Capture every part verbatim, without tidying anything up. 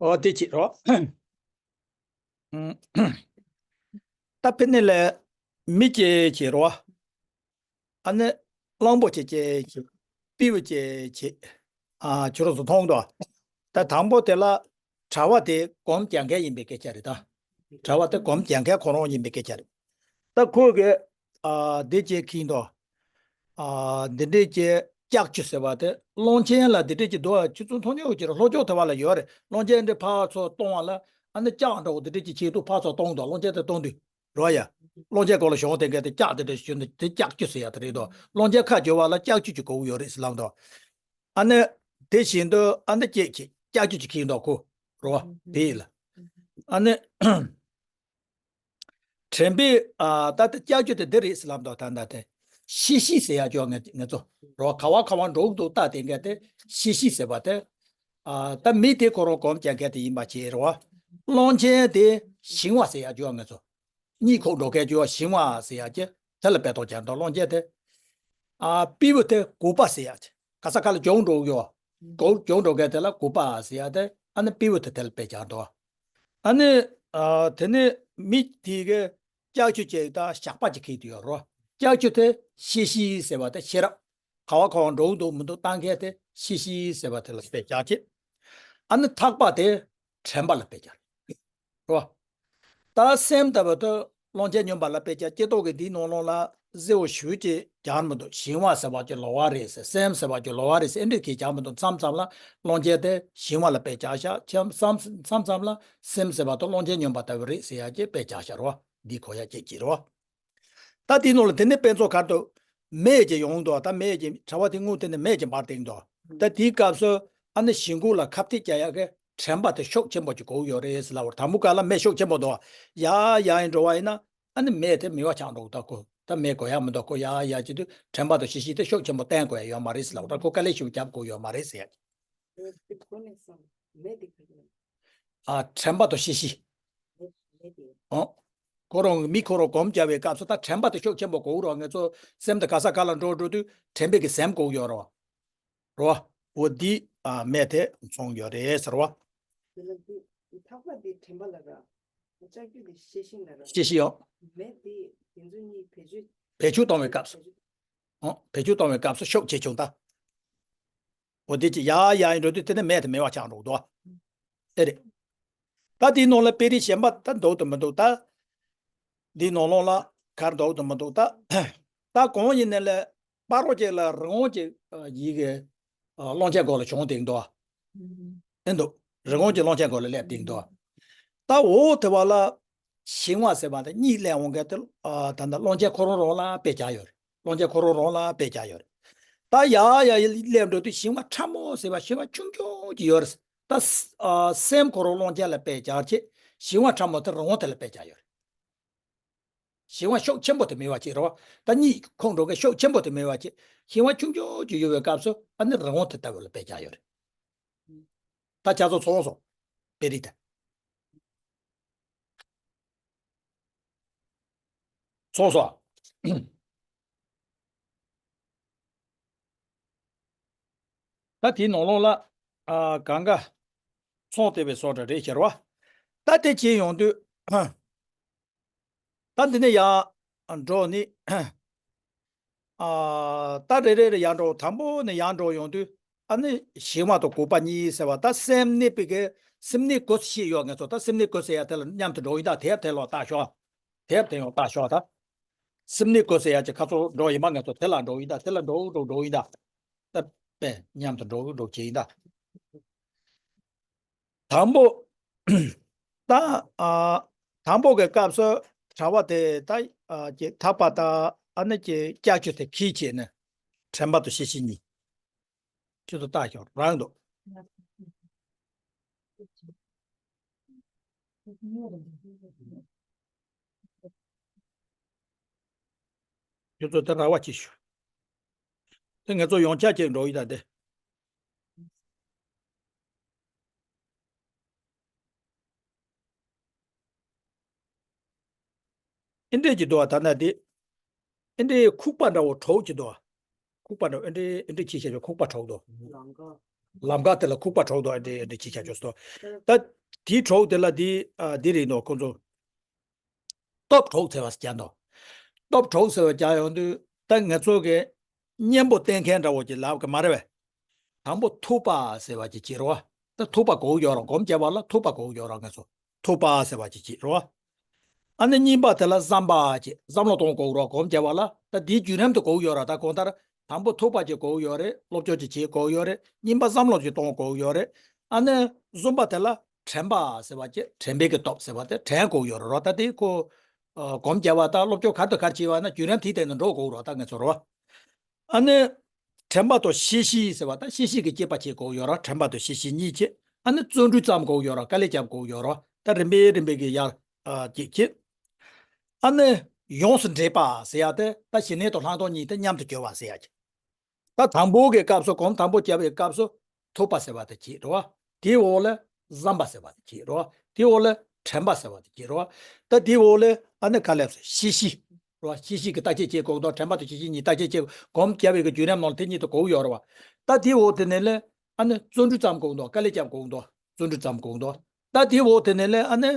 ཨོ་དེ་བྱེད་རོགས། ད་ཕི་ནི་ལས་མི་སྐྱེ་བྱེད་རོགས། ཨ་ནི་གླང་པོ་ཆེ་སྐྱེ་བྱེད། སྤྲེའུ་སྐྱེ་བྱེད། ཨ་ཁྱོད་རང་ཚོ་མཐོང་འདུག་ད་དང་པོ་དེ་ལ་གྲྭ་པ་དེ་སྒོམ་རྒྱག་མཁན་ཡིན་པའི་སྐད་ཆ་རེད་ད། གྲྭ་པ་དེ་སྒོམ་རྒྱག་མཁན་ཁོ་རང་ཡིན་པའི་སྐད་ཆ་རེད། ད་ཁོས་གི་ཨ་འདི་བྱེད་ཀྱིན་འདུག་ཨ་འདི་འདྲས་ཀྱི་ལྕགས་ཀྱུ་ཟེར་བ་དེ་གླང་ཆེན་ལ་འདི་འདྲས་ཀྱི་འདུག་ཁྱེད་ཚོ་མཐོང་མྱོང་ཡོད་ཀྱི་རེད། ལྷོ་ཕྱོགས་དེ་བ་ལ་ཡོད་རེད། གླང་ཆེན་འདི་ཕར་ཚུར་གཏོང་བ་ལ་ཨ་ནི་ལྕགས་འདྲ་བོ་འདི་འདྲས་ཀྱི་ཆེད་དུ་ཕར་ཚུར་གཏོང་འདུག་གླང་ཆེན་དེ་གཏོང་དུས་རོ་ཡ། གླང་ཆེན་སྐོར་ལ་གཞུང་དེ་འགའ་དེ་ལྕགས་དེ་འདྲས་ཞུ་ནི་དེ་ལྕགས་ཀྱུ་ཟེར་ཡ་དེ་རེད་དོ། གླང་ཆེན་ཁ་འཇོ་བ་ལ་ལྕགས་ཀྱུ་ཅིག་དགོས་ཀྱི་ཡོད་རེད་ཟེར་ལབ་འདུག་ཨ་ནི་དེ་བཞིན་དུ་ཨ་ནི་ཀྱེ་ཀྱེ་ལྕགས་ཀྱུ་ཅིག་ཁྱེར་འདུག་ཁོ་རོ་བ་དེ་ཡིན་ལ། ཨ་ནི། དྲན་པའི་ཨ་ད་ལྟ་ལྕགས་ཀྱུ་དེ་འདི་རེད་ཟེར་ལབ་འདུག་ད་ལྟ་དེ་ཤེས་བཞིན་ཟེར་ཡ་ཅོ་ངེ་ངེ་ཚོ་རོ་ག་བ་ག་བ་འགྲོ་འདུག་ལྟ་དེ་འགའ་དེ་ཤེས་བཞིན་ཟེར་བ་དེ། ཨ་ད་མི་དེ་ཁོ་རང་སྒོམ་རྒྱག་མཁན་དེ་ཡིན་པ་བྱས་རོ། གླང་ཆེན་དེ་ཞིང་བ་ཟེར་ཡ་ཅོ་ངེ་ཚོ་གཉིད་ཁུག་འགྲོ་མཁན་ཅོ་ཞིང་བ་ཟེར་ཡ་ཅེ་དེ་ལ་དཔེ་ཐོག་ཀྱང་འདུག་གླང་ཆེན་དེ། ཨ་སྤྲེའུ་དེ་གུག་པ་ཟེར་ཡ་ཅེ་ག་ས་ག་ལ་གྱོང་འགྲོ་ཡོ། གོ་གྱོང་འགྲོ་མཁན་དེ་ལ་གུག་པ་ཟེར་ཡ་དེ་ཨ་ནི་སྤྲེའུ་དེ་དེ་ལ་དཔེ་ཀྱང་འདུག་ཨ་ནི། ཨ་དེ་ནི་མི་དེ་གི་ལྕགས་ཀྱུ་ཅིག་དང་ཞགས་པ་ཅིག་ཁྱེར་དུ་ཡོད་རོ། ལྕགས་ཀྱུ་དེ་ཤེས་བཞིན་ཟེར་བ་དེ་ཤེས་རབ། ག་བ་ག་བ་འགྲོ་འདུག་མི་འདུག་བཏང་མཁན་དེ་ཤེས་བཞིན་ཟེར་བ་དེ་ལ་དཔེ་བཞག་ཅིག་ཨ་ནི་ཐག་པ་དེ་དྲན་པ་ལ་དཔེ་བཞག་རོ། ད་སེམས་ལྟ་བུ་དེ་གླང་ཆེན་སྨྱོན་པ་ལ་དཔེ་བཞག་སྐྱེ་ཏོག་གི་འདིའི་ནང་ལོགས་ལ་གཟི་འོ་ཞུ་ཅིག་སྦྱར་མི་འདུག་ཞིང་བ་ཟེར་བ་ཅིག་ལོ་བ་རེད་ཟེར། སེམས་ཟེར་བ་ཅིག་ལོ་བ་རེད་ཟེར། ཨེ་འདྲས་ཀྱིས་སྦྱར་མི་འདུག་མཚམས་མཚམས་ལ་གླང་ཆེན་དེ་ཞིང་བ་ལ་དཔེ་བཞག་ཤག་མཚམས་མཚམས་མཚམས་ལ་སེམས་ཟེར་བ་དེ་གླང་ཆེན་སྨྱོན་པ་ལྟ་བུ་རེད་ཟེར་ཡ་ཅིག་དཔེ་བཞག་ཤག་རོ། འདི་གོ་ཡ་ཅིག་ཅིག་རོ། ད་དེའི་ནང་ལ་དེ་ནས་དཔེ་མཚོན་གར་དུ་མེ་ཅིག་ཡོང་འདུག་ད་མེ་ཅིག་གྲྭ་པ་དེ་དངུལ་དེ་ནས་མེ་ཅིག་འབར་བསྡད་འདུག་ད་དེའི་སྐབས་སུ་ཨ་ནི་ཞིང་ཁུག་ལ་ཁ་གཏད་བཅག་ཡག་གི་དྲན་པ་དེ་ཤུགས་ཆེན་པོ་ཅིག་དགོས་ཡོད་རེད་ཟེར་ལབ་པར། དང་པོ་ག་ལ་མེ་ཤུགས་ཆེན་པོ་འདུག་ཡ་ཡ་ཡིན་འགྲོ་བ་ཡིན་ན་ཨ་ནི་མེ་དེ་མེད་པ་ཆགས་འགྲོ་གི་འདུག་ཁོ་ད་མེ་དགོས་ཡག་མི་འདུག་ཁོ་ཡ་ཡ་བྱེད་དུས་དྲན་པ་དང་ཤེས་བཞིན་དེ་ཤུགས་ཆེན་པོ་བསྟེན་དགོས་ཡག་ཡོད་མ་རེད་ཟེར་ལབ་པར། ཁོ་དཀའ་ལས་ཞིག་རྒྱབ་དགོས་ཡོད་མ་རེད་ཟེར་ཡ། ཨ་དྲན་པ་དང་ཤེས་བཞིན། ཨོ། ཁོ་རང་མི་ཁོ་རང་སྒོམ་རྒྱག་པའི་སྐབས་སུ་ད་དྲན་པ་དེ་ཤུགས་ཆེན་པོ་དགོས་རོགས། ངེད་ཚོ་སེམས་དེ་ག་ས་ག་ལ་འགྲོ་འགྲོ་དུས་དྲན་པའི་གི་སེམས་དགོས་ཡོད་རོགས། རོ། འོ་འདི་ཨ་མེ་དེ་མཚོན་ཡོད་རེད་ཟེར་བ། དེ་ལ་འདི་ཐག་པ་འདི་དྲན་པ་ལ་ར། ལྕགས་ཀྱུ་འདི་ཤེས་བཞིན་ལ་ར། ཤེས་བཞིན་ཡོད། མེ་འདི་དེ་ཚོ་གཉིས་བེད་སྤྱོད། བེད་སྤྱོད་གཏོང་བའི་སྐབས་སུ། ཨོ། བེད་སྤྱོད་གཏོང་བའི་སྐབས་སུ་ཤུགས་ཆེ་ཆུང་ད། འོ་དེ་ཅི་ཡ་ཡ་ཡིན་འགྲོ་དུས་དེ་ནས་མེ་དེ་མེད་པ་ཆགས་འགྲོ་འདུག་ཨེ་རེད། ད་དེའི་ནང་ལ་དཔེ་རིས་གཞན་པ་ད་འདུག་ཏུ་མི་འདུག་ད། འདིའི་ནང་ལོགས་ལ་གར་འདུག་ཏུ་མི་འདུག་ད། ད་གང་ཡིན་ནའི་ལས་སྤ་རོ་ཅིག་ལ་རི་བོང་ཅིག་ཡི་གེ་གླང་ཆེན་སྒོ་ལ་བྱུང་དེ་འདུག་ཨེ་འདུག་རི་བོང་ཅིག་གླང་ཆེན་སྒོ་ལ་སླེབས་དེ་འདུག་ད་འོ་དེ་བ་ལ་ཞིང་བ་ཟེར་བ་དེ་གཉིད་སླེབས་འོང་མཁན་དེ་ད་ལྟ་གླང་ཆེན་ཁོ་རང་རང་ལ་དཔེ་བྱ་ཡོད་རེད། གླང་ཆེན་ཁོ་རང་རང་ལ་དཔེ་བྱ་ཡོད་རེད། ད་ཡ་ཡ་ཡ་སླེབས་འགྲོ་དུས་ཞིང་བ་ཕྲ་མོ་ཟེར་བ་ཞིང་བ་ཆུང་ཆུང་ཅིག་ཡོད་རེད། ད་ཨ་སེམས་ཁོ་རང་གླང་ཆེན་ལ་དཔེ་བྱ་ཆེད་ཞིང་བ་ཕྲ་མོ་དེ་རི་བོང་དེ་ལ་དཔེ་བྱ་ཡོད་རེད། ཞིང་བ་ཤུགས་ཆེན་པོ་དེ་མེད་པ་ཅིག་རེད་བ། ད་གཉིད་ཁུག་འགྲོ་མཁན་ཤུགས་ཆེན་པོ་དེ་མེད་པ་ཅིག་ཞིང་བ་ཆུང་ཆུང་ཅིག་ཡོད་པའི་སྐབས་སུ་ཨ་ནི་རི་བོང་དེ་ལྟ་བུ་ལ་དཔེ་བྱ་ཡོད་རེད། ད་ཁྱེད་ཚོ་ཚོར་སོང་། དཔེ་རིས་དེ། ཚོར་སོང་། ད་དེའི་ནང་ལོགས་ལ་ཨ་གང་ག་ཚོང་དེ་བའི་སོགས་འདྲ་རེད་ཤར་བ། ད་དེ་བྱས་ཡོང་དུས་ད་འདི་ནས་ཡར་འགྲོ་ནི། ཨ་ད་རེ་རེ་རེ་ཡར་འགྲོ། དང་པོ་ནས་ཡར་འགྲོ་ཡོང་དུས་ཨ་ནི་ཞིང་བ་དང་གུག་པ་གཉིས་ཟེར་བ། ད་སེམས་གནས་པའི་གི་སེམས་གནས་གུག་ཤེས་ཡོད་ངེད་ཚོ། ད་སེམས་གནས་གུག་ཟེར་ཡ་དེ་ལ་མཉམ་དུ་འགྲོ་ཡིན་ད། དེབ་དེ་ལ་ལྟ་ཤོག་དེབ་དེ་ཡང་ལྟ་ཤོག་ད། སེམས་གནས་གུག་ཟེར་ཡ་ཅིག་ཁ་ཚོ་འགྲོ་ཡིན་པ་ངེད་ཚོ་དེ་ལ་འགྲོ་ཡིན་ད། དེ་ལ་འགྲོ་འགྲོ་འགྲོ་ཡིན་ད། ད་པས་མཉམ་དུ་འགྲོ་འགྲོ་བྱེད་ཡིན་ད། དང་པོ། ད་ཨ་དང་པོ་གི་སྐབས་སུ་གྲྭ་པ་དེ་ད་ཨ་ཀྱི་ཐག་པ་ད་ཨ་ནི་ཀྱི་ལྕགས་ཀྱུ་དེ་ཁྱེར་བྱས་ནས་དྲན་པ་དང་ཤེས་བཞིན་གཉིས། ཁྱོད་ཚོ་ལྟ་ཤོག་རང་དུ། ཁྱོད་ཚོ་དེ་ར་བ་གྱིས་ཤོག་དེ་ངེད་ཚོ་ཡོངས་ཁྱབ་ཅིག་འགྲོ་ཡི་ད་དེ། ཨེ་འདྲས་ཀྱི་འདུག་བ། ད་ནི་དེ་ཨེ་འདྲས་ཁུག་པ་འདྲ་བོ་གྲོགས་ཀྱི་འདུག་བ། ཁུག་པ་འདྲ་བོ་ཨེ་འདྲས་ཨེ་འདྲས་ཁྱི་ཤ་ཤ་ཁུག་པ་གྲོགས་འདུག་ལང་ཀ་ལམ་ཁ་དེ་ལ་ཁུག་པ་དྲུག་དང་འདྲེ་འདྲེ་ཅིག་བྱ་ཆོག་སོ། ད་དེའི་དྲུག་དེ་ལ་དེ་ཨ་དེ་རེད་འདུག་ཁོ་ཚོ། སྟོབས་དྲུག་ཟེར་བ་ཞིག་ཀྱང་འདུག་སྟོབས་དྲུག་ཟེར་བ་ཀྱང་ཡོང་དུས་ད་ང་ཚོ་གི་གཉེན་པོ་བསྟེན་མཁན་འདྲ་བོ་ཅིག་ལབ་གི་མ་རེད་བས། དང་པོ་ཐུབ་པ་ཟེར་བ་ཅིག་བྱེད་རོགས། ད་ཐུབ་པ་གོ་ཡོད་རོགས། སྒོམ་རྒྱབ་པ་ལ་ཐུབ་པ་གོ་ཡོད་རོགས་ང་ཚོ། ཐུབ་པ་ཟེར་བ་ཅིག་བྱེད་རོགས། ཨ་ནི་གཉིས་པ་དེ་ལ་བསམ་པ་ཅིག་བསམ་བློ་གཏོང་དགོས་རོགས། སྒོམ་རྒྱབ་པ་ལ་ད་དེའི་བརྒྱུད་རིམ་དུ་གོ་ཡོད་རོགས། ད་གང་ལྟར་དང་པོ་ཐུབ་པ་ཅིག་གོ་ཡོད་རེད། སློབ་སྦྱོང་ཅིག་བྱེད་གོ་ཡོད་རེད། གཉིས་པ་བསམ་བློ་ཅིག་གཏོང་དགོས་ཡོད་རེད། ཨ་ནི་གསུམ་པ་དེ་ལ་དྲན་པ་ཟེར་བ་ཅིག་དྲན་པའི་གི་སྟོབས་ཟེར་བ་དེ་དྲན་དགོས་ཡོད་རེད་རོགས། ད་དེ་ཁོ་ཨ་སྒོམ་རྒྱབ་པ་དང་སློབ་སྦྱོང་ག་དང་ག་བྱེད་པ་ན་བརྒྱུད་རིམ་དེའི་སྟེང་དུ་འགྲོ་དགོས་རོགས། ད་ང་ཚོ་རོགས། ཨ་ནི། དྲན་པ་དང་ཤེས་བཞིན་ཟེར་བ་དང་ཤེས་བཞིན་གྱི་དཔྱད་པ་བྱེད་དགོས་ཡོད་ར། དྲན་པ་དང་ཤེས་བཞིན་གཉིས་བྱེད། ཨ་ནི་བརྩོན་འགྲུས་བརྩམ་དགོས་ཡོད་ར། དཀའ་ལས་རྒྱབ་དགོས་ཡོད་ར། ད་རིམ་པས་རིམ་པས་ཀྱི་ཡར་ཨ་ཅིག་བྱེད། ཨ་ནི་ཡོངས་སུ་འདྲེས་པ་ཟེར་ཡ་དེ་ད་ཞི་གནས་དང་ལྷག་མཐོང་གཉིས་དེ་མཉམ་དུ་སྦྱོར་བ་ཟེར་ཡ་ཅིག་ད་དང་པོ་གི་སྐབས་སུ་གོམ་དང་པོ་བརྒྱབ་པའི་སྐབས་སུ་ཐུབ་པ་ཟེར་བ་དེ་བྱེད་རོ། དེའི་འོག་ལ་བསམ་པ་ཟེར་བ་དེ་བྱེད་རོ། དེའི་འོག་ལ་དྲན་པ་ཟེར་བ་དེ་བྱེད་རོ། ད་དེའི་འོག་ལ་ཨ་ནི་ག་ལབ་སོ་ཤེས་བཞིན། རོ། ཤེས་བཞིན་གྱི་བརྟག་དཔྱད་བྱེད་དགོས་འདུག་དྲན་པ་དང་ཤེས་བཞིན་གཉིས་བརྟག་དཔྱད་བྱེད་གོམ་བརྒྱབ་པའི་གི་བརྒྱུད་རིམ་ནང་ལ་དེ་གཉིས་དེ་གོ་ཡོད་རེད་བ། ད་དེའི་འོག་དེ་ནས་ལས་ཨ་ནི་བརྩོན་འགྲུས་བརྩམ་དགོས་འདུག་དཀའ་ལས་རྒྱབ་དགོས་འདུག་བརྩོན་འགྲུས་བརྩམ་དགོས་འདུག་ད་དེའི་འོག་དེ་ནས་ལས་ཨ་ནི་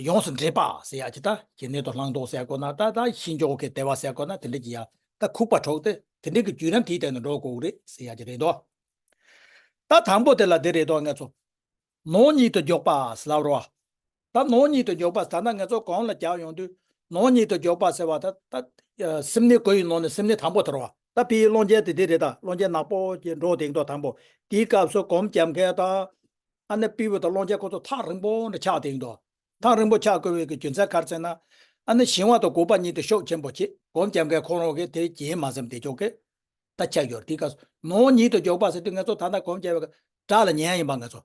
ཡོངས་སུ་འདྲེས་པ་ཟེར་ཡ་ཅི་ད་ཞི་གནས་དང་ལྷག་མཐོང་ཟེར་དགོས་ན་ད་ད་ཤེས་འཇོག་གི་བདེ་བ་ཟེར་དགོས་ན་དེ་འདྲ་ཅི་ཡ་ད་ཁུག་པ་དྲུག་དེ་དེ་འདྲ་གི་བརྒྱུད་རིམ་དེའི་སྟེང་དུ་འགྲོ་དགོས་རེད་ཟེར་ཡ་ཅི་རེད་འདུག་ད་དང་པོ་དེ་ལ་དེ་རེད་འདུག་ང་ཚོ། ནོར་ཉིད་དུ་འཇོག་པ་ཟེར་ལབ་རོ། ད་ནོར་ཉིད་དུ་འཇོག་པ་ད་ལྟ་ང་ཚོ་གོང་ལ་རྒྱག་ཡོང་དུས་ནོར་ཉིད་དུ་འཇོག་པ་ཟེར་བ་ད་ད་སེམས་ནི་གོ་ཡི་ནོར་ནི་སེམས་ནི་དང་པོ་དེ་རོ། ད་ཕིའི་བློ་འགྱེད་དེ་དེ་རེད། ད་བློ་འགྱེད་ནག་པོ་ཅིག་འགྲོ་དེང་དོ་དང་པོ་དེའི་སྐབས་སུ་གོམ་རྒྱབ་མཁན་དང་ཨ་ནི་པི་བུ་དང་བློ་འགྱེད་ཁོ་ཚོ་ཐག་རིང་པོ་འདྲ་ཆགས་དེང་དོ། ཐག་རིང་པོ་ཆགས་དགོས་པའི་གི་རྒྱུ་མཚན་ག་རེ་ཟེར་ན། ཨ་ནི་ཞི་བ་དང་གུས་པ་གཉིས་དེ་ཤུགས་ཆེན་པོ་ཆེ། གོམ་རྒྱབ་མཁན་ཁོ་རང་གིས་དེ་རྒྱན་མ་ཟིན་དེ་ཆོག་གི་ད་ཆགས་ཡོད་དེ་ག་ནོར་ཉིད་དུ་འཇོག་པ་ཟེར་དུས་ང་ཚོ་ད་ལྟ་གོམ་རྒྱབ་པའི་དགྲ་ལ་ཉན་ཡིན་པ་ང་ཚོ་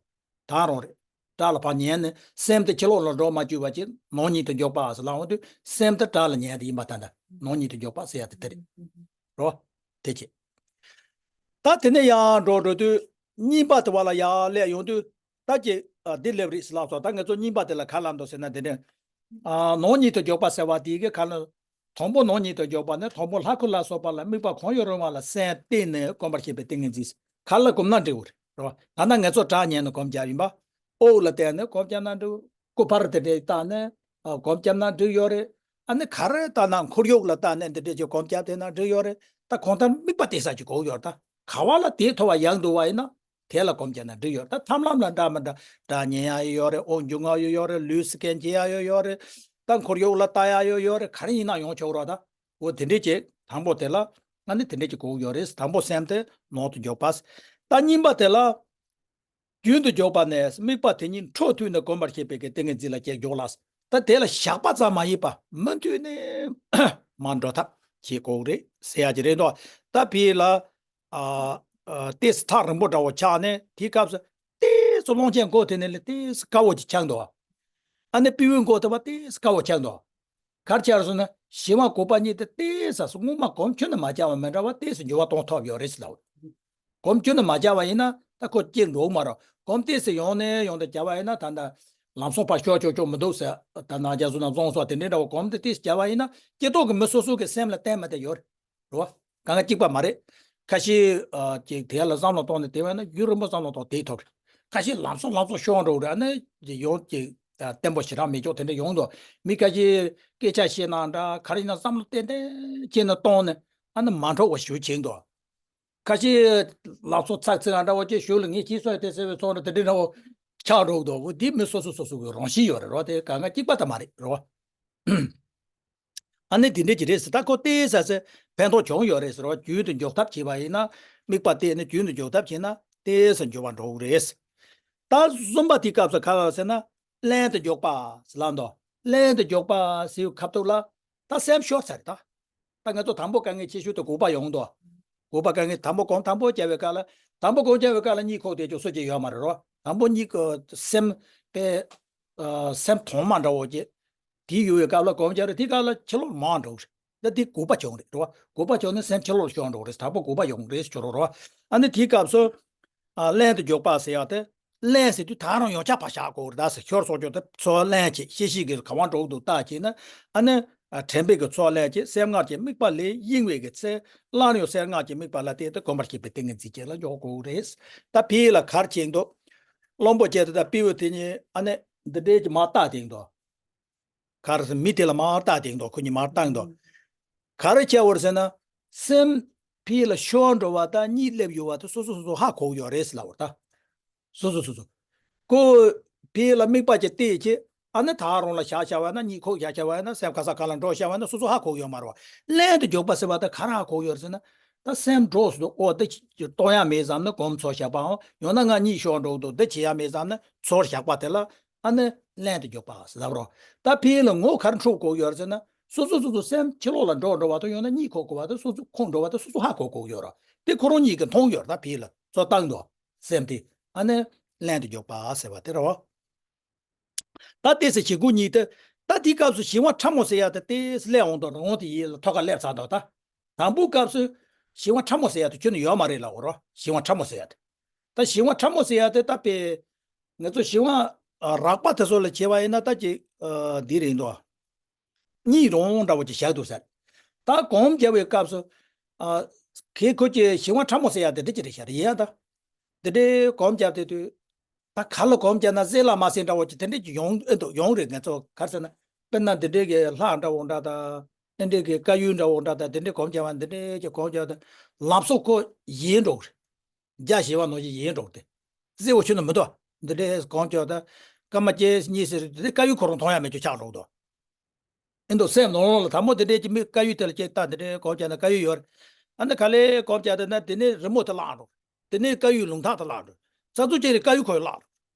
ད་རང་རེད། དགྲ་ལ་ཕར་ཉན་ནས་སེམས་དེ་ཕྱི་ལོགས་ལ་འགྲོ་མ་བཅུག་པ་ཅིག་ནོར་ཉིད་དུ་འཇོག་པ་ཟེར་ལབ་འོང་དུས་སེམས་དེ་དགྲ་ལ་ཉན་དེ་ཡིན་པ་ད་ལྟ་ནོར་ཉིད་དུ་འཇོག་པ་ཟེར་ཡ་དེ་དེ་རེད་རོ། དེ་ཅི། ད་དེ་ནས་ཡང་འགྲོ་འགྲོ་དུས་གཉིས་པ་དེ་བ་ལ་ཡར་སླེབས་ཡོང་དུས་ད་ཅི་འདི་སླེབས་རེད་ཟེར་ལབ་སོང་། ད་ང་ཚོ་གཉིས་པ་དེ་ལ་ག་ལབ་འདུག་ཟེར་ན་དེ་ནས། ཨ་ནོར་ཉིད་དུ་འཇོག་པ་ཟེར་བ་དེ་གི་ག་ལ། དང་པོ་ནོར་ཉིད་དུ་འཇོག་པ་ནི་དང་པོ་ལྷ་སྐུ་ལ་སོགས་པ་ལ་དམིགས་པ་གང་ཡང་རུང་བ་ལ་སེམས་གཏད་ནས་བསྒོམ་པར་བྱེད་པའི་ཏིང་ངེ་འཛིན་ག་ལ་བསྒོམ་ན་འགྲིག་གི་རེད་རོ། ད་ནང་ང་ཚོ་དགྲ་ཉན་ནས་སྒོམ་རྒྱབ་ཡིན་པ། དབུགས་ལ་བལྟས་ནས་སྒོམ་རྒྱབ་ན་འགྲིག་སྐུ་པར་དེ་འདྲས་བལྟས་ནས་སྒོམ་རྒྱབ་ན་འགྲིག་ཡོད་རེད། ཨ་ནི་ག་རེ་བལྟས་ན་ཁོར་ཡུག་ལ་བལྟས་ནས་འདི་འདྲས་ཀྱི་སྒོམ་རྒྱབ་དེ་ན་འགྲིག་ཡོད་རེད། ད་གང་ལྟར་དམིགས་པ་གཏད་ས་ཅིག་དགོས་ཡོད་རེད། ད་ག་བ་ལ་དེ་ཐོབ་པ་ཡག་འདུག་བ་ཡིན་ན། དེ་ལ་སྒོམ་བྱས་ན་འགྲིག་ཡོད། ད་ཐབས་ལམ་ལ་འདྲ་མི་འདྲ་སྒྲ་ཉན་ཡ་ཡོད་རེད། དབུགས་འབྱུང་ཡ་ཡོད་རེད། ལུས་སུ་སྐད་འབྱེད་ཡ་ཡོད་ཡོད་རེད། ད་ཁོར་ཡུག་ལ་ལྟ་ཡ་ཡོད་ཡོད་རེད། ག་རེ་ཡིན་ན་ཡོང་ཆོག་རོགས། ད་འོ་དེ་འདྲས་ཀྱི་དང་པོ་དེ་ལ་ང་ནི་དེ་འདྲས་ཀྱི་གོ་ཡོད་རེད། དང་པོ་སེམས་དེ་ནོར་དུ་འཇོག་པ། ད་གཉིས་པ་དེ་ལ་རྒྱུན་དུ་འཇོག་པ་ནས་དམིགས་པ་དེ་ཉིད་འཕྲོ་མཐུད་ནས་བསྒོམ་པར་བྱེད་པའི་གི་ཏིང་ངེ་འཛིན་ལ་བྱེད་འཇོག་ལ། ད་དེ་ལ་བཞག་པ་ཙམ་མ་ཡིན་པ་མུ་མཐུད་ནས་མར་འགྲོ་ཐབས་བྱེད་དགོས་རེད་ཟེར་ཡ་ཅིག་རེད་འདུག་ད་ཕི་ལ། ཨ། ཨ། ཏོག་ཙམ་ཐག་རིང་པོ་འདྲ་བོ་ཆགས་ནས་དེའི་སྐབས་སུ་ཏོག་ཙམ་གློག་ཆེན་མགོ་དེ་ནས་ལས་ཏོག་ཙམ་དཀར་བོ་ཅིག་ཆགས་འདུག་ཨ་ནི་པི་ཝི་མགོ་དེ་བ་ཏོག་ཙམ་དཀར་བོ་ཆགས་འདུག་གར་ཆགས་སོང་ན་ཞི་བ་གུས་པ་གཉིས་དེ་ཏོག་ཙམ་སྔོན་མ་གོམས་ཆུ་ནི་མ་བྱ་བ་མི་འདྲ་བ་ཏོག་ཙམ་འགྱུར་བ་གཏོང་ཐུབ་ཡོད་རེད་ཟེར་ལབ། གོམས་ཆུ་ནི་མ་བྱ་བ་ཡིན་ན་ད་ཁོ་སྐྱེ་འགྲོ་མ་རོགས། གོམས་ཏོག་ཙམ་ཡོང་ནས་ཡོང་དུ་བྱ་བ་ཡིན་ན་ད་ལྟ་ལམ་སང་ཕར་ཤོར་ཆོག་ཆོག་མི་འདུག་ཟེར། ད་ནང་རྒྱ་སོ་ན་བཙོང་སོགས་དེ་འདྲའི་འདྲ་བ་གོམས་དེ་ཏོག་ཙམ་བྱ་བ་ཡིན་ན་སྐྱེ་ཐོག་གི་མི་སོ་སོ་གི་སེམས་ལ་བརྟེན་མ་དེ་ཡོད་རེད། རེད་བ། གང་ག་གཅིག་པ་མ་རེད། ཁ་ཤས་ཨ་ཅིག་དེ་ལ་བསམ་བློ་གཏོང་ནས་དེ་བས་ན་རྒྱུན་རིང་པོ་བསམ་བློ་གཏོང་དེ་ཐོབ་རེད། ཁ་ཤས་ལམ་སང་ལམ་སང་ཤོར་འགྲོ་རེད། ཨ་ནི་ཡོང་ཅིག་བརྟན་པོ་ཞེ་དྲག་མེད་ཆོག་དེ་འདྲ་ཡོང་འདུག་མི་ཁ་ཤས་སྐད་ཆ་བཤད་ན་འདྲ་ག་རེ་ཡིན་ན་བསམ་བློ་ཏན་ཏན་བྱས་ནས་གཏོང་ནས་ཨ་ནི་མ་འགྲོ་བ་ཞུ་བྱེད་འདུག་ཁ་ཤས་ལག་ཚོ་ཚག་ཚིག་ཨ་འདྲ་བོ་ཅིག་ཞུ་ལ་ངས་ཁྱི་སོ་དེ་ཟེར་བའི་ཚོགས་འདྲ་དེ་འདྲའི་འདྲ་བོ་ཆགས་འགྲོ་གི་འདུག་འོ་འདི་མི་སོ་སོ་སོ་སོ་གི་རང་བཞིན་ཡོད་རེད་རོ། དེ་གང་ག་གཅིག་པ་ད་མ་རེད་རོ། ཨ་ནི་དེ་འདྲས་ཀྱི་རེད་ཟེར། ད་ཁོ་ཏོག་ཙམ་ཟེར་ཕན་ཐོགས་བྱུང་ཡོད་རེད་ཟེར་རོ། རྒྱུན་དུ་འཇོག་ཐབས་བྱས་པ་ཡིན་ན་དམིགས་པ་གཏད་ནས་རྒྱུན་དུ་འཇོག་ཐབས་བྱས་ན་ཏོག་ཙམ་འགྱུར་བ་འགྲོ་གི་རེད། ད་གསུམ་པ་དེའི་སྐབས་སུ་ག་ལ་ཟེར་ན་ལན་དུ་འཇོག་པ་ཟེར་ལབ་འདུག་ལན་དུ་འཇོག་པ་ཟེར་བའི་ཁ་ཐུག་ལ། ད་སེམས་ཤོར་ཚར་རེད་ད། ད་ང་ཚོ་དང་པོ་དཀའ་ངལ་ཆེ་ཤོས་དེ་གུས་པ་ཡོང་འདུག་གུས་པ་དཀའ་ངལ་དང་པོ་གོམ་དང་པོ་རྒྱབ་པའི་སྐབས་ལ་དང་པོ་གོམ་རྒྱབ་པའི་སྐབས་ལ་གཉིད་ཁུག་བསྡད་ཆོག་སུ་གཅིག་ཡོད་མ་རེད་རོ། དང་པོ་གཉིད་ཁུག་སེམས་དེ་ཨ་སེམས་གྲོངས་མ་འདྲ་བོ་ཅིག་དེ་ཡོད་པའི་སྐབས་ལ་གོམ་རྒྱབ་རེད། དེའི་སྐབས་ལ་ཕྱི་ལོགས་མང་འགྲོ་གི་རེད། ད་དེ་གུས་པ་བྱུང་རེད་རོ། གུས་པ་བྱུང་ནས་སེམས་ཕྱི་ལོགས་ཤོར་འགྲོ་གི་རེད། དང་པོ་གུས་པ་ཡོང་གི་རེད་ཟེར་རོ་རོ། ཨ་ནི་དེའི་སྐབས་སུ། ཨ་ལན་དུ་འཇོག་པ་ཟེར་ཡག་དེ། ལན་ཟེར་དུས་ད་རང་ཡོངས་ཁྱབ་ཕར་བཞག་དགོས་རེད། ད་ཟེར་ཤོར་སོང་ཆོག་དེ་ཚོ་ལན་བྱེད་ཤེས་ཤེས་ཀྱི་ག་བ་འགྲོ་གི་འདུག་བལྟ་བྱས་ན། ཨ་ནི་ དྲན་པའི་གི་ཚོགས་ལས་ཀྱི་སེམས་ངར་གྱི་དམིགས་པ་ལས་གཡེང་བའི་གི་ཚེ་སླར་ཡང་སེམས་ངར་གྱི་དམིགས་པ་ལ་བརྟེན་ཏེ་གོམས་པར་བྱེད་པའི་ཏིང་ངེ་འཛིན་ཅན་ལ་འཇོག་དགོས་རེད། ད་ཕི་ལ་གར་ཆེན་དུ་བློན་པོ་བྱས་ཏེ་ད་སྤྲེའུ་དེ་གཉིས་ཨ་ནི་འདི་འདྲའི་གི་མར་བལྟ་དེང་དུ། གར་མི་དེ་ལ་མར་བལྟ་དེང་དུ་ཁོ་གཉིས་མར་བལྟ་དེང་དུ། ག་རེ་བྱས་པ་རེད་ཟེར་ན། སེམས་ཕི་ལ་ཤོར་འགྲོ་བ་དང་གཉིད་སླེབས་ཡོང་བ་དེ་སོ་སོ་སོ་སོ་ཧ་གོ་གི་ཡོད་རེད་ཟེར་ལབ་པ་རེད་ད། སོ་སོ་སོ་སོ། ཁོ་ཕི་ལ་དམིགས་པ་ཅིག་གཏད་བྱས་ཨ་ནི་ད་རུང་ལ་བཞག་བཞག་པ་ན་གཉིད་ཁུག་བཞག་བཞག་པ་ན་སེམས་ག་ས་ག་ལ་འགྲོ་བཞག་པ་ན་སོ་སོ་ཧ་གོ་གི་ཡོད་མ་རེད་བ། ལྷན་དུ་འཇོག་པ་ཟེར་བ་ད་ག་རེ་ཧ་གོ་གི་ཡོད་རེད་ཟེར་ན། ད་སེམས་འགྲོ་སོང་དུ་ཨོ་འདི་གཏོང་ཡ་མེད་བསམ་ན་གོམས་ཚོར་བཞག་པའམ་ཡང་ན་ང་གཉིད་ཤོར་འགྲོ་གི་འདུག་འདི་བྱེད་ཡ་མེད་བསམ་ན་ཚོར་བཞག་པ་དེ་ལ་ཨ་ནི་ལྷན་དུ་འཇོག་པ་ཟེར་ལབ་རོ། ད་ཕི་ལ་ངོ་ག་རེ་འཕྲོད་གོ་གི་ཡོད་རེད་ཟེར་ན། སོ་སོ་སོ་སོ་སེམས་ཕྱི་ལོགས་ལ་འགྲོ་འགྲོ་བ་དང་ཡང་ན་གཉིད་ཁུག་གོ་བ་དང་སོ་སོ་ཁུག་འགྲོ་བ་དང་སོ་སོ་ཧ་གོ་གོ་གི་ཡོད་རེད། དེ་ཁོ་རང་གཉིས་ཀྱིས་མཐོང་གི་ཡོད་རེད། ད་ཕི་ལ་ཚོར་བཏང་འདུག་སེམས་དེ་ཨ་ནི་ལྷན་དུ་འཇོག་པ་ཟེར་བ་དེ་རེད་བ། ད་དེ་ཚེ་བྱེད་སྒོ་གཉིས་དེ། ད་དེའི་སྐབས་སུ་གཞན་དབང་ཕྲ་མོ་ཟེར་ཡ་དེ་དེ་སླེབས་འོང་དང་རང་དེ་ཡིད་ལ་ཐོག་ཁ་སླེབས་ཚར་འདུག་ད་དང་པོའི་སྐབས་སུ་གཞན་དབང་ཕྲ་མོ་ཟེར་ཡ་དེ་ཁྱོན་ནས་ཡོད་མ་རེད་ལབ་འོ་རོ། གཞན་དབང་ཕྲ་མོ་ཟེར་ཡ་དེ། ད་གཞན་དབང་ཕྲ་མོ་ཟེར་ཡ་དེ་ད་དཔེ་ང་ཚོ་གཞན་དབང་རགས་པ་དེ་ཚོ་ལ་བྱས་པ་ཡིན་ན་ད་ཅིག་འདི་རེད་འདུག་གཉིས་རུང་འདྲ་བོ་ཅིག་བཞག་འདུག་ཟེར། ད་གོམས་བརྒྱབ་པའི་སྐབས་སུ། ཨ། གལ་ཁོ་ཅིག་གཞན་དབང་ཕྲ་མོ་ཟེར་ཡ་དེ་འདྲ་ཅིག་རེད་ཤག་རེད་ཡ་ད། དེ་འདྲའི་གོམས་བརྒྱབ་དེ་དུས། ད་ག་ལ་གོམས་བརྒྱབ་ན་གསལ་ལ་མ་གསལ་འདྲ་བོ་ཅིག་དེ་འདྲ་ཅིག་ཡོང་ཨེ་འདུག་ཡོང་རེད། ང་ཚོ་ག་རེ་ཟེར་ན། དཔེར་ན་འདི་འདྲའི་གི་ལྷ་འདྲ་བོ་འདྲ་དང་། འདི་འདྲའི་གི་དཀར་ཡོལ་འདྲ་བོ་འདྲ་དང་དེ་འདྲའི་གོམས་བརྒྱབ་པ་འདི་འདྲའི་ཅིག་གོམས་བརྒྱབ་དུས་ལམ་སང་ཁོ་ཡལ་འགྲོ་གི་རེད། རྒྱ་ཞེས་པ་ནང་བཞིན་ཡལ་འགྲོ་སྟེ། གསལ་བོ་ཁྱོན་ནས་མི་འདུག་འདི་འདྲའི་གོམས་ཀྱང་ད། སྐར་མ་གཅིག་གཉིས་ཟེར་དེ་དཀར་ཡོལ་ཁོ་རང་མཐོང་ཡ་མེད་ཅོག་ཆགས་འགྲོ་འདུག་ཨེ་འདུག་སེམས་ནང་ལོགས་ལ་དང་པོ་དེ་འདྲའི་ཅིག་མི་དཀར་ཡོལ་དེ་ལ་ཅིག་ལྟ། འདི་འདྲའི་གོམས་ཀྱང་ད་དཀར་ཡོལ་ཡོད་རེད། ཨ་ནི་ག་ལེ་གོམས་ཀྱང་དེ་ན་དེ་ནས་རི་མོ་དེ་བརླག་འགྲོ། དེ་ནས་དཀར་ཡོལ་ལུང་ཐག་དེ་བརླག་འགྲོ། ས་འཛུགས་ཅིག་ལ་དཀར་ཡོལ་ཁོ་ཡོད་བརླག་འགྲོ།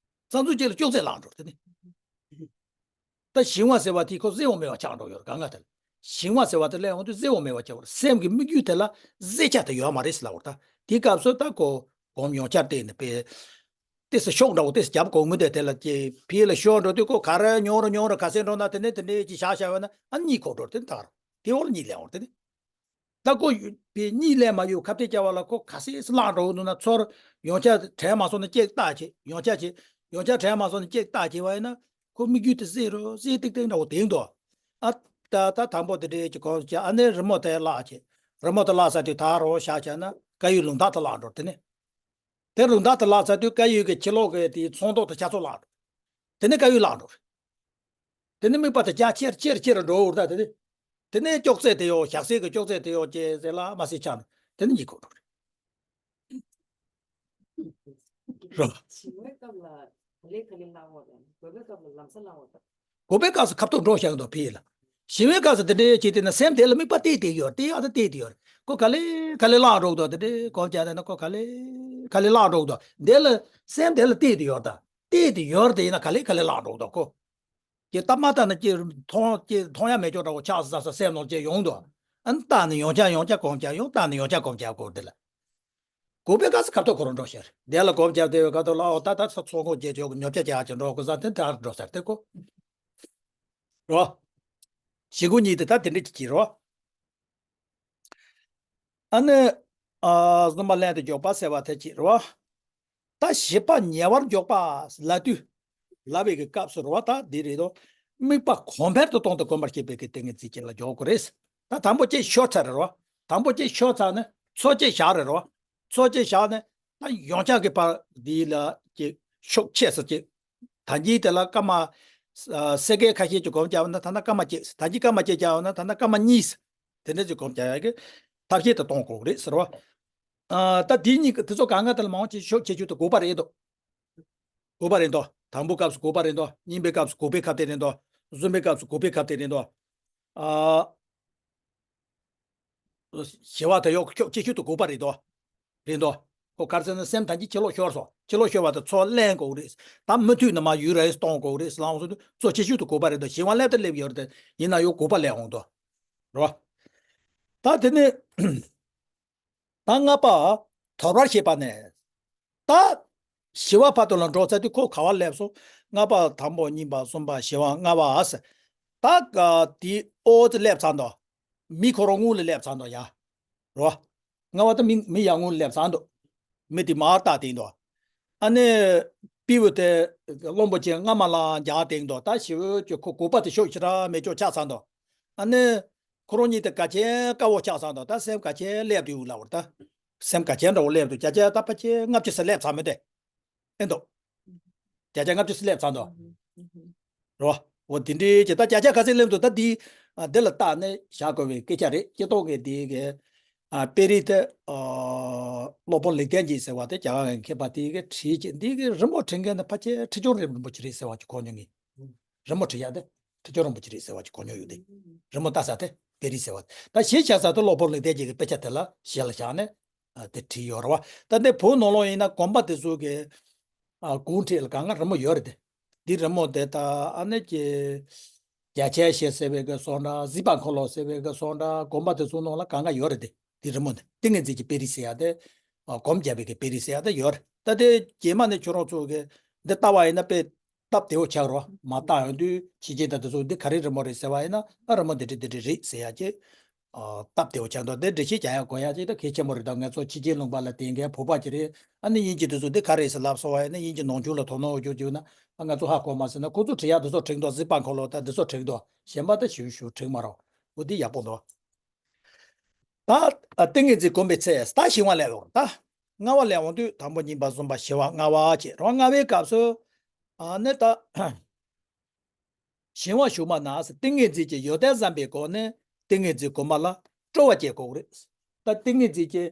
ས་འཛུགས་ཅིག་ལ་ཅོག་ཙེ་བརླག་འགྲོ་དེ་ནས། ད་གཞན་དབང་ཟེར་བ་དེ་ཁོ་གསལ་བོ་མེད་པ་ཆགས་འགྲོ་ཡོད་གང་ག་དེ་ལ། གཞན་དབང་ཟེར་བ་དེ་སླེབས་འོང་དུས་གསལ་བོ་མེད་པ་ཆགས་པར་སེམས་ཀྱི་དམིགས་ཡུལ་དེ་ལ་གསལ་ཆ་དེ་ཡོད་མ་རེད་ཟེར་ལབ་པར་ད། དེའི་སྐབས་སུ་ད་ཁོ་གོམས་ཡོངས་ཆར་བལྟས་ནས་པས། ཏོག་ཙམ་ཤོག་འདྲ་བོ་ཏོག་ཙམ་རྒྱབ་དགོས་མི་དེ་དེ་ལ་ཀྱེ་ཕི་ལ་ཤོར་འགྲོ་དུས་ཁོ་ག་རེ་མྱོང་རུང་མྱོང་རུང་ག་ཚད་འགྲོ་ན་དེ་ནས་དེ་འདྲའི་ཅིག་བཞག་བཞག་པ་ན་ཨ་གཉིད་ཁུག་འགྲོ་དེ་ད་ག་རེད། དེ་འོག་ལ་གཉིད་ལེན་འོང་དེ་ནི། ད་ཁོ་ཡོད་པའི་གཉིད་ལེན་མ་ཡོད་ཁ་གཏད་བཅའ་བ་ལ་ཁོ་ག་ཚད་བརླག་འགྲོ་གི་འདུག་ན། ཚུར་ཡོངས་ཆ་དྲན་མ་སོང་ན་ཅིག་བལྟ་བྱེད། ཡོངས་ཆ་བྱེད། ཡོངས་ཆ་དྲན་མ་སོང་ན་ཅིག་བལྟ་བྱེད་པ་ཡིན་ན་ཁོ་དམིགས་ཡུལ་དེ་གསལ་རུ་གསལ་ཏིག་ཏིག་འདྲ་བོ་དེ་འདུག་ཨ་ད་ད་དང་པོ་དེ་འདྲའི་ཅིག་གོམས་བྱས། ཨ་ནི་རི་མོ་དེ་བརླག་བྱེད། རི་མོ་དེ་བརླག་ཚར་དུས་ད་རུང་བཞག་བྱས་ན་དཀར་ཡོལ་ལུང་ཐག་དེ་བརླག་འགྲོ་དེ་ནི། དེ་ལུང་ཐག་དེ་བརླག་ཚར་དུས་དཀར་ཡོལ་གྱི་ཕྱི་ལོགས་ཀྱི་དེའི་ཚོན་མདོག་དེ་ཆ་ཚང་བརླག་འགྲོ། དེ་ནི་དཀར་ཡོལ་བརླག་འགྲོ། དེ་ནི་དམིགས་པ་དེ་རྒྱ་ཆེར་ཆེར་ཆེར་འགྲོ་འུར་ད་དེ་ནི། དེ་ནི་ཅོག་ཙེ་དེ་ཡོ་ཞག་སེར་གྱི་ཅོག་ཙེ་དེ་ཡོ་ཅེ་ཟེར་ལ་མ་སེ་ཆགས་ནས་དེ་ནི་གཉིད་ཁུག་འགྲོ་རེད། རོ། བྱིང་བའི་སྐབས་ལ་ག་ལེ་ག་ལེ་བརླག་འོ་དང་། རྒོད་པའི་སྐབས་ལ་ལམ་སང་བརླག་འོ་དང་། རྒོད་པའི་སྐབས་སུ་ཁ་ཐུག་འགྲོ་བཞག་འདུག་ཕི་ལ། བྱིང་བའི་སྐབས་སུ་དེ་འདྲའི་བྱེད་དེ་ན་སེམས་དེ་ལ་དམིགས་པ་གཏད་དེ་ཡོད་དེ་ཡག་ད་གཏད་དེ་ཡོད་རེད། ཁོ་ག་ལེ་ག་ལེ་བརླག་འགྲོ་འདུག་དེ་འདྲའི་གོམས་བྱས་ན་ཁོ་ག་ལེ་ག་ལེ་བརླག་འགྲོ་འདུག་དེ་ལ་སེམས་དེ་ལ་གཏད་དེ་ཡོད་ད། གཏད་དེ་ཡོད་དེ་ཡིན་ན་ག་ལེ་ག་ལེ་བརླག་འགྲོ་འདུག་ཁོ། ཀྱེ་ལྟ་མ་ལྟ་ན་ཀྱེ་མཐོང་ཀྱེ་མཐོང་ཡ་མེད་ཅོག་འདྲ་བོ་ཆགས་ས་ས་སེམས་ནང་ཀྱེ་ཡོང་དུ། ཨ་ནི་ལྟ་ནི་ཡོང་ཆ་ཡོང་ཆ་གོམས་ཆ་ཡོང་ལྟ་ནི་ཡོང་ཆ་གོམས་ཆ་སྐོར་དེ་ལ། རྒོད་པའི་སྐབས་སུ་ཁ་ཐུག་ཁོ་རང་འགྲོ་ཤར་དེ་ལ་གོམས་ཆ་དེ་བའི་ཁ་ཐུག་ལ་ཨོ་ད་ད་ཚོ་ཚོ་ཁོ་ཀྱེ་ཅོག་ཉོབ་ཆ་ཀྱེ་ཧ་ཅེ་འགྲོ་ཁོ་ས་དེ་ད་འགྲོ་ས་དེ་ཁོ། རོ། ཞི་གུ་གཉིས་དེ་ད་དེ་འདྲ་ཅིག་ཅིག་རོ། ཨ་ནི། ཨ་གསུམ་པ་ལན་དུ་འཇོག་པ་ཟེར་བ་དེ་ཅིག་རོ། ད་བཞི་པ་ཉེ་བར་འཇོག་པ་ལབ་དུས། ལབ་པའི་གི་སྐབས་སུ་རེད་བ། ད་འདི་རེད་དོ། དམིགས་པ་གོང་འཕེལ་དུ་གཏོང་དུ་གོམས་པར་བྱེད་པའི་གི་ཏིང་ངེ་འཛིན་ཅན་ལ་འཇོག་དགོས་རེད། ད་དང་པོ་གཅིག་ཤོར་ཚར་རེད་བ། དང་པོ་གཅིག་ཤོར་ཚར་ནས་ཚོ་གཅིག་བཞག་རེད་རེད་བ། ཚོ་གཅིག་བཞག་ནས་ད་ཡོངས་ཁྱབ་ཀྱི་བར་འདི་ལ་གཅིག་ཤུགས་ཆེ་ས་གཅིག་ད་གིན་དེ་ལ་སྐར་མ། ཨ་སེ་ཀན་ཁ་ཤས་ཀྱི་གོམས་བརྒྱབ་ན་ད་ལྟ་སྐར་མ་གཅིག་ད་གིན་སྐར་མ་གཅིག་བརྒྱབ་ན་ད་ལྟ་སྐར་མ་གཉིས། དེ་འདྲ་ཅིག་གོམས་བརྒྱབ་ཡ་གི་ཐབས་ཤེས་དེ་གཏོང་དགོས་རེད་ཟེར་བ། ཨ་ད་དེ་གཉིས་ཀྱི་དེ་ཚོ་གང་ག་དེ་ལ་མང་ཆེ་ཤོས་ཁྱད་ཆོས་དེ་དགུ་པ་རེད་འདུག་དགུ་པ་རེད་འདུག་དང་པོའི་སྐབས་སུ་དགུ་པ་རེད་འདུག་གཉིས་པའི་སྐབས་སུ་དགུ་པའི་ཁ་གཏད་རེད་འདུག་གསུམ་པའི་སྐབས་སུ་དགུ་པའི་ཁ་གཏད་རེད་འདུག་ཨ། ཞི་བ་དེ་ཡོག་ཁྱོག་ཁྱད་ཆོས་དེ་དགུ་པ་རེད་འདུག་རེད་འདུག་ཁོ་ག་རེ་ཟེར་ན་སེམས་ཐམས་ཅད་ཕྱི་ལོགས་ཤོར་སོང་། ཕྱི་ལོགས་ཤོར་བ་དེ་ཚོ་ལེན་དགོས་རེད། ད་མུ་མཐུད་ནས་མར་ཡུལ་རེས་གཏོང་དགོས་རེད་ལབ་སོང་དུས་ཚོ་ཁྱད་ཆོས་དེ་དགུ་པ་རེད་འདུག་ཞི་བ་སླེབས་དང་སླེབས་ཡོད་རེད། ཡིན་ན་ཡང་དགུ་པ་ལེན་འོང་འདུག་རེད་བ། ད་དེ་ནས་ད་ལྔ་པ་དོར་བར་བྱེད་པ་ནས། ད་ཞི་བ་བར་དུ་ལ་འགྲོ་ཚར་དུས་ཁོ་ག་བ་སླེབས་སོང་། ལྔ་པ་དང་པོ་གཉིས་པ་གསུམ་པ་བཞི་པ་ལྔ་པ་ཟེར། ད་ག་དེ་ཨོ་ཙི་སླེབས་ཚར་འདུག་མི་ཁོ་རང་སྔོན་ལ་སླེབས་ཚར་འདུག་ཡ། རོ། ལྔ་པ་ད་མི་མི་ཡར་སྔོན་ལ་སླེབས་ཚར་འདུག་མི་དེ་མར་ལྟ་དེ་འདུག་ཨ་ནི། སྤྲེའུ་དེ། བློན་པོ་ཆེ་སྔ་མ་ལ་རྒྱག་དེ་འདུག་ད་ཞི་བའི་ཀྱི་ཁོ་དགུ་པ་དེ་ཤོག་ཞེ་དྲག་མེད་ཅོག་ཆགས་ཚར་འདུག་ཨ་ནི་ཁོ་རང་གཉིས་དེ་ག་ཅན་དཀར་བོ་ཆགས་ཚར་འདུག་ད་སེམས་ག་ཅན་སླེབས་འདུག་ལབ་པ་རེད་ད། སེམས་ག་ཅན་འདྲ་བོ་སླེབས་འདུག་བརྒྱ་ཆ་ད་ཕལ་ཆེར་ལྔ་བཅུ་ཙམ་སླེབས་ཚར་མེད་དེ། ཨེ་འདུག་བརྒྱ་ཆ་ལྔ་བཅུ་ཙམ་སླེབས་ཚར་འདུག་རེད་བ། འོ་དེ་འདྲའི་ཅིག་ད་བརྒྱ་ཆ་ག་ཚད་སླེབས་འདུག་ད་འདི། ཨ་འདི་ལ་བལྟས་ནས་བཞག་དགོས་པའི་སྐད་ཆ་རེད། སྤྱིར་བཏང་གི་འདི་གི། ཨ་དཔེ་རིས་དེ། ཨ་སློབ་དཔོན་ལེགས་ལྡན་འབྱེད་ཟེར་བ་དེ་རྒྱ་གར་གི་མཁས་པ་དེ་གིས་བྲིས་ཅིག་འདི་གི་རི་མོ་བྲིས་མཁན་དེ་ཕལ་ཆེར་ཁྲི་བྱང་རིན་པོ་ཆེ་རེད་ཟེར་བ་ཅིག་གོ་མྱོང་ངས། རི་མོ་བྲིས་ཡག་དེ་ཁྲི་བྱང་རིན་པོ་ཆེ་རེད་ཟེར་བ་ཅིག་གོ་མྱོང་ཡོད་དེ། རི་མོ་ལྟ་ས་དེ་དཔེ་རིས་ཟེར་བ་ད་གཞི་བཞག་ས་དེ་སློབ་དཔོན་ལེགས་ལྡན་འབྱེད་ཀྱི་དཔེ་ཆ་དེ་ལ་གཞི་ལ་བཞག་ནས། ཨ་དེ་བྲིས་ཡོད་རེད་བ། ད་འདི་བོད་ནང་ལོགས་ཡིན་ན་དགོན་པ་དེ་ཚོ་གི། ཨ་གུང་ཁྲིད་ལ་གང་ག་རི་མོ་ཡོད་རེད་དེ། འདི་རི་མོ་དེ་ད་ཨ་ནི་ཀྱི། རྒྱ་ཆེན་ཞེས་ཟེར་བའི་གི་སོང་འདྲ། གཟིགས་པ་འཁོར་ལོ་ཟེར་བའི་གི་སོང་འདྲ། དགོན་པ་དེ་ཚོ་ནང་ལ་གང་ག་ཡོད་རེད་དེ། འདི་རི་མོ་དེ་ཏིང་ངེ་འཛིན་གྱི་དཔེ་རིས་ཟེར་ཡག་དེ། ཨ་སྒོམ་རྒྱབ་པའི་གི་དཔེ་རིས་ཟེར་ཡག་དེ་ཡོད་རེད། ད་དེ་རྗེས་མ་ནས་ཁྱོད་རང་ཚོ་གི་འདི་ལྟ་བ་ཡིན་ན་དཔེ་སྟབས་བདེ་བོ་ཆགས་རོགས། མ་བལྟ་ཡོང་དུས་ཕྱི་རྒྱལ་དང་དེ་ཚོ་འདི་ག་རེ་རི་མོ་རེད་ཟེར་བ་ཡིན་ན། ཨ་རི་མོ་འདི་འདྲ་འདི་འདྲ་རེད་ཟེར་ཡག་ཅིག་ཨ་སྟབས་བདེ་བོ་ཆགས་འདུག་འདི་འགྲེལ་བཤད་རྒྱག་ཡག་དགོས་ཡག་ཅིག་ད་གལ་ཆེན་པོ་རེད། ད་ང་ཚོ་ཕྱི་རྒྱལ་ལུང་པ་ལ་བསྡད་མཁན་བོད་པ་ཅིག་རེད། ཨ་ནི་དབྱིན་ཇི་དེ་ཚོ་འདི་ག་རེ་ཟེར་ལབ་སོང་བ་ཡིན་ན། དབྱིན་ཇི་ནང་ཆོས་ལ་དོ་སྣང་འོ་ཅོག་བྱུང་ན། ཨ་ང་ཚོ་ཧ་གོ་མ་སོང་ན། ཁོ་ཚོ་བྲིས་ཡག་དེ་ཚོ་བྲིས་འདུག་གཟིགས་པ་འཁོར་ལོ་ད་འདི་ཚོ་བྲིས་འདུག་གཞན་པ་ད་ཞུ་ཞུ་བྲིས་མ་རོགས། འོ་འདི་ཡག་པོ་འདུག་ད་ཨ་ཏིང་ངེ་འཛིན་སྒོམ་པའི་ཚེ་ད་ཞི་བ་སླེབས་འོང་། ད་ལྔ་པ་སླེབས་འོང་དུས་དང་པོ་གཉིས་པ་གསུམ་པ་བཞི་པ་ལྔ་པ་བྱས་རོགས། ལྔ་པའི་སྐབས་སུ་ཨ་ནི་ད་ཞི་བ་ཞུགས་མ་ན་ཟེར། ཏིང་ངེ་འཛིན་གྱི་ཡོན་ཏན་བསམ་པའི་སྒོ་ནས་ཏིང་ངེ་འཛིན་སྒོམ་པ་ལ་སྤྲོ་བ་སྐྱེ་དགོས་རེད། ད་ཏིང་ངེ་འཛིན་གྱི་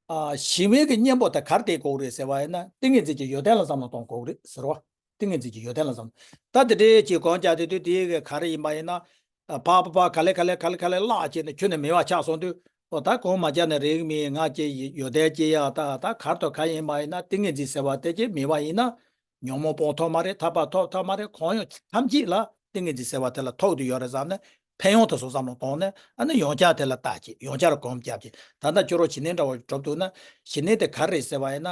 ཨ་ཞི་བའི་གི་གཉེན་པོ་དེ་ག་རེ་བསྟེན་དགོས་རེད་ཟེར་བ་ཡིན་ན། ཏིང་ངེ་འཛིན་གྱི་ཡོན་ཏན་ལ་བསམ་བློ་གཏོང་དགོས་རེད་ཟེར་བ། ཏིང་ངེ་འཛིན་གྱི་ཡོན་ཏན་ལ་བསམ། ད་དེ་འདྲའི་ཅིག་སྒོམ་རྒྱག་དུས་དུས་དེའི་གི་ག་རེ་ཡིན་པ་ཡིན་ན། ཨ་ཕར་ཕར་ཕར་ག་ལེ་ག་ལེ་ག་ལེ་ག་ལེ་བརླག་བྱས་ནས་ཁྱོན་ནས་མེད་པ་ཆགས་སོང་དུས། ཨོ་ད་སྒོམ་མ་རྒྱག་ན་རེད་མི། ང་ཅི་ཡོད་དེ་ཅི་ཡ། ད་ད་གར་དོ་ག་ཡིན་པ་ཡིན་ན་ཏིང་ངེ་འཛིན་ཟེར་བ་དེ་ཅི་མེད་པ་ཡིན་ན། ཉོན་མོངས་སྤོང་ཐུབ་མ་རེད། ཐར་པ་ཐོབ་ཐུབ་མ་རེད། གང་ཡོད་ཐམས་ཅད་ལ་ཏིང་ངེ་འཛིན་ཟེར་བ་དེ་ལ་ཐུག་བསྡད་ཡོད་རེད་བསམ་ནས་ཕན་ཡོན་དེ་ཚོ་བསམ་བློ་བཏང་ནས། ཨ་ནི་ཡང་བསྐྱར་དེ་ལ་བརྟག་ཅིག་ཡང་བསྐྱར་སྒོམ་རྒྱབ་ཅིག་ད་ལྟ་ཁྱོད་རང་ཞི་གནས་འདྲ་བོ་གྲུབ་འདུག་ན། ཞི་གནས་དེ་ག་རེ་རེད་ཟེར་བ་ཡིན་ན།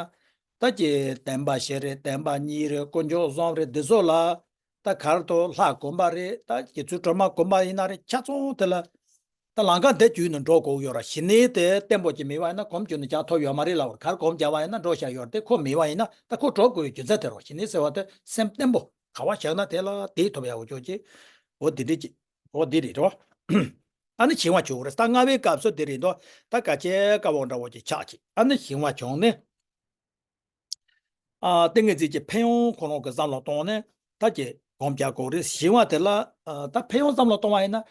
ད་ཀྱི་བདེན་པ་བཞི་རེད། བདེན་པ་གཉིས་རེད། དཀོན་མཆོག་གསུམ་རེད། འདི་ཚོ་ལ་ད་གར་དོ་ལྷ་སྒོམ་པ་རེད། ད་རྗེ་བཙུན་སྒྲོལ་མ་སྒོམ་པ་ཡིན་ན་རེད། ཆ་ཚང་དེ་ལ་ད་ལམ་ཁ་འདི་བརྒྱུད་ནས་འགྲོ་དགོས་ཡོད་ར། ཞི་གནས་དེ་བརྟན་པོ་ཅིག་མེད་པ་ཡིན་ན་སྒོམ་བརྒྱུད་ནས་ཀྱང་ཐོབ་ཡོད་མ་རེད་ལབ། གར་སྒོམ་རྒྱག་པ་ཡིན་ན་འགྲོ་བཞག་ཡོད་རེད་དེ། ཁོ་མེད་པ་ཡིན་ན་ད་ཁོ་གྲུབ་དགོས་ཡོད་རྒྱུ་མཚན་དེ་རེད། ཞི་གནས་ཟེར་བ་དེ་སེམས་བརྟན་པོ་ག་པར་བཞག་ན་དེ་ལ་དེ་ཐོབ་ཡག་འོ་ཅོག་ཅིག་འོ་འདི་འདྲ་ཅིག་འོ་འདི་རེད་རོ། ཨ་ནི་ཞི་བ་བྱུང་རེད། ད་ལྔ་པའི་སྐབས་སུ་དེ་རེད་འདུག་ད་ག་ཅི་དཀའ་བ་འདྲ་བོ་ཅིག་ཆགས་ཅིག་ཨ་ནི་ཞི་བ་བྱུང་ནས། ཨ་ཏིང་ངེ་འཛིན་གྱི་ཕན་ཡོན་ཁོ་རང་གི་བསམ་བློ་བཏང་ནས་ད་ཀྱི་སྒོམ་རྒྱག་དགོས་རེད། ཞི་བ་དེ་ལ་ཨ་ད་ཕན་ཡོན་བསམ་བློ་གཏོང་བ་ཡིན་ན།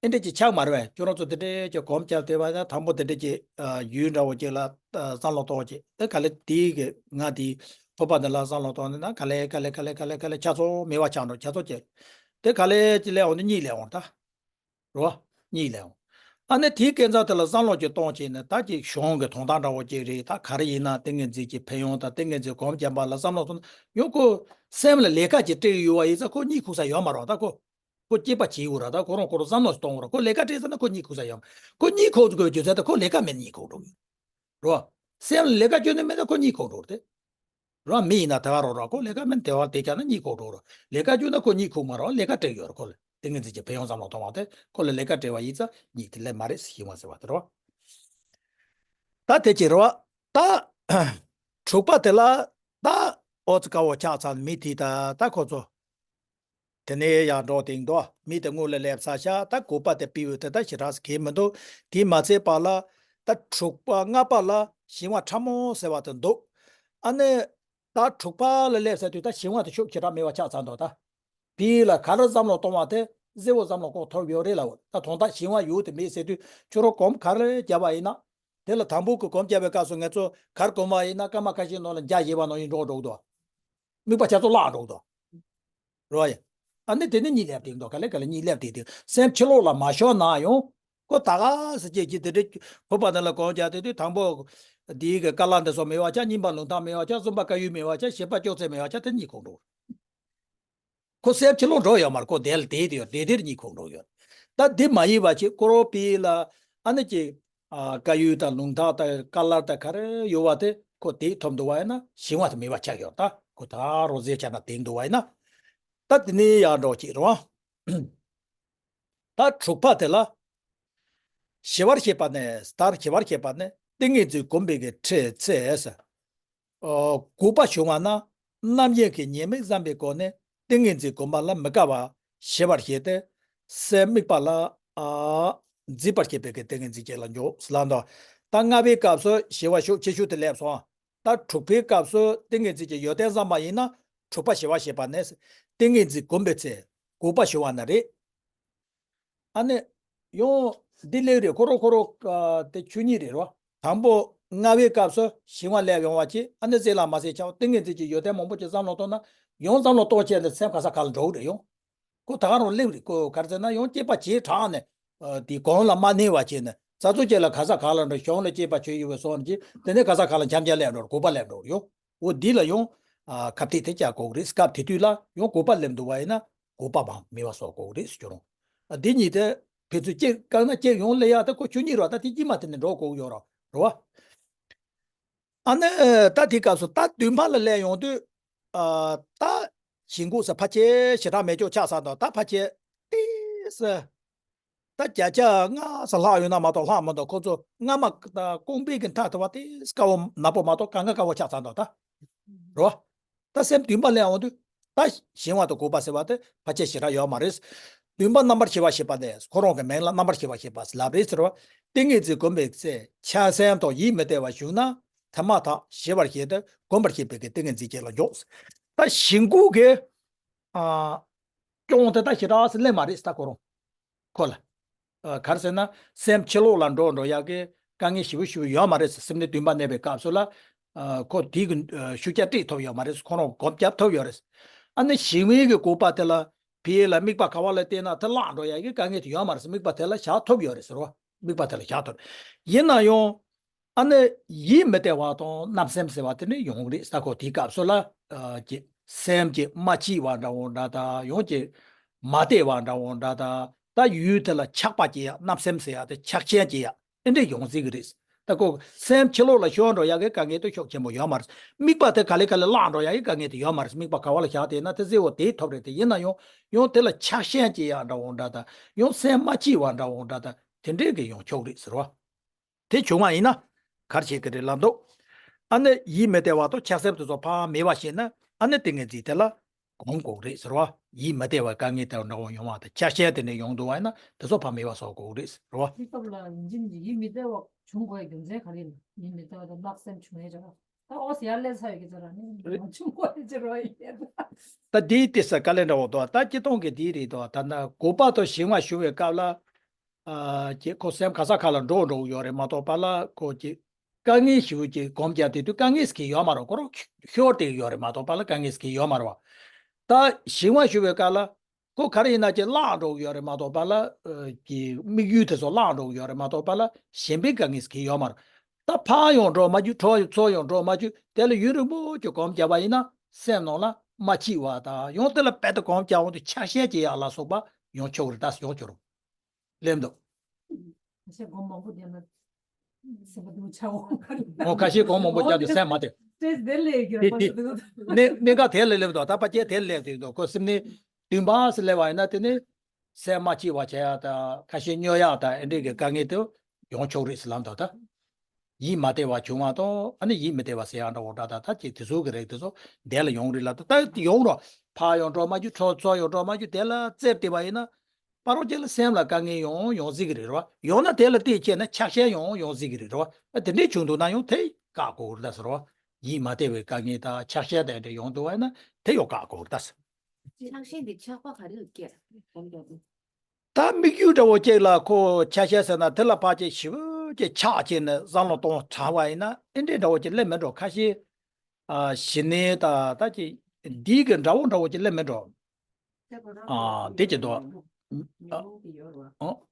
ཨེ་འདྲ་ཅིག་ཆགས་མ་རེད་པས། ཁྱོད་རང་ཚོ་དེ་འདྲའི་ཀྱི་སྒོམ་རྒྱབ་བསྡད་པ་ཡིན་ན། དང་པོ་དེ་འདྲ་ཅིག་ཨ་ཡུལ་འདྲ་བོ་ཅིག་ལ་ཨ་བསམ་བློ་གཏོང་ཅིག་དེ་ག་ལེ་དེའི་གི་ང་དེའི་ཕོར་པ་འདི་ལ་བསམ་བློ་གཏོང་ནས་ན། ག་ལེ་ག་ལེ་ག་ལེ་ག་ལེ་ག་ལེ་ཆ་ཚང་མེད་པ་ཆགས་འགྲོ། ཆ་ཚང་ཅིག་དེ་ག་ལེ་ཅིག་སླེབས་འོང་དུས་གཉིད་སླེབས་འོང་ད། རོ། གཉིད་ལེན། ཨ་ནི་དེའི་སྐབས་ཙམ་དེ་ལ་བསམ་བློ་ཅིག་གཏོང་བྱས་ནས། ད་ཅིག་གཞུང་གི་དོན་དག་འདྲ་བོ་ཅིག་རེད། ད་ག་རེ་ཡིན་ན་ཏིང་ངེ་འཛིན་གྱི་ཕན་ཡོན་དང་ཏིང་ངེ་འཛིན་སྒོམ་རྒྱབ་པ་ལ་བསམ་བློ་གཏོང་ན་ཡང་ཁོ་སེམས་ལ་ལས་ཀ་ཅིག་སྤྲད་ཡོད་པ་ཡིན་ཙང་ཁོ་གཉིད་ཁུག་ས་ཡོད་མ་རེད། ད་ཁོ་ཁོ་སྐྱིད་པ་བྱེད་དགོས་ར། ད་ཁོ་རང་ཁོ་རང་བསམ་བློ་ཞིག་གཏོང་དགོས་ར། ཁོ་ལས་ཀ་སྤྲད་ཚར་ན་ཁོ་གཉིད་ཁུག་ས་ཡོད་མ་རེད། ཁོ་གཉིད་ཁུག་དགོས་རྒྱུ་མཚན་དེ་ཁོ་ལས་ཀ་མེད་ན་གཉིད་ཁུག་འགྲོ་གི་རེད། སེམས་ལ་ལས་ཀ་སྤྲད་ནི་མེད་ན་ཁོ་གཉིད་ཁུག་འགྲོ་རེད་དེ། རང་མི་ཡིན་ན་དེ་བ་རོགས་རོགས། ཁོ་ལས་ཀ་མིན་དེ་བ་དེ་བྱས་ན་གཉིད་ཁུག་འགྲོ་རོགས། ལས་ཀ་བཅུག་ན་ཁོ་གཉིད་ཁུག་མ་རོགས། ལས་ཀ་སྤྲད་ཡོད་རོགས། ཁོ་ལ་ཏིང་ངེ་འཛིན་གྱི་ཕན་ཡོན་བསམ་བློ་གཏོང་བ་དེ་ཁོ་ལ་ལས་ཀ་སྤྲད་པ་ཡིན་ཙང་གཉིད་དེ་སླེབས་མ་རེད། ཞི་བ་ཟེར་བ་དེ་རོ། ད་དེ་ཅི་རོ། ད་དྲུག་པ་དེ་ལ་ད་ཨོ་ཙི་དཀའ་བོ་ཆགས་ཚར། མི་དེ་ད་ད་ཁོ་ཚོ། དེ་ནས་ཡར་འགྲོ་དེང་དོ་མི་དེ་སྔོན་ལ་སླེབས་ཚར་ཤག་ད་དགུ་པ་དེ་སྤེལ་བའི་དེ་ད་ཞེ་དྲག་གལ་མི་འདུག་དེ་མ་ཚད་པ་ལ་ད་དྲུག་པ་ལྔ་པ་ལ་ཞི་བ་ཕྲ་མོ་ཟེར་བ་དེ་འདུག་ཨ་ནི་ད་དྲུག་པ་ལ་སླེབས་ཚར་དུས་ད་ཞི་བ་དེ་ཤུགས་ཞེ་དྲག་མེད་པ་ཆགས་ཚར་འདུག་ད་དེ་ལ་ག་རེ་བསམ་བློ་གཏོང་བ་དེ་གཟི་བོ་བསམ་བློ་ཁོ་ཐོབ་ཡོད་རེད་ལབ། ད་དོན་དག་ཞི་བ་ཡོད་དེ་མེད་ཟེར་དུས་ཁྱོད་རང་སྒོམ་ག་རེ་བརྒྱབ་པ་ཡིན་ན། དེ་ལ་དང་པོ་གི་སྒོམ་བརྒྱབ་པའི་སྐབས་སུ་ང་ཚོ་ག་རེ་སྒོམ་པ་ཡིན་ན་སྐར་མ་ཁ་ཤས་ནང་ལ་འཇའ་བཞད་པ་ནང་བཞིན་འགྲོ་འགྲོ་འདུག་དམིགས་པ་རྒྱ་མཚོ་བརླག་འགྲོ་འདུག་རོ་ཡ། ཨ་ནི་དེ་ནི་གཉིད་སླེབས་དེ་འདུག་ག་ལེ་ག་ལེ་གཉིད་སླེབས་དེ་དེ་སེམས་ཕྱི་ལོགས་ལ་མ་ཤོར་ན་ཡང་། ཁོ་ད་ག་ཟེར་ཅིག་ཅིག་དེ་འདྲ་ཕོར་པ་འདི་ལ་སྒོམ་རྒྱག་དེ་དུས་དང་པོ་འདིའི་གི་ཀ་ལ་འདི་ཚོ་མེད་པ་ཆགས། གཉིས་པ་ལུང་ཐང་མེད་པ་ཆགས། གསུམ་པ་དཀར་ཡོལ་མེད་པ་ཆགས། བཞི་པ་ཅོག་ཙེ་མེད་པ་ཆགས། དེ་གཉིད་ཁུག་འགྲོ། ཁོ་སེམས་ཕྱི་ལོགས་འགྲོ་ཡོད་མ་རེད། ཁོ་དེ་ལ་བསྡད་དེ་ཡོད། བསྡད་དེར་གཉིད་ཁུག་འགྲོ་ཡོད། ད་དེ་མ་ཡིན་པ་ཅིག་ཁོ་རང་དཔེ་ལ་ཨ་ནི་ཅིག་ཨ་དཀར་ཡོལ་དང་ལུང་ཐང་དང་ཀ་ལར་དང་ག་རེ་ཡོད་པ་དེ་ཁོ་དེ་ཐོབ་འདུག་པ་ཡིན་ན་ཞི་བ་དེ་མེད་པ་ཆགས་ཡོད། ད་ཁོ་ད་རོ་ཟེར་ཆགས་ན་དེང་འདུག་པ་ཡིན་ན། ད་དེ་ནས་ཡར་འགྲོ་ཅིག་རེད་བ། ད་དྲུག་པ་དེ་ལ། ཞི་བར་བྱེད་པ་ནི། ད་ཞི་བར་བྱེད་པ་ནི་ཏིང་ངེ་འཛིན་སྒོམ་པའི་གི་ཁྲིད་ཚེ། ཨོ། དགུ་པ་བྱུང་བ་ན་རྣམ་གཡེང་གི་ཉེས་དམིགས་བསམ་པའི་སྒོ་ནས་ཏིང་ངེ་འཛིན་སྒོམ་པ་ལ་མི་དགའ་བ་ཞི་བར་བྱེད་དེ། སེམས་དམིགས་པ་ལ་ ཨ། འཛིན་པར་བྱེད་པའི་གི་ཏིང་ངེ་འཛིན་བསྐྱེད་ལ་འཇུག་ཟེར་ལབ་འདུག་ད་ལྔ་པའི་སྐབས་སུ་ཞི་བ་ཞུགས་ཕྱི་ཞུགས་དེ་སླེབས་སོང་། ད་དྲུག་པའི་སྐབས་སུ་ཏིང་ངེ་འཛིན་གྱི་ཡོན་ཏན་བསམ་པ་ཡིན་ན་དྲུག་པ་ཞི་བ་ཞེས་པ་ནས། ཏིང་ངེ་འཛིན་གོམས་པའི་ཚེ་དགུ་པ་ཞི་བ་ནི་རེད། ཨ་ནི། ཡང་འདི་ལེགས་རེད། ཁོ་རང་ཁོ་རང་ཨ་དེ་ཆོས་ཉིད་རེད་རོ། དང་པོ་ལྔ་པའི་སྐབས་སུ་ཞི་བ་སླེབས་ཡོང་བ་ཅིག་ཨ་ནི་ཟེར་ལ་མ་ཟེར་ཆགས་ཏིང་ངེ་འཛིན་གྱི་ཡོན་ཏན་མང་པོ་ཅིག་བསམ་བློ་གཏོང་ན་ཡང་བསམ་བློ་གཏོང་བྱས་ནས་སེམས་ག་ས་ག་ལ་འགྲོ་གི་རེད་ཡོང་། ཁོ་ད་ག་རང་སླེབས་རེད། ཁོ་ག་རེ་ཟེར་ན་ཡང་སྐྱེས་པ་བྱེ་བྲག་ནས་ཨ་དེ་གོང་ལ་མ་གནས་པ་བྱས་ནས་རྩ་རྫོགས་ཅན་ལ་ག་ས་ག་ལ་འགྲོ། གཞུང་ལ་སྐྱེས་པ་ཆོས་དབྱིངས་སུ་སོང་ནས་ཅིག་དེ་ནས་ག་ས་ག་ལ་འཆམ་འཆམ་སླེབས་འགྲོ། དགུ་པ་སླེབས་འགྲོ་ཡོང་། འོ་འདི་ལ་ཡང་ཨ་ཁ་གཏད་དེ་བཅག་དགོས་རེད། སྐབས་དེ་དུས་ལ་ཡང་དགུ་པ་སླེབས་འདུག་པ་ཡིན་ན་དགུ་པ་མ་མེད་པ་བཟོ་དགོས་རེད་ཟེར་གྱི་རུང་། ཨ་འདི་གཉིས་དེ་ཕན་ཚུན་གཅིག་བཀག་ན་གཅིག་ཡོང་སླེབས་ཡ། ད་ཁོ་ཆོས་ཉིད་རེད་བ། ད་དེ་དཀྱིལ་མ་དེ་ནས་འགྲོ་དགོས་ཡོད་ར་རེད་བ། ཨ་ནི་ད་དེ་སྐབས་སུ་ད་བདུན་པ་ལ་སླེབས་ཡོང་དུས་ཨ་ད་ཞི་འགུགས་ཟེར་ཕལ་ཆེར་ཞེ་དྲག་མེད་ཅོག་ཆགས་ཚར་འདུག་ད་ཕལ་ཆེར་ཏོག་ཙམ། ད་བརྒྱ་ཆ་ལྔ་ཙམ་ལྷག་ཡོད་ན་མ་གཏོགས་ལྷག་མི་འདུག་ཁོ་ཚོ་སྔ་མ་ད་རྐང་པའི་གི་མཐའ་དེ་བ་དེ་དཀའ་བ་ནག་པོ་མ་གཏོགས་དཀའ་ངལ་དཀའ་བ་ཆགས་ཚར་འདུག་ད་རོ། ད་སེམས་བདུན་པ་སླེབས་འོང་དུས་ད་ཞི་བ་དང་དགུ་པ་ཟེར་བ་དེ་ཕལ་ཆེར་ཞེ་དྲག་ཡོད་མ་རེད། བདུན་པ་རྣམ་པར་ཕྱེ་བ་ཞེས་པ་དེ་ཁོ་རང་གི་མིང་ལ་རྣམ་པར་ཕྱེ་བ་ཞེས་པ་ལབ་རེད་ཟེར་བ། ཏིང་ངེ་འཛིན་གོམས་པའི་ཚེ་ཆགས་སེམས་དང་ཡིད་མི་བདེ་བ་ཞུགས་ན་དེ་མ་ཐག་ཞི་བར་བྱེད་དེ་གོམས་པར་བྱེད་པའི་གི་ཏིང་ངེ་འཛིན་བསྐྱེད་ལ་འཇུག་ད་ཞི་འགུགས་ཀྱི་ཨ་སྐྱོན་དེ་ད་ཞེ་དྲག་སླེབས་མ་རེད་ད་ཁོ་རང་། ཁོ་ལ། ཨ་ག་རེ་ཟེར་ན་སེམས་ཕྱི་ལོགས་ལ་འགྲོ་འགྲོ་ཡག་གི་དཀའ་ངལ་ཞེ་པོ་ཞེ་པོ་ཡོད་མ་རེད། སེམས་ནི་བདུན་པ་གནས་པའི་སྐབས་སུ་ལ་ཨ་ཁོ་དེའི་གི་ཨ་ཤུགས་རྒྱག་སྤྲད་ཐུབ་ཡོད་མ་རེད། ཁོ་རང་སྒོམ་རྒྱག་ཐུབ་ཡོད་རེད། ཨ་ནི་ཞི་བའི་གི་དགུ་པ་དེ་ལ་ཕི་ཡེ་ལ་དམིགས་པ་ག་བ་ལ་བལྟས་ན་དེ་བརླག་འགྲོ་ཡག་གི་དཀའ་ངལ་དེ་ཡོད་མ་རེད། དམིགས་པ་དེ་ལ་བཞག་ཐུབ་ཡོད་རེད་ཟེར་བ། དམིགས་པ་དེ་ལ་བཞག་ཐུབ། ཡིན་ན་ཡང་ཨ་ནི་ཡིད་མི་བདེ་བ་དང་བརྣབ་སེམས་ཟེར་བ་དེ་ནི་ཡོང་གི་རེད་ད། ཁོ་དེའི་སྐབས་སུ་ལ་ཨ་ཀྱི་སེམས་ཀྱི་མ་སྐྱིད་པ་འདྲ་བོ་འདྲ་ད་ཡང་ཀྱི་མ་བདེ་བ་འདྲ་བོ་འདྲ་ད་ད་ཡུལ་དེ་ལ་ཆགས་པ་སྐྱེ་ཡག་བརྣབ་སེམས་ཟེར་ཡག་དེ་ཆགས་ཞེན་སྐྱེ་ཡག་ཨེ་འདྲ་ཡོང་སྲིད་ཀྱི་རེད། ད་ཁོ་སེམས་ཕྱི་ལོགས་ལ་ཤོར་འགྲོ་ཡག་གི་དཀའ་ངལ་དེ་ཤུགས་ཆེན་པོ་ཡོད་མ་རེད། དམིགས་པ་དེ་ག་ལེ་ག་ལེ་བརླག་འགྲོ་ཡག་གི་དཀའ་ངལ་དེ་ཡོད་མ་རེད། དམིགས་པ་ག་བ་ལ་བཞག་བསྡད་ན་དེ་གཟི་བོ་དེ་ཐོབ་རེད། དེ་ཡིན་ན་ཡང་ཡང་དེ་ལ་ཆགས་ཞེན་སྐྱེ་ཡག་འདྲ་བོ་འདྲ་ད་ཡང་སེམས་མ་སྐྱིད་པ་འདྲ་བོ་འདྲ་ད་དེ་འདྲས་ཀྱི་ཡང་ཆོག་རེད་ཟེར་བ། དེ་བྱུང་བ་ཡིན་ན་ག་རེ་བྱེད་ཀྱི་རེད་ལབ་འདུག་ཨ་ནི་ཡིད་མི་བདེ་བ་དང་ཆགས་སེམས་དེ་ཚོ་ཕར་མེད་པ་ཞིག་ན་ཨ་ནི་ཏིང་ངེ་འཛིན་དེ་ལ་གོམས་དགོས་རེད་ཟེར་བ། ཡིད་མི་བདེ་བའི་དཀའ་ངལ་དེ་འདྲ་བོ་ཡོང་བ་དང་ཆགས་ཞེན་དེ་འདྲ་ཡོང་འདུག་བ་ཡིན་ན་དེ་ཚོ་ཕར་མེད་པ་བཟོ་དགོས་རེད་ཟེར་བ། དེ་སྐབས་ལ་ཡིན་གཅིག་མིན་གཅིག་ཡིད་མི་བདེ་བ་བྱུང་དགོས་ཡ་རྒྱུ་མཚན་ག་རེ་ཡིན་ན། ཡིད་མི་བདེ་བ་དང་བརྣབ་སེམས་བྱུང་ཡ་ཅིག་ལ། ད་ཨོ་སི་ཡར་སླེབས་ཚར་ཡོད་ཀྱི་ཚོད་ར་ནི་ཡང་ཆུང་གོ་ཡི་ཅི་རོ་ཡི། ད་དེའི་ཏི་ས་དཀའ་ལས་འདྲ་བོ་འདུག་ད་སྤྱི་སྟངས་ཀྱི་དེའི་རེད་འདུག་ད་ན་དགུ་པ་དང་ཞི་བ་ཞུ་བའི་སྐབས་ལ་ཨ་ཀྱི་ཁོ་སེམས་ག་ས་ག་ལ་འགྲོ་འགྲོ་ཡོད་རེད་མ་གཏོགས་པ་ལ་ཁོ་ཀྱི་དཀའ་ངལ་ཞེ་པོ་ཅིག་གོམས་བརྒྱབ་དེ་དུས་དཀའ་ངལ་ཟེར་གྱི་ཡོད་མ་རེད། ཁོ་རང་ཤོར་དེ་ཡོད་རེད་མ་གཏོགས་པ་ལ་དཀའ་ངལ་ཟེར་གྱི་ཡོད་མ་རེད་བ། ད་ཞི་བ་ཞུ་བའི་སྐབས་ལ། ཁོ་ག་རེ་ཡིན་ན་ཅིག་བརླག་འགྲོ་གི་ཡོད་རེད་མ་གཏོགས་པ་ལ་ཨ་ཀྱི་དམིགས་ཡུལ་དེ་ཚོ་བརླག་འགྲོ་གི་ཡོད་རེད་མ་གཏོགས་པ་ལ་གཞན་པའི་དཀའ་ངལ་ཟེར་གྱི་ཡོད་མ་རེད། ད་ཕར་ཡང་འགྲོ་མ་བཅུག་ཁྲོ་ཚོར་ཡང་འགྲོ་མ་བཅུག་དེ་ལ་ཡུན་རིང་པོ་ཅིག་གོམས་བརྒྱབ་པ་ཡིན་ན་སེམས་ནང་ལ་མ་སྐྱིད་པ་དང་ཡང་དེ་ལ་རྦད་དེ་གོམས་བརྒྱབ་འོང་དུས་ཆགས་ཞེན་སྐྱེ་ཡག་ལ་སོགས་པ་ཡང་ཆོག་གི་རེད། ད་ཡང་ཆོག་རུང་སླེབས་འདུག་ཁ་ཤས་སྒོམ་མང་པོ་བསྡད་ན་སེམས་པ་སྡུག་ཆགས་འོང་ག་རེ། འོ་ཁ་ཤས་སྒོམ་མང་པོ་བརྒྱབ་ནས་སེམས་མ་བདེ། སྟེ་དེ་ལས་གྱུར་པ་དེ་དེ་འདུག་གནས་གནས་འགག་དེ་ལ་སླེབས་འདུག་ད་ཕལ་ཆེར་དེ་ལ་སླེབས་འདུག་ཁོ་སེམས་ནི་བདུན་པ་ཟེར་སླེབས་པ་ཡིན་ན་དེ་ནི་སེམས་མ་སྐྱིད་པ་བྱེད་ཡག་དང་ཁ་ཤས་སྨྱོ་ཡག་དང་ཨེ་འདྲས་ཀྱི་དཀའ་ངལ་དེ་ཡོང་ཆོག་རེད་ཟེར་ལབ་འདུག་ད་ཡིད་མ་བདེ་བ་བྱུང་བ་དང་ཨ་ནི་ཡིད་མི་བདེ་བ་ཟེར་ཡག་འདྲ་བོ་འདྲ་ད་ད་ཅིག་དེ་ཚོ་གི་རིགས་དེ་ཚོ་དེ་ལ་ཡོང་རེད་ལབ་འདུག་ད་ཡོང་རོགས་ཕར་ཡང་འགྲོ་མ་བཅུག་ཁྲོ་ཚོར་ཡང་འགྲོ་མ་བཅུག་དེ་ལ་རྩེར་བལྟས་པ་ཡིན་ན། པ་རོགས་ཅན་ལ་སེམས་ལ་དཀའ་ངལ་ཡོང་ཡོང་སྲིད་ཀྱི་རེད་རོ། ཡང་ན་དེ་ལ་བལྟས་བྱས་ན་ཆགས་ཞེན་ཡོང་ཡོང་སྲིད་ཀྱི་རེད་རོ། ཨ་དེ་འདྲས་བྱུང་འདུག་ན་ཡང་དེ་བཀག་དགོས་རེད་ད་ཟེར་རོ། ཡིད་མ་བདེ་བའི་དཀའ་ངལ་དང་ཆགས་ཞེན་དེ་འདྲས་ཡོང་འདུག་བ་ན་དེ་ཡང་བཀག་དགོས་རེད་ད་ཟེར། ཆགས་ཞེན་དེ་ཆགས་པ་ག་རེ་ལ་སྐྱེ། ད་དམིགས་ཡུལ་འདྲ་བོ་ཅིག་ལ་ཁོ་ཆགས་ཞེན་ཟེར་ན་དེ་ལ་ཕར་ཅིག་ཞེ་པོ་ཅིག་ཆགས་བྱས་ནས་བསམ་བློ་གཏོང་དྲགས་པ་ཡིན་ན་ཨེ་འདྲས་འདྲ་བོ་ཅིག་སླེབས་མེད་འགྲོ། ཁ་ཤས་ཨ་ཞི་གནས་ད་ད་ཅིག་འདི་གི་འདྲ་བོ་འདྲ་བོ་ཅིག་སླེབས་མེད་འགྲོ། ཨ་དེ་ཅི་འདུག་ཨ་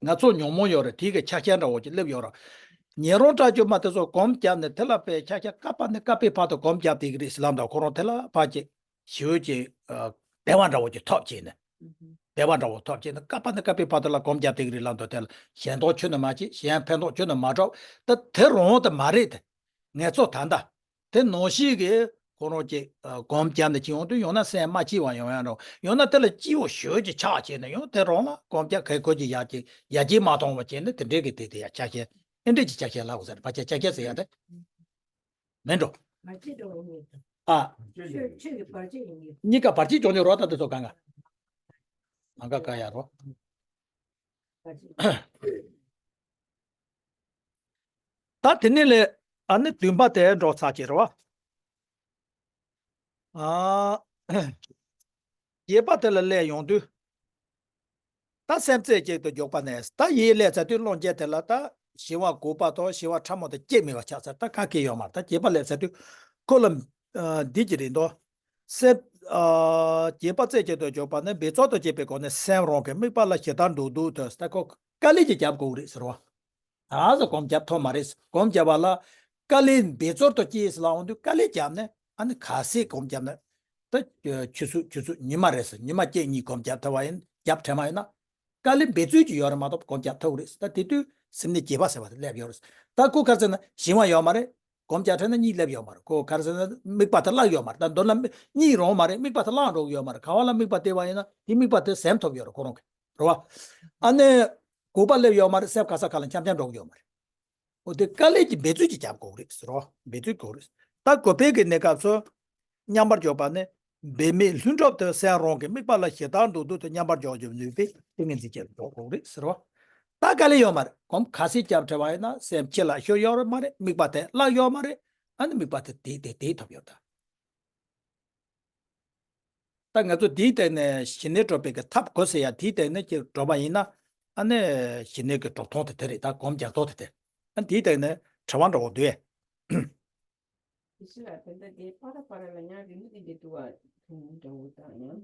ང་ཚོ་ཉོན་མོངས་ཡོད་རེད། དེ་གི་ཆགས་ཞེན་འདྲ་བོ་ཅིག་སླེབས་ཡོད་རེད། ཉན་རང་སྐྲག་སྐྱོ་མ་དེ་ཚོ་གོམས་བརྒྱབ་ནས་དེ་ལ་དཔེ་ཆགས་ཞེན་བསྐལ་པ་ནས་བསྐལ་པའི་བར་དུ་གོམས་བརྒྱབ་བསྡད་ཀྱི་རེད་ཟེར་ལབ་འདུག་ཁོ་རང་དེ་ལ་ཕར་ཅིག་ཞེ་པོ་ཅིག་ཨ་བདེ་བ་འདྲ་བོ་ཅིག་ཐོབ་བྱས་ནས། བདེ་བ་འདྲ་བོ་ཐོབ་བྱས་ནས་བསྐལ་པ་ནས་བསྐལ་པའི་བར་དུ་ལ་གོམས་བརྒྱབ་བསྡད་ཀྱི་རེད་ལབ་འདུག་དེ་ལ་གཞན་དོན་ཁྱོན་ནས་མ་བྱེད། གཞན་ཕན་ཐོགས་ཁྱོན་ནས་མ་སྒྲུབ། ད་དེ་རང་དེ་མ་རེད་དེ། ངེད་ཚོ་ད་ལྟ་དེ་ནང་བཞིན་གྱི་ཁོ་རང་གི་ཨ་གོམས་བརྒྱབ་ནས་ཅིག་ཡོང་དུས་ཡང་ན་སེམས་མ་སྐྱིད་པ་ཡོང་ཡག་འགྲོ། ཡང་ན་དེ་ལ་སྐྱིད་པོ་ཞེ་པོ་ཅིག་ཆགས་བྱས་ནས་ཡང་དེ་རང་ལ་གོམས་བརྒྱབ་གས་ཁོ་ཅིག་ཡག་ཅིག་ཡར་རྒྱས་མ་གཏོང་བ་བྱས་ནས་དེ་འདྲའི་གི་དེ་དེ་ཡ་ཆགས་ཞེན་ཨེ་འདྲས་ཀྱི་ཆགས་ཞེན་ལབ་དགོས་ཟེར། ཕལ་ཆེར་ཆགས་ཞེན་ཟེར་ཡག་དེ་མིན་འགྲོ། བར་ཆད་འགྲོ་བ་ཡིན། ཨ། ཆོས་ཆོས་ཀྱི་བར་ཆད་ཡིན་གྱི། གཉིས་ཀ་བར་ཆད་འཇོག་ཉོ་རོགས་ད་དེ་ཚོ་གང་ག་ཨང་ཀ་ཀ་ཡ་རོ། ད་དེ་ནས་ལས་ཨ་ནི་བདུན་པ་དེ་འགྲོ་ཚར་གྱི་རེད་བ། ཨ། བརྒྱད་པ་དེ་ལ་སླེབས་ཡོང་དུས། ད་སེམས་རྩེ་གཅིག་ཏུ་འཇོག་པ་ནས་ད་ཡིད་ལས་ཚར་དུས་བློ་འགྱེད་དེ་ལ་ད་ཞི་བ་དགུ་པ་དང་ཞི་བ་ཕྲ་མོ་དང་གཅིག་མེད་པ་ཆགས་ཚར། ད་ག་གེ་ཡོད་མ་རེད། ད་བརྒྱད་པ་སླེབས་ཚར་དུས་ཁོ་ལ་ཨ་འདི་གྱི་རེད་འདུག་སེམས་ཨ་བརྒྱད་པ་རྩེ་གཅིག་ཏུ་འཇོག་པ་ནི་འབད་རྩོལ་དུ་བྱེད་པའི་སྒོ་ནས་སེམས་རང་གི་དམིགས་པ་ལ་ཞེ་སྡང་འགྲོ་འདུག་ཏུ་ད་ཁོ་དཀའ་ལས་ཀྱིས་རྒྱབ་དགོས་རེད་ཟེར་བ། རང་ཚོ་སྒོམ་རྒྱབ་ཐུབ་མ་རེད། སྒོམ་རྒྱབ་པ་ལ་དཀའ་ལས་འབད་རྩོལ་དུ་སྐྱེས་ལ་འོང་དུས་དཀའ་ལས་བརྒྱབ་ནས་ཨ་ནི་ག་སེ་སྒོམ་རྒྱབ་ན་ད་ཆུ་ཚོད་ཆུ་ཚོད་ཉི་མ་རེད་ཟེར། ཉི་མ་གཅིག་གཉིས་སྒོམ་རྒྱབ་ཐུབ་པ་ཡིན། རྒྱབ་ཐུབ་མ་ཡིན་ན་དཀའ་ལས་འབད་རྩོལ་གྱི་ཡོད་རེད་མ་གཏོགས་སྒོམ་རྒྱབ་ཐུབ་རེད། ད་དེ་དུས་སེམས་ནི་བརྒྱད་པ་ཟེར་བ་དེ་སླེབས་ཡོད་རེད། ད་ཁོ་ག་རེ་ཟེར་ན་ཞི་བ་ཡོད་མ་རེད། སྒོམ་རྒྱབ་ཐུབ་ན་གཉིད་སླེབས་ཡོད་མ་རེད། ཁོ་ག་རེ་ཟེར་ན་དམིགས་པ་དེ་བརླག་ཡོད་མ་རེད། ད་མདོར་ན་གཉིད་རུང་མ་རེད། དམིགས་པ་དེ་བརླག་འགྲོ་གི་ཡོད་མ་རེད། ག་བ་ལ་དམིགས་པ་གཏད་པ་ཡིན་ན་དེ་དམིགས་པ་དེ་ཟིན་ཐུབ་ཡོད་རེད། ཁོ་རང་གི་རེད་བ། ཨ་ནི་དགུ་པ་སླེབས་ཡོད་མ་རེད། སེམས་ག་ས་ག་ལ་འཁྱམ་འཁྱམ་འགྲོ་གི་ཡོད་མ་རེད། འོ་དེ་དཀའ་ལས་ཀྱི་འབད་རྩོལ་གྱིས་རྒྱབ་དགོས་རེད་ཟེར་རོ། འབད་རྩོལ་དགོས་རེད། ད་དགུ་པའི་གི་གནས་སྐབས་སུ་མཉམ་པར་འཇོག་པ་ནི་འབད་མེད་ལྷུན་གྲུབ་ཏུ་སེམས་རང་གི་དམིགས་པ་ལ་ཞེ་སྡང་འགྲོ་འདུག་ཏུ་མཉམ་པར་འཇོག་རྒྱུ་ནུས་པའི་ཏིང་ངེ་འཛིན་ཅན་འཇོག་དགོས་རེད་ཟེར་རོ། ད་དཀའ་ལས་ཡོད་མ་རེད། གོམས་ག་སེ་རྒྱབ་བྲལ་བ་ཡིན་ན་སེམས་ཕྱི་ལ་ཤོར་ཡོད་རེད་མ་རེད། དམིགས་པ་དེ་བརླག་ཡོད་མ་རེད། ཨ་ནི་དམིགས་པ་དེ་དེ་དེ་དེ་ཐོབ་ཡོད་ད། ད་ང་ཚོ་དེའི་སྟེང་ནས་ཞི་གནས་སྒྲུབ་པའི་གི་ཐབས་གོ་ཟེར་ཡ་དེའི་སྟེང་ནས་ཀྱི་འགྲོ་བ་ཡིན་ན། ཨ་ནི་ཞི་གནས་ཀྱི་གྲུབ་ཐོབ་དེ་དེ་རེད། ད་སྒོམ་རྒྱག་ཐོག་དེ་དེ། ཨ་དེའི་སྟེང་ནས་དྲི་བ་འདྲ་བོ་འདུག་ཨེ། དེ་ཕྱི་ལ་དེ་འདྲ་དེ་པ་ར་པ་ར་ལ་ཡང་རིང་མོ་དེ་འདྲ་འདུག་བ། དུང་འདྲ་བོ་དང་ཡང་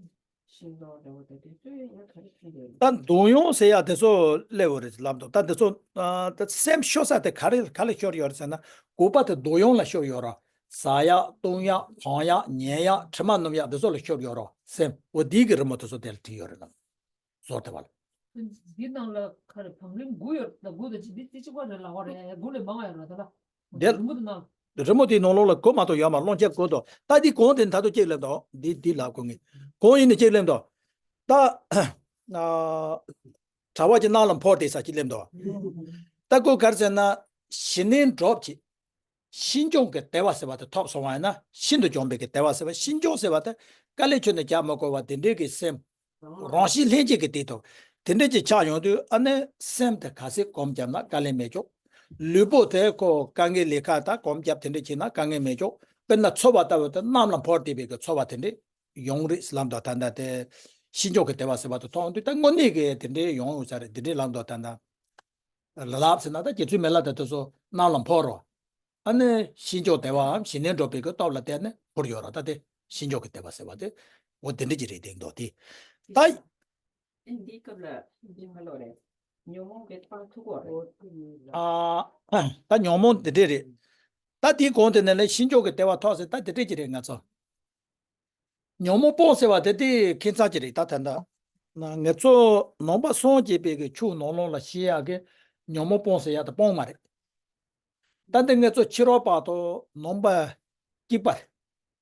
ཤིང་ཏོག་འདྲ་བོ་དང་དེ་ཚོ་ཡང་ག་རེ་ཁྱེར་ཡོད་རེད། ད་འདུག་ཡོང་ཟེར་ཡ་དེ་ཚོ་སླེབས་ཡོད་རེད་ལབ་འདུག་ད་དེ་ཚོ་ཨ་ད་སེམས་ཤོར་ས་དེ་ག་རེ་ག་ལ་ཤོར་ཡོད་རེད་ཟེར་ན། དགུ་པ་དེ་འདུག་ཡོང་ལ་ཤོར་ཡོད་ར། ཟ་ཡག་བཏུང་ཡག་གང་ཡག་ཉལ་ཡག་དྲི་མ་སྣོམ་ཡག་འདི་ཚོ་ལ་ཤོར་ཡོད་ར། སེམས་འོ་འདིའི་གི་རི་མོ་དེ་ཚོ་དེ་ལ་བྲིས་ཡོད་རེད་ལ། ཟོར་དེ་བ་ལ། འདི་ནང་ལ་ཁ་རེ་བང་རིམ་དགུ་ཡོད་ད། དགུ་དང་གཅིག་འདི་རྩིས་གཅིག་པ་རེད་ལ་བ་རེད། དགུ་ལས་མང་བ་ཡོད་ར་ད་ལ། འདི་རི་མོ་དེ་ནང་། རི་མོ་དེའི་ནང་ལོགས་ལ་གོ་མ་གཏོགས་ཡོད་མ་རེད། སློང་ཆས་གོ་འདུག་ད་འདི་གོང་དེ་ད་དུ་གཅིག་སླེབས་འདུག་འདི་འདི་ལ་གོ་ངེས་གོང་ཡིན་ནས་གཅིག་སླེབས་འདུག་ད་ཨ། གྲྭ་བ་གྱི་ནང་ལ་འཕོ་དེ་ས་ཅིག་སླེབས་འདུག་ད་ཁོ་ག་རེ་ཟེར་ན་ཞི་གནས་སྒྲུབ་ཀྱི། ཤིན་སྦྱོང་གི་བདེ་བ་ཟེར་བ་དེ་ཐོབ་སོང་བ་ཡིན་ན། ཤིན་ཏུ་སྦྱོང་བའི་གི་བདེ་བ་ཟེར་བ། ཤིན་སྦྱོང་ཟེར་བ་དེ་དཀའ་ལས་ཁྱོན་ནས་རྒྱག་མ་དགོས་པ་དེ་འདྲའི་གི་སེམས་རང་བཞིན་ལྷན་སྐྱེས་ཀྱི་དེ་ཐོབ། དེ་འདྲའི་ཅིག་ཆགས་ཡོང་དུས་ཨ་ནི་སེམས་དེ་ག་ཚད་སྒོམ་བརྒྱབ་ན་དཀའ་ལས་མེད་ཀྱོག་ལུས་པོ་དེ་ཁོ་དཀའ་ངལ་ལས་ཁག་དང་སྒོམ་བརྒྱབ་དེ་འདྲ་བྱས་ན་དཀའ་ངལ་མེད་ཀྱོག་དཔེར་ན་ཚོར་བ་ལྟ་བུ་དེ་གནམ་ལ་འཕུར་བསྡད་པའི་གི་ཚོར་བ་དེ་འདྲ་ཡོང་རེད་ལབ་འདུག་ད་ལྟ་དེ་ཤིན་སྦྱོང་གི་བདེ་བ་ཟེར་བ་དེ་ཐོབ་དུས་ད་དངོས་གནས་ཀྱི་དེ་འདྲའི་ཡོང་ཡོད་ས་རེད། དེ་འདྲའི་ལབ་འདུག་ད་ལྟ་ལ་ལབ་ཟེར་ན་ད་རྗེ་བཙུན་མི་ལ་དེ་དེ་ཚོ་གནམ་ལ་འཕུར་རོ། ཨ་ནི་ཤིན་སྦྱོང་བདེ་བའམ་ཞི་གནས་སྒྲུབ་པའི་གི་སྟོབས་ལ་བརྟེན་ནས་འཕུར་ཡོད་ར། ད་དེ་ཤིན་སྦྱོང་གི་བདེ་བ་ཟེར་བ་དེ་འོ་དེ་འདྲ་ཅིག་རེད་དེ་འདུག་དེ། ད། ཨེ་འདིའི་སྐབས་ལ་འདི་མ་ལོག་རེད། ཉོན་མོངས་པའི་སྤང་ཐུབ་གོ་རེད། ཨ། ད་ཉོན་མོངས་དེ་འདྲས་རེད། ད་དེའི་གོང་དེ་ནས་ལས་ཤིན་སྦྱོང་གི་བདེ་བ་ཐོབ་ཟེར་ད་དེ་འདྲས་ཅིག་རེད་ང་ཚོ། ཉོན་མོངས་སྤོང་ཟེར་བ་དེ་དེ་ཁྱད་མཚར་ཅིག་རེད། ད་ད་ལྟ་ང་ཚོ་ནང་པ་སངས་རྒྱས་པའི་གི་ཆོས་ནང་ལོགས་ལ་བཤད་ཡག་གི་ཉོན་མོངས་སྤོང་ཟེར་ཡག་དེ་སྤོང་མ་རེད། ད་འདི་ང་ཚོ་ཕྱི་རོལ་པ་དང་ནང་པ་གཅིག་པ་རེད།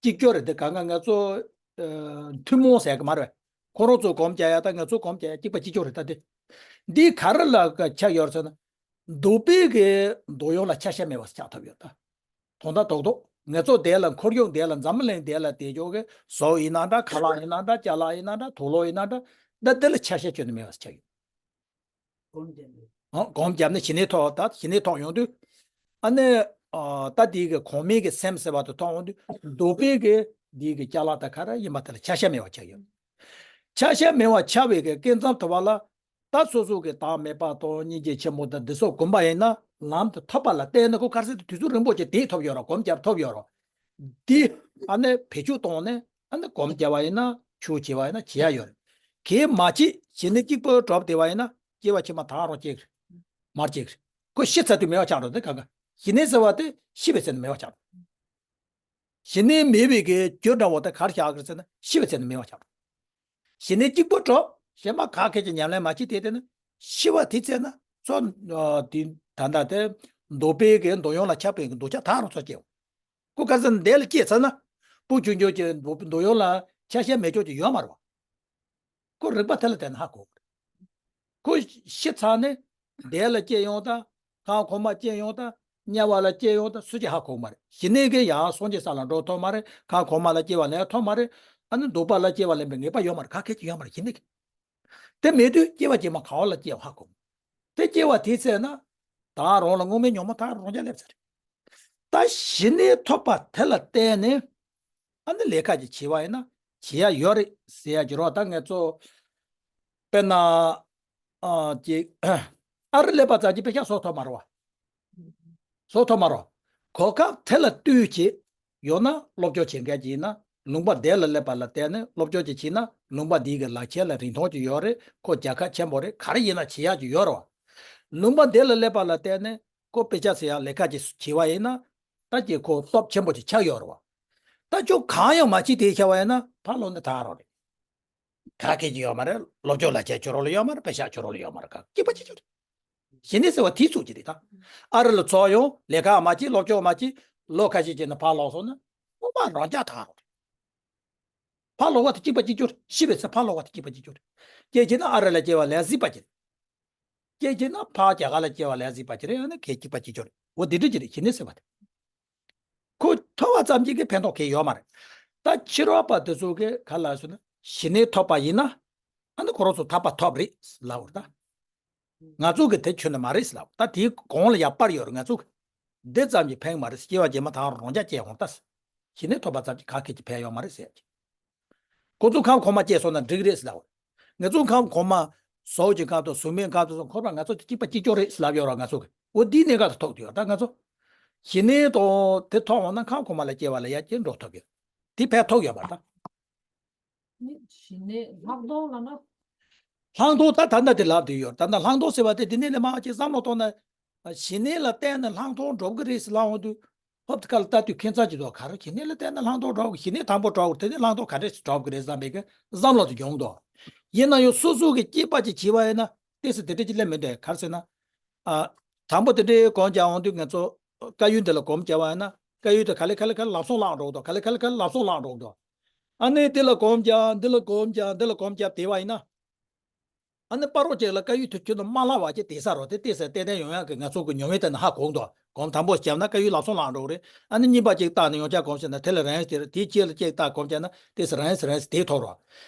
གཅིག་གྱུར་རེད། དེ་ག་ང་ང་ཚོ་ཨ་ཐུན་མོང་ཟེར་གི་མ་རེད། ཁོ་རང་ཚོ་སྒོམ་རྒྱག་ཡག་དང་ང་ཚོ་སྒོམ་རྒྱག་ཡག་གཅིག་པ་གཅིག་གྱུར་རེད། ད་དེ་འདི་ག་རེ་ལ་ཆགས་ཡོད་ཟེར་ན། འདུག་པའི་གི་འདུག་ཡོང་ལ་ཆ་ཤས་མེད་པ་ཆགས་ཐུབ་ཡོད་ད། དོན་དག་རྡོག་རྡོག་ང་ཚོ་དེ་ལ་ཁོར་ཡུག་དེ་ལ་འཛམ་བུ་གླིང་དེ་ལ་དེ་ཕྱོགས་ཀྱི་ཟོག་ཡིན་ན་འདྲ། ཁ་ལག་ཡིན་ན་འདྲ། ཅ་ལག་ཡིན་ན་འདྲ། དུག་ལོག་ཡིན་ན་འདྲ། ད་དེ་ལ་ཆ་ཤས་ཁྱོན་ནས་མེད་པ་ཆགས་ཡོད། སྒོམ་བརྒྱབ་ནས་ཞི་གནས་ཐོབ། ད་ཞི་གནས་ཐོབ་ཡོང་དུས་ཨ་ནི་ཨ་ད་དེའི་གི་གོང་མའི་གི་སེམས་ཟེར་བ་དེ་ཐོབ་ཡོང་དུས་འདུག་པའི་གི་དེའི་གི་ཅ་ལག་དང་ག་རེ་ཡིན་པ་དེ་ལ་ཆ་ཤས་མེད་པ་ཆགས་ཡོད། ཆ་ཤས་མེད་པ་ཆགས་པའི་གི་སྐབས་མཚམས་དེ་བ་ལ། ད་སོ་སོ་གི་བདག་མེད་པ་དང་སྙིང་རྗེ་ཆེན་པོ་དང་འདི་སོགས་སྒོམ་པ་ཡིན་ན་ལམ་དུ་ཐོབ་པ་ལ་བརྟེན་ནས་ཁོ་ག་རེ་ཟེར་དུས་ཚོད་རིང་པོ་ཅིག་དེ་ཐོབ་ཡོད་ར། སྒོམ་རྒྱབ་ཐོབ་ཡོད་ར། འདི་ཨ་ནི་བེད་སྤྱོད་བཏང་ནས་ཨ་ནི་སྒོམ་རྒྱབ་པ་ཡིན་ན་ཆོས་བྱེད་པ་ཡིན་ན་བྱེད་ཡ་ཡོད་རེད། གལ་མ་བྱེད་ཞི་གནས་གཅིག་པོ་སྒྲུབ་བསྡད་པ་ཡིན་ན་སྐྱེ་བ་ཕྱི་མ་ད་རུང་སྐྱེ་གི་རེད། མར་སྐྱེ་གི་རེད། ཁོ་ཤི་ཚར་དུས་མེད་པ་ཆགས་འགྲོ། འདི་ག་ག་ཞི་གནས་ཟེར་བ་དེ་ཤི་བའི་ཚེ་ན་མེད་པ་ཆགས་འགྲོ། ཞི་གནས་མེད་པའི་གི་རྒྱུ་འདྲ་བོ་དེ་གར་བཞག་གི་རེད་ཟེར་ན་ཤི་བའི་ཚེ་ན་མེད་པ་ཆགས་འགྲོ། ཞི་གནས་གཅིག་པོ་གྲོགས་གཞན་མ་ག་གེ་ཀྱི་ཉམས་ལེན་མ་བྱེད་དེ་དེ་ནི་ཤི་བ་དེ་ཚེ་ན་ཚོ་དེ་ད་ལྟ་དེ་འདུག་པའི་གི་འདུག་ཡོང་ལ་ཆགས་པའི་གི་འདུག་ཆ་ད་རུང་ཚོ་སྐྱེའོ། ཁོ་ག་ཚོད་འདས་ལ་སྐྱེས་ཚར་ན་སྤུ་ཆུང་ཆུང་གི་འདུག་ཡོང་ལ་ཆ་ཤས་མེད་ཆོག་ཅིག་ཡོད་མ་རེད་བ། ཁོ་རིག་པ་དེ་ལ་བརྟེན་ནས་ཧ་གོ། ཁོ་ཤི་ཚར་ནས་འདས་ལ་སྐྱེ་ཡོང་དང་། ཁང་གོང་མ་སྐྱེ་ཡོང་དང་། དམྱལ་བ་ལ་སྐྱེ་ཡོང་དང་། སུ་གཅིག་ཧ་གོ་མ་རེད། ཞི་གནས་ཀྱི་ཡང་སངས་རྒྱས་ས་ལ་འགྲོ་ཐུབ་མ་རེད། ཁང་གོང་མ་ལ་སྐྱེ་བ་ལེན་ཐུབ་མ་རེད། ཨ་ནི་འདུག་པ་ལ་སྐྱེ་བ་ལེན་པའི་ངེས་པ་ཡོད་མ་རེད། ག་གེ་ཅིག་ཡོད་མ་རེད། ཞི་གནས་ཀྱི་དེ་མེད་དུས་སྐྱེ་བ་རྗེས་མ་ག་བ་ལ་སྐྱེ་བ་ཧ་གོ། དེ་སྐྱེ་བ་དེའི་ཚེ་ན་ད་རང་ལ་དངོས་མེད་ཉོན་མོངས་ད་རང་རྐྱ་སླེབས་ཚར། ད་ཞི་གནས་ཐོབ་པ་དེ་ལ་བརྟེན་ནས་ཨ་ནི་ལས་ཀ་ཅིག་བྱེད་པ་ཡིན་ན་བྱེད་ཡ་ཡོད་རེད་ཟེར་ཡ་ཅིག་རོ། ད་ངས་ཚོ་དཔེར་ན་ཨ་ཅིག་ཨ་རི་སླེབས་པ་ཙམ་གྱིས་དཔེ་ཆ་བཟོ་ཐུབ་མ་རེད་བ། བཟོ་ཐུབ་མ་རེད། གོ་སྐབས་དེ་ལ་ལྟོས་བྱེད། ཡང་ན་སློབ་སྦྱོང་བྱེད་མཁན་ཅིག་ཡིན་ན་ལུང་པ་དེ་ལ་སླེབས་པ་ལ་བརྟེན་ནས་སློབ་སྦྱོང་ཅིག་བྱས་ན་ལུང་པ་འདིའི་གི་ལག་ཁྱེར་ལ་རིན་ཐང་ཅིག་ཡོད་རེད། ཁོ་རྒྱལ་ཁ་ཆེན་པོ་རེད། ག་རེ་ཡིན་ན་བྱེད་ཡག་ཅིག་ཡོད་རེད་བ། ལུང་པ་འདི་ལ་སླེབས་པ་ལ་བརྟེན་ནས་ཁོ་དཔེ་ཆ་ཟེར་ཡག་ལས་ཀ་ཅིག་བྱས་པ་ཡིན་ན་ད་ཀྱི་ཁོ་སྟོབས་ཆེན་པོ་ཅིག་ཆགས་ཡོད་རེད་བ། ད་ཁྱོད་གང་ཡང་མ་བྱེད་དེ་བྱས་པ་ཡིན་ན་ཕར་ལོག་ནས་ད་རང་རེད། ག་གེ་ཅིག་ཡོད་མ་རེད། སློབ་སྦྱོང་ལ་བྱས་ཁྱོད་རང་ལ་ཡོད་མ་རེད། དཔེ་ཆ་ཁྱོད་རང་ལ་ཡོད་མ་རེད། ག་གཅིག་པ་གཅིག་གྱུར་རེད། ཞི་གནས་ཟེར་བ་དེའི་ཚུལ་གྱིས་རེད་ད། ཨ་རི་ལ་ཚོགས་ཡོང་ལས་ཀ་མ་བྱེད་སློབ་སྦྱོང་མ་བྱེད་ལོ་ཁ་ཤས་བྱས་ན་ཕར་ལོག་སོང་ན་དངོས་མ་རང་རྐྱ་ད་རང་རེད། ཕར་ལོག་པ་དེ་གཅིག་པ་གཅིག་གྱུར། ཤི་བའི་ཚེ་ཕར་ལོག་པ་དེ་གཅིག་པ་གཅིག་གྱུར། སྐྱེས་བྱས་ན་ཨ་རི་ལ་སྐྱེ་བ་ལས་སྲིད་པ་གྱིས་རེད། སྐྱེས་ཀྱི་ན་ཕར་རྒྱ་གར་ལ་སྐྱེ་བ་ལ་གཟིགས་པ་ཅི་རེད། ཨ་ནི་གལ་གཅིག་པ་གཅིག་ཆོད་རེད། འོ་དེ་འདྲ་ཅི་རེད། ཞི་གནས་ཟེར་བ་དེ། ཁོ་ཐོབ་པ་ཙམ་གྱིས་ཀྱི་ཕན་ཐོགས་གལ་ཡོད་མ་རེད། ད་ཕྱི་རོལ་པ་དེ་ཚོ་གི་ག་ལ་ཟེར་ན་ཞི་གནས་ཐོབ་པ་ཡིན་ན་ཨ་ནི་ཁོ་རང་ཚོ་ཐར་པ་ཐོབ་རེད་ལབ་པ་རེད་ད། ང་ཚོ་གི་དེ་ཁྱོན་ནས་མ་རེད་ལབ། ད་དེའི་གོང་ལ་ཡར་སྤར་ཡོད་རེད། ང་ཚོ་གི་འདི་ཙམ་གྱིས་ཕན་མ་རེད། སྐྱེ་བ་རྗེས་མ་ད་རང་རྐྱ་སྐྱེ་འོང་ད། ཞི་གནས་ཐོབ་པ་ཙམ་གྱིས་ག་གེ་ཅིག་ཕན་ཡོད་མ་རེད་ཟེར་གྱི། ཁོ་ཚོ་ཁམས་གོང་མ་སྐྱེས་སོང་ན་འགྲིག་རེད་ཟེར་ལབ། ང་ཚོ་ཁམས་གོང་མ་ཟོག་གི་ཁམས་དང་གཟུགས་མེད་ཁམས་དང་འཁོར་བ་ང་ཚོ་གཅིག་པ་གཅིག་ཀྱོག་རེད་ཟེར་ལབ་ཡོད་ར། ང་ཚོ་གི་འོ་འདིའི་གནད་འགག་ཏུ་ཐུག་བསྡད་ཡོད། ད་ང་ཚོ་ཞི་གནས་དང་དེ་ཐོབ་འོང་ན་ཁམས་གོང་མ་ལ་སྐྱེ་བ་ལ་ཡར་རྒྱས་འགྲོ་ཐུབ་ཡོད། དེ་ཕན་ཐོགས་ཡོད་པ་ད། ཞི་གནས་ལྷག་མཐོང་ལབ་ན། ལྷག་མཐོང་ད་ད་ལྟ་དེ་ལབ་བསྡད་ཡོད། ད་ལྟ་ལྷག་མཐོང་ཟེར་བ་དེ་དེ་ནས་ལས་མང་ཅིག་བསམ་བློ་གཏོང་ན། ཞི་གནས་ལ་བརྟེན་ནས་ལྷག་མཐོང་འགྲུབ་ཀྱི་རེད་ཟེར་ལབ་འོང་དུས། ཧོབ་ཏེ་ཁ་ལ་ལྟ་དུས་ཁྱད་མཚར་གྱི་འདུག་ག་རེ་ཞི་གནས་ལ་བརྟེན་ནས་ལྷག་མཐོང་འགྲོ། ཞི་གནས་དང་པོ་འགྲོ་དེ་ནས་ལྷག་མཐོང་ག་འདྲས་འགྲོ་གི་རེད་བསམ་པའི་གི་བསམ་བློ་དེ་ཡོང་འདུག་ཡིན་ན་ཡང་སོ་སོ་གི་སྐྱེས་པ་ཅིག་བྱས་པ་ཡིན་ན་ཏོག་ཙམ་དེ་འདྲ་ཅིག་སླེབས་མི་འདུག་ག་རེ་ཟེར་ན། ཨ། དང་པོ་དེ་འདྲའི་སྒོམ་རྒྱག་འོང་དུས་ང་ཚོ་དཀར་ཡོལ་འདི་ལ་སྒོམ་རྒྱག་པ་ཡིན་ན་དཀར་ཡོལ་དེ་ག་ལེ་ག་ལེ་ག་ལེ་ལམ་སང་ལངས་འགྲོ་གི་འདུག་ག་ལེ་ག་ལེ་ག་ལེ་ལམ་སང་ལངས་འགྲོ་གི་འདུག་ཨ་ནི་འདི་ལ་སྒོམ་རྒྱག་འདི་ལ་སྒོམ་རྒྱག་འདི་ལ་སྒོམ་རྒྱག་བསྡད་པ་ཡིན་ན། ཨ་ནི་བར་རོ་གཅིག་ལ་དཀར་ཡོལ་དེ་ཁྱོན་ནས་མ་ལངས་པ་ཅིག་བསྡད་ས་རོ། དེ་བལྟས་ས་ཏན་ཏན་ཡོང་ཡག་གི་ང་ཚོ་གི་ཉམས་མྱོང་དེ་ནས་ཧ་གོ་གི་འདུག་སྒོམ་དང་པོ་བརྒྱབ་ན་དཀར་ཡོལ་ལམ་སང་ལངས་འགྲོ་གི་རེད། ཨ་ནི་གཉིས་པ་གཅིག་བཏགས་ནས་ཡང་བསྐྱར་སྒོམ་བྱས་ན་དེ་ལ་རན་དེ་རེད། དེའི་རྗེས་ལ་གཅིག་བཏགས་སྒོམ་བྱས་ན་དེ་སུ་རན་སུ་རན་སུ་བསྡད་ཐུབ་རོ།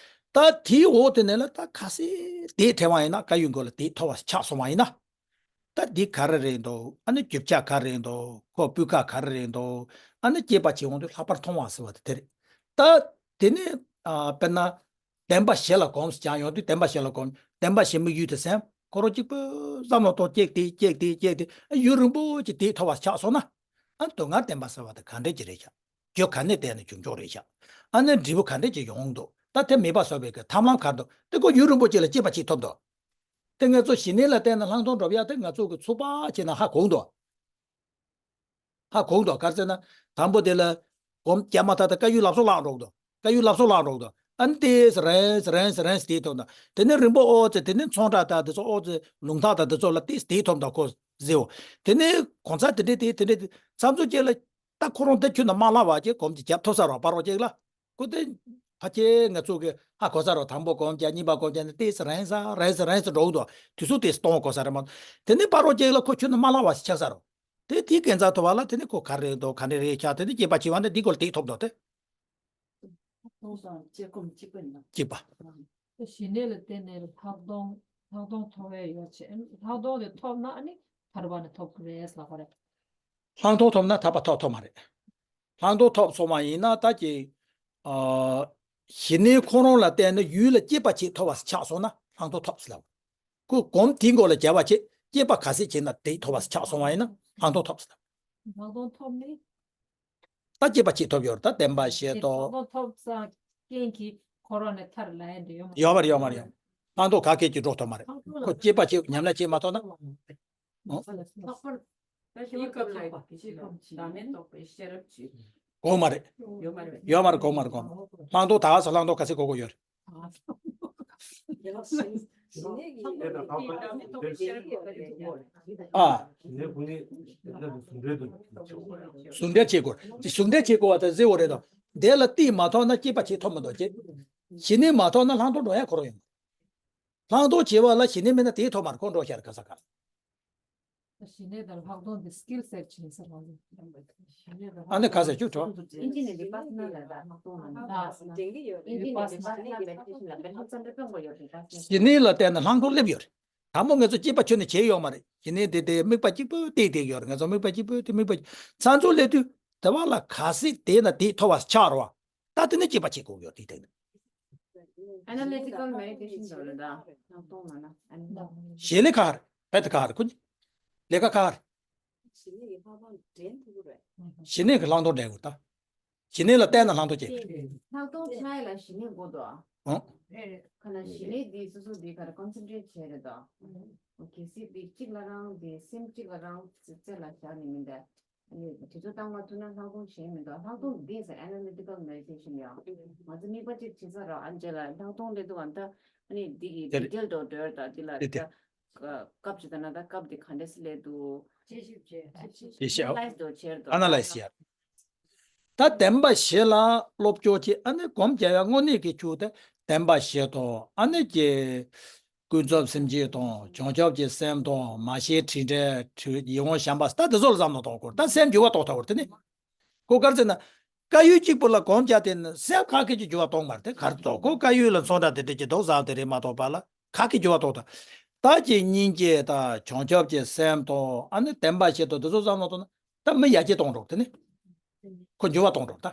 ད་དེའི་འོག་དེ་ནས་ལ་ད་གལ་སྲིད་བསྡད་ཐུབ་པ་ཡིན་ན་དཀར་ཡོལ་མགོ་ལ་བསྡད་ཐུབ་པ་ཆགས་སོང་བ་ཡིན་ན། ད་འདི་ག་རེ་རེད་འདུག་ཨ་ནི་རྒྱུ་ཆ་ག་རེ་རེད་འདུག་ཁོ་སྤུས་ཀ་ག་རེ་རེད་འདུག་ཨ་ནི་སྐྱེས་པ་བྱེད་འོང་དུས་ལྷག་པར་མཐོང་བ་ཟེར་བ་དེ་དེ་རེད། ད་དེ་ནས་ཨ་དཔེར་ན་བདེན་པ་བཞི་ལ་གོམས་སུ་བྱ་ཡོང་དུས་བདེན་པ་བཞི་ལ་གོམས། བདེན་པ་བཞི་དམིགས་ཡུལ་དེ་སེམས་ཁོ་རང་གཅིག་པུ་བསམ་བློ་གཏོང་གཅིག་དེ་གཅིག་དེ་གཅིག་དེ་ཨ་ཡུན་རིང་པོ་ཅིག་དེ་ཐོབ་པ་ཆགས་སོང་ན། ཨ་སྡུག་བསྔལ་བདེན་པ་ཟེར་བ་དེ་ག་འདྲས་ཅིག་རེད་ཤག་རྒྱུ་ག་ནས་བལྟས་ནས་བྱུང་ཆོག་རེད་ཤག་ཨ་ནི་འབྲས་བུ་ག་འདྲས་ཅིག་ཡོང་འདུག་ད་དེ་མེད་པ་བཟོ་བའི་གི་ཐབས་ལམ་ག་རེ་འདུག་དེ་ཁོ་ཡུན་རིང་པོ་ཅིག་ལ་སྐྱེས་པ་བྱེད་ཐུབ་འདུག་དེ་ང་ཚོ་ཞི་གནས་ལ་བརྟེན་ནས་ལྷག་མཐོང་འགྲུབ་ཡག་དེ་ང་ཚོ་གི་ཚུགས་པ་བྱས་ན་ཧ་གོ་འདུག་ཧ་གོ་འདུག་ག་རེ་ཟེར་ན། དང་པོ་དེ་ལ་སྒོམ་རྒྱག་མ་ཐག་ཏུ་དཀར་ཡོལ་ལམ་སང་ལངས་འགྲོ་འདུག་དཀར་ཡོལ་ལམ་སང་ལངས་འགྲོ་འདུག་ཨ་ནི་ཏོག་ཙམ་རན་རན་རན་རན་བསྡད་ཐུབ་འདུག་དེ་ནས་རིང་པོ་ཨོ་ཙི་དེ་ནས་ཚོང་ར་དང་དེ་ཚོ་ཨོ་ཙི་ལུང་ཐག་དང་དེ་ཚོ་ལ་ཏོག་ཙམ་བསྡད་ཐུབ་འདུག་ཁོ་ཟེར་འོ། དེ་ནས་གོང་ཚ་དེ་འདྲས་དེ་དེ་འདྲས་དེ་མཚམས་མཚམས་ཅིག་ལ་ད་ཁོ་རང་དེ་ཁྱོན་ནས་མ་ལངས་པ་ཅིག་གོམས་ཅིག་རྒྱབ་ཐུབ་ས་རོགས་པ་རོགས་ཅིག་ལ། ཁོ་དེ་ཕལ་ཆེར་ང་ཚོ་གི་ཧ་གོ་ས་རོགས། དང་པོ་གོམས་རྒྱག་གཉིས་པ་གོམས་རྒྱག་ནས་ཏོག་ཙམ་རན་ས་རན་ས་རན་ས་འགྲོ་གི་འདུག་དུས་ཚོད་ཏོག་ཙམ་གཏོང་དགོས་ས་རེད་མ་གཏོགས། དེ་ནས་པ་རོགས་ཅིག་ལ་ཁོ་ཁྱོན་ནས་མ་ལངས་པ་ཞིག་ཆགས་ས་རོགས། དེ་དེའི་ཀན་རྩ་ཐུབ་པ་ལ་དེ་ནས་ཁོ་ག་རེ་འདུག་ག་འདྲ་རེད་ཆགས་དེ་ནས་སྐྱེས་པ་བྱེད་པ་ནས་འདི་སྐོར་དེ་ཐོབ་འདུག་དེ། ལྷག་མཐོང་དང་དཔྱད་སྒོམ་གཅིག་པ་ཡིན་ན། གཅིག་པ། ཞི་གནས་ལ་བརྟེན་ནས་ལྷག་མཐོང་ལྷག་མཐོང་ཐོབ་ཡས་ཡོད་ཆེ། ལྷག་མཐོང་དེ་ཐོབ་ན་ཨ་ནི་ཐར་པ་ནི་ཐོབ་ཀྱི་རེད་ལབ་པ་རེད། ལྷག་མཐོང་ཐོབ་ན་ཐར་པ་ཐོབ་ཐུབ་མ་རེད། ལྷག་མཐོང་ཐོབ་སོང་བ་ཡིན་ན་ད་ཀྱི། ཨ། ཞི་གནས་ཁོ་རང་ལ་བརྟེན་ནས་ཡུལ་ལ་སྐྱེས་པ་ཅིག་ཐོབ་པ་ཆགས་སོང་ན་ལྷག་མཐོང་ཐོབ་ཟེར་ལབ། ཁོ་གོམས་དེའི་མགོ་ལ་བརྒྱབ་པ་ཅིག་སྐྱེས་པ་ག་ཚད་བྱས་ན་དེ་ཐོབ་པ་ཆགས་སོང་བ་ཡིན་ན་ལྷག་མཐོང་ཐོབ་ཟེར་ལབ། ལྷག་མཐོང་ཐོབ་ནི། ད་སྐྱེས་པ་ཅིག་ཐོབ་ཡོད་རེད། ད་བདེན་པ་བཞི་དང་། ལྷག་མཐོང་ཐོབ་ས་རྐྱེན་གྱིས་ཁོ་རང་ནས་ཐར་ལ་ཡ་འདི་ཡོད་མ་ཡོད་མ་རེད། ཡོད་མ་རེད། ཡོད་མ་རེད། ལྷག་མཐོང་ག་གེ་ཅིག་འགྲོ་ཐུབ་མ་རེད། ལྷག་མཐོང་ལ་ཁོ་སྐྱེས་པ་ཅིག་ཉམས་ལེན་བྱེད་མ་ཐུབ་ན། ལྷག་པར་དཔེ་ཆ་སྐབས་ལ་ཤེས་རབ་ཀྱི་བདག་མེད་རྟོགས་པའི་ཤེས་རབ་ཀྱི། དགོས་མ་རེད། ཡོད་མ་རེད། ཡོད་མ་རེད། དགོས་མ་རེད། དགོས་མ་རེད། ལྷག་མཐོང་ད་ག་ས་ལྷག་མཐོང་ག་ཚད་དགོས་དགོས་ཡོད་རེད། ཨ། ཟུང་འབྲེལ་བྱེད་དགོས། དེ་ཟུང་འབྲེལ་བྱེད་དགོས་པ་དང་གཟིགས་པ་རེད་དོ། དེ་ལ་རྟིང་མ་ཐོག་ན་སྐྱེས་པ་ཅིག་ཐོབ་མི་འདུག་ཅེས། ཞི་གནས་མ་ཐོབ་ན་ལྷག་མཐོང་འགྲོ་ཡ་ཁོ་རང་ཡོང་། ལྷག་མཐོང་བྱེད་པ་ལ་ཞི་གནས་མེད་ན་དེའི་ཐོག་མར་ཁོ་འགྲོ་ཤར་ག་ས་ག། ཞི་གནས་དང་ལྷག་མཐོང་དེ་སྐིལ་སེཊ་ཡིན་ས་རེད། ཨ་ནི་ག་ཟེར་ཆུ་གྲོ། ཨིན་ཇི་ནས་བི་པ་སི་ན་ལ་ལྷག་མཐོང་ལ་ཨིན་ཇི་ནས་བི་པ་སི་ན་མེ་ཌི་ཊེ་ཤན་ལ་མེ་ཊོཌ་ཙམ་རེ་སྤེལ་དགོས་ཡོད་རེད། ཞི་གནས་ལ་བརྟེན་ནས་ལྷག་མཐོང་སླེབས་ཡོད་རེད། དང་པོ་ངེད་ཚོ་སྐྱེས་པ་ཁྱོན་ནས་བྱས་ཡོད་མ་རེད། ཞི་གནས་དེ་དེ་དམིགས་པ་གཅིག་པུ་དེ་དེ་ཡོད་རེད། ངེད་ཚོ་དམིགས་པ་གཅིག་པུ་དེ་དམིགས་པ་གཅིག་ཚང་ཚོ་སླེབས་དུས་དེ་བ་ལ་ག་སྲིད་དེ་ན་དེ་ཐོབ་པ་ཆགས་རོགས། ད་དེ་ནས་སྐྱེས་པ་བྱེད་དགོས་ཡོད་དེ་དེ། Analytical meditation ཟེར་རེད་ད། ལྷག་མཐོང་མ་ན། གཞི་ལས་ཁག་རེད། རྦད་དེ་ཁག་རེད། ཁོ་ལས་ཀ་ཁག་རེད། ཞི་གནས་ཀྱི་ལྷག་མཐོང་འདྲེན་ཐུབ་ཀྱི་རེད། ཞི་གནས་ཀྱི་ལྷག་མཐོང་འདྲེན་དགོས་ད། ཞི་གནས་ལ་བལྟས་ན་ལྷག་མཐོང་སྐྱེ་གི་རེད། ལྷག་མཐོང་ཆགས་ཡ་ལ་ཞི་གནས་དགོས་དོ། ཨང་། ཁ་ན་ཞི་གནས་འདི་སོ་སོ་འདི་ག་རེ་ཀོན་སེན་ཊྲེཊ་བྱས་རེད་དོ། གལ་སྲིད་འདི་གཅིག་ལ་རང་འདི་སེམས་གཅིག་ལ་རང་རྩེ་ལ་བཞག་ནས་མིན་ད། ཨ་ནི་དེ་ཚོ་བཏང་མ་ཐུབ་ན་ལྷག་མཐོང་གཞན་མི་འདུག་ལྷག་མཐོང་འདི་ཟེར་ཨེ་ན་ལི་ཊི་ཀལ་མེ་ཌི་ཊེ་ཤན་ཡང་། ང་ཚོ་དམིགས་པ་གཅིག་བྱེད་ས་ར་ཨན་ཇེ་ལ་ལྷག་མཐོང་སླེབས་དུས་ཨ་ད་ཨ་ནི་འདི་གི་དེ་ཌི་ཊེལ་དུ་འགྲོ་ད་འདི་ལ་དེ་དེ་ད་སྐབས་ཅིག་ད་ན་ད་སྐབས་འདི་ག་འདྲས་སེ་སླེབས་འདུག་དཔྱད་ཞིབ་བྱས། དཔྱད་ཞིབ་ཨེ་ན་ལའི་ཛི་དུ་བྱས་འདུག་ཨ་ན་ལའི་ཛི་ཡ། ད་བདེན་པ་བཞི་ལ་སློབ་སྦྱོང་བྱེད་ཨ་ནི་སྒོམ་རྒྱག་ཡ་དངོས་གནས་ཀྱི་ཆུ་དེ་བདེན་པ་བཞི་དང་ཨ་ནི་ཀྱི། ཀུན་རྫོབ་སེམས་བསྐྱེད་དང་བྱང་ཆུབ་ཀྱི་སེམས་དང་མ་ཤེས་དྲིན་བྲལ་ཡིད་འོང་བྱམས་པ་ད་དེ་ཚོ་ལ་བསམ་བློ་གཏོང་དགོས། ད་སེམས་འགྱུར་བ་གཏོང་ཐུབ་པར་དེ་ནི། ཁོ་ག་རེ་ཟེར་ན། དཀར་ཡོལ་གཅིག་པུ་ལ་སྒོམ་རྒྱག་དེ་ནི་སེམས་ག་གེ་ཀྱི་འགྱུར་བ་གཏོང་མ་རེད་དེ་ག་རེ་གཏོང་ཁོ་དཀར་ཡོལ་ལ་ཚོན་ཁྲ་དེ་འདྲ་ཀྱི་འདུག་བཟང་དེ་རེད་མ་གཏོགས་པ་ལ་ག་གེ་འགྱུར་བ་གཏོང་ཐུབ། ད་ཀྱི་སྙིང་རྗེ་དང་བྱང་ཆུབ་ཀྱི་སེམས་དང་ཨ་ནི་བདེན་པ་བཞི་དང་དེ་ཚོ་བསམ་བློ་གཏོང་ན་ད་མི་ཡར་རྒྱས་གཏོང་འགྲོ་དེ་ནི། ཁོ་འགྱུར་བ་གཏོང་འགྲོ་ད།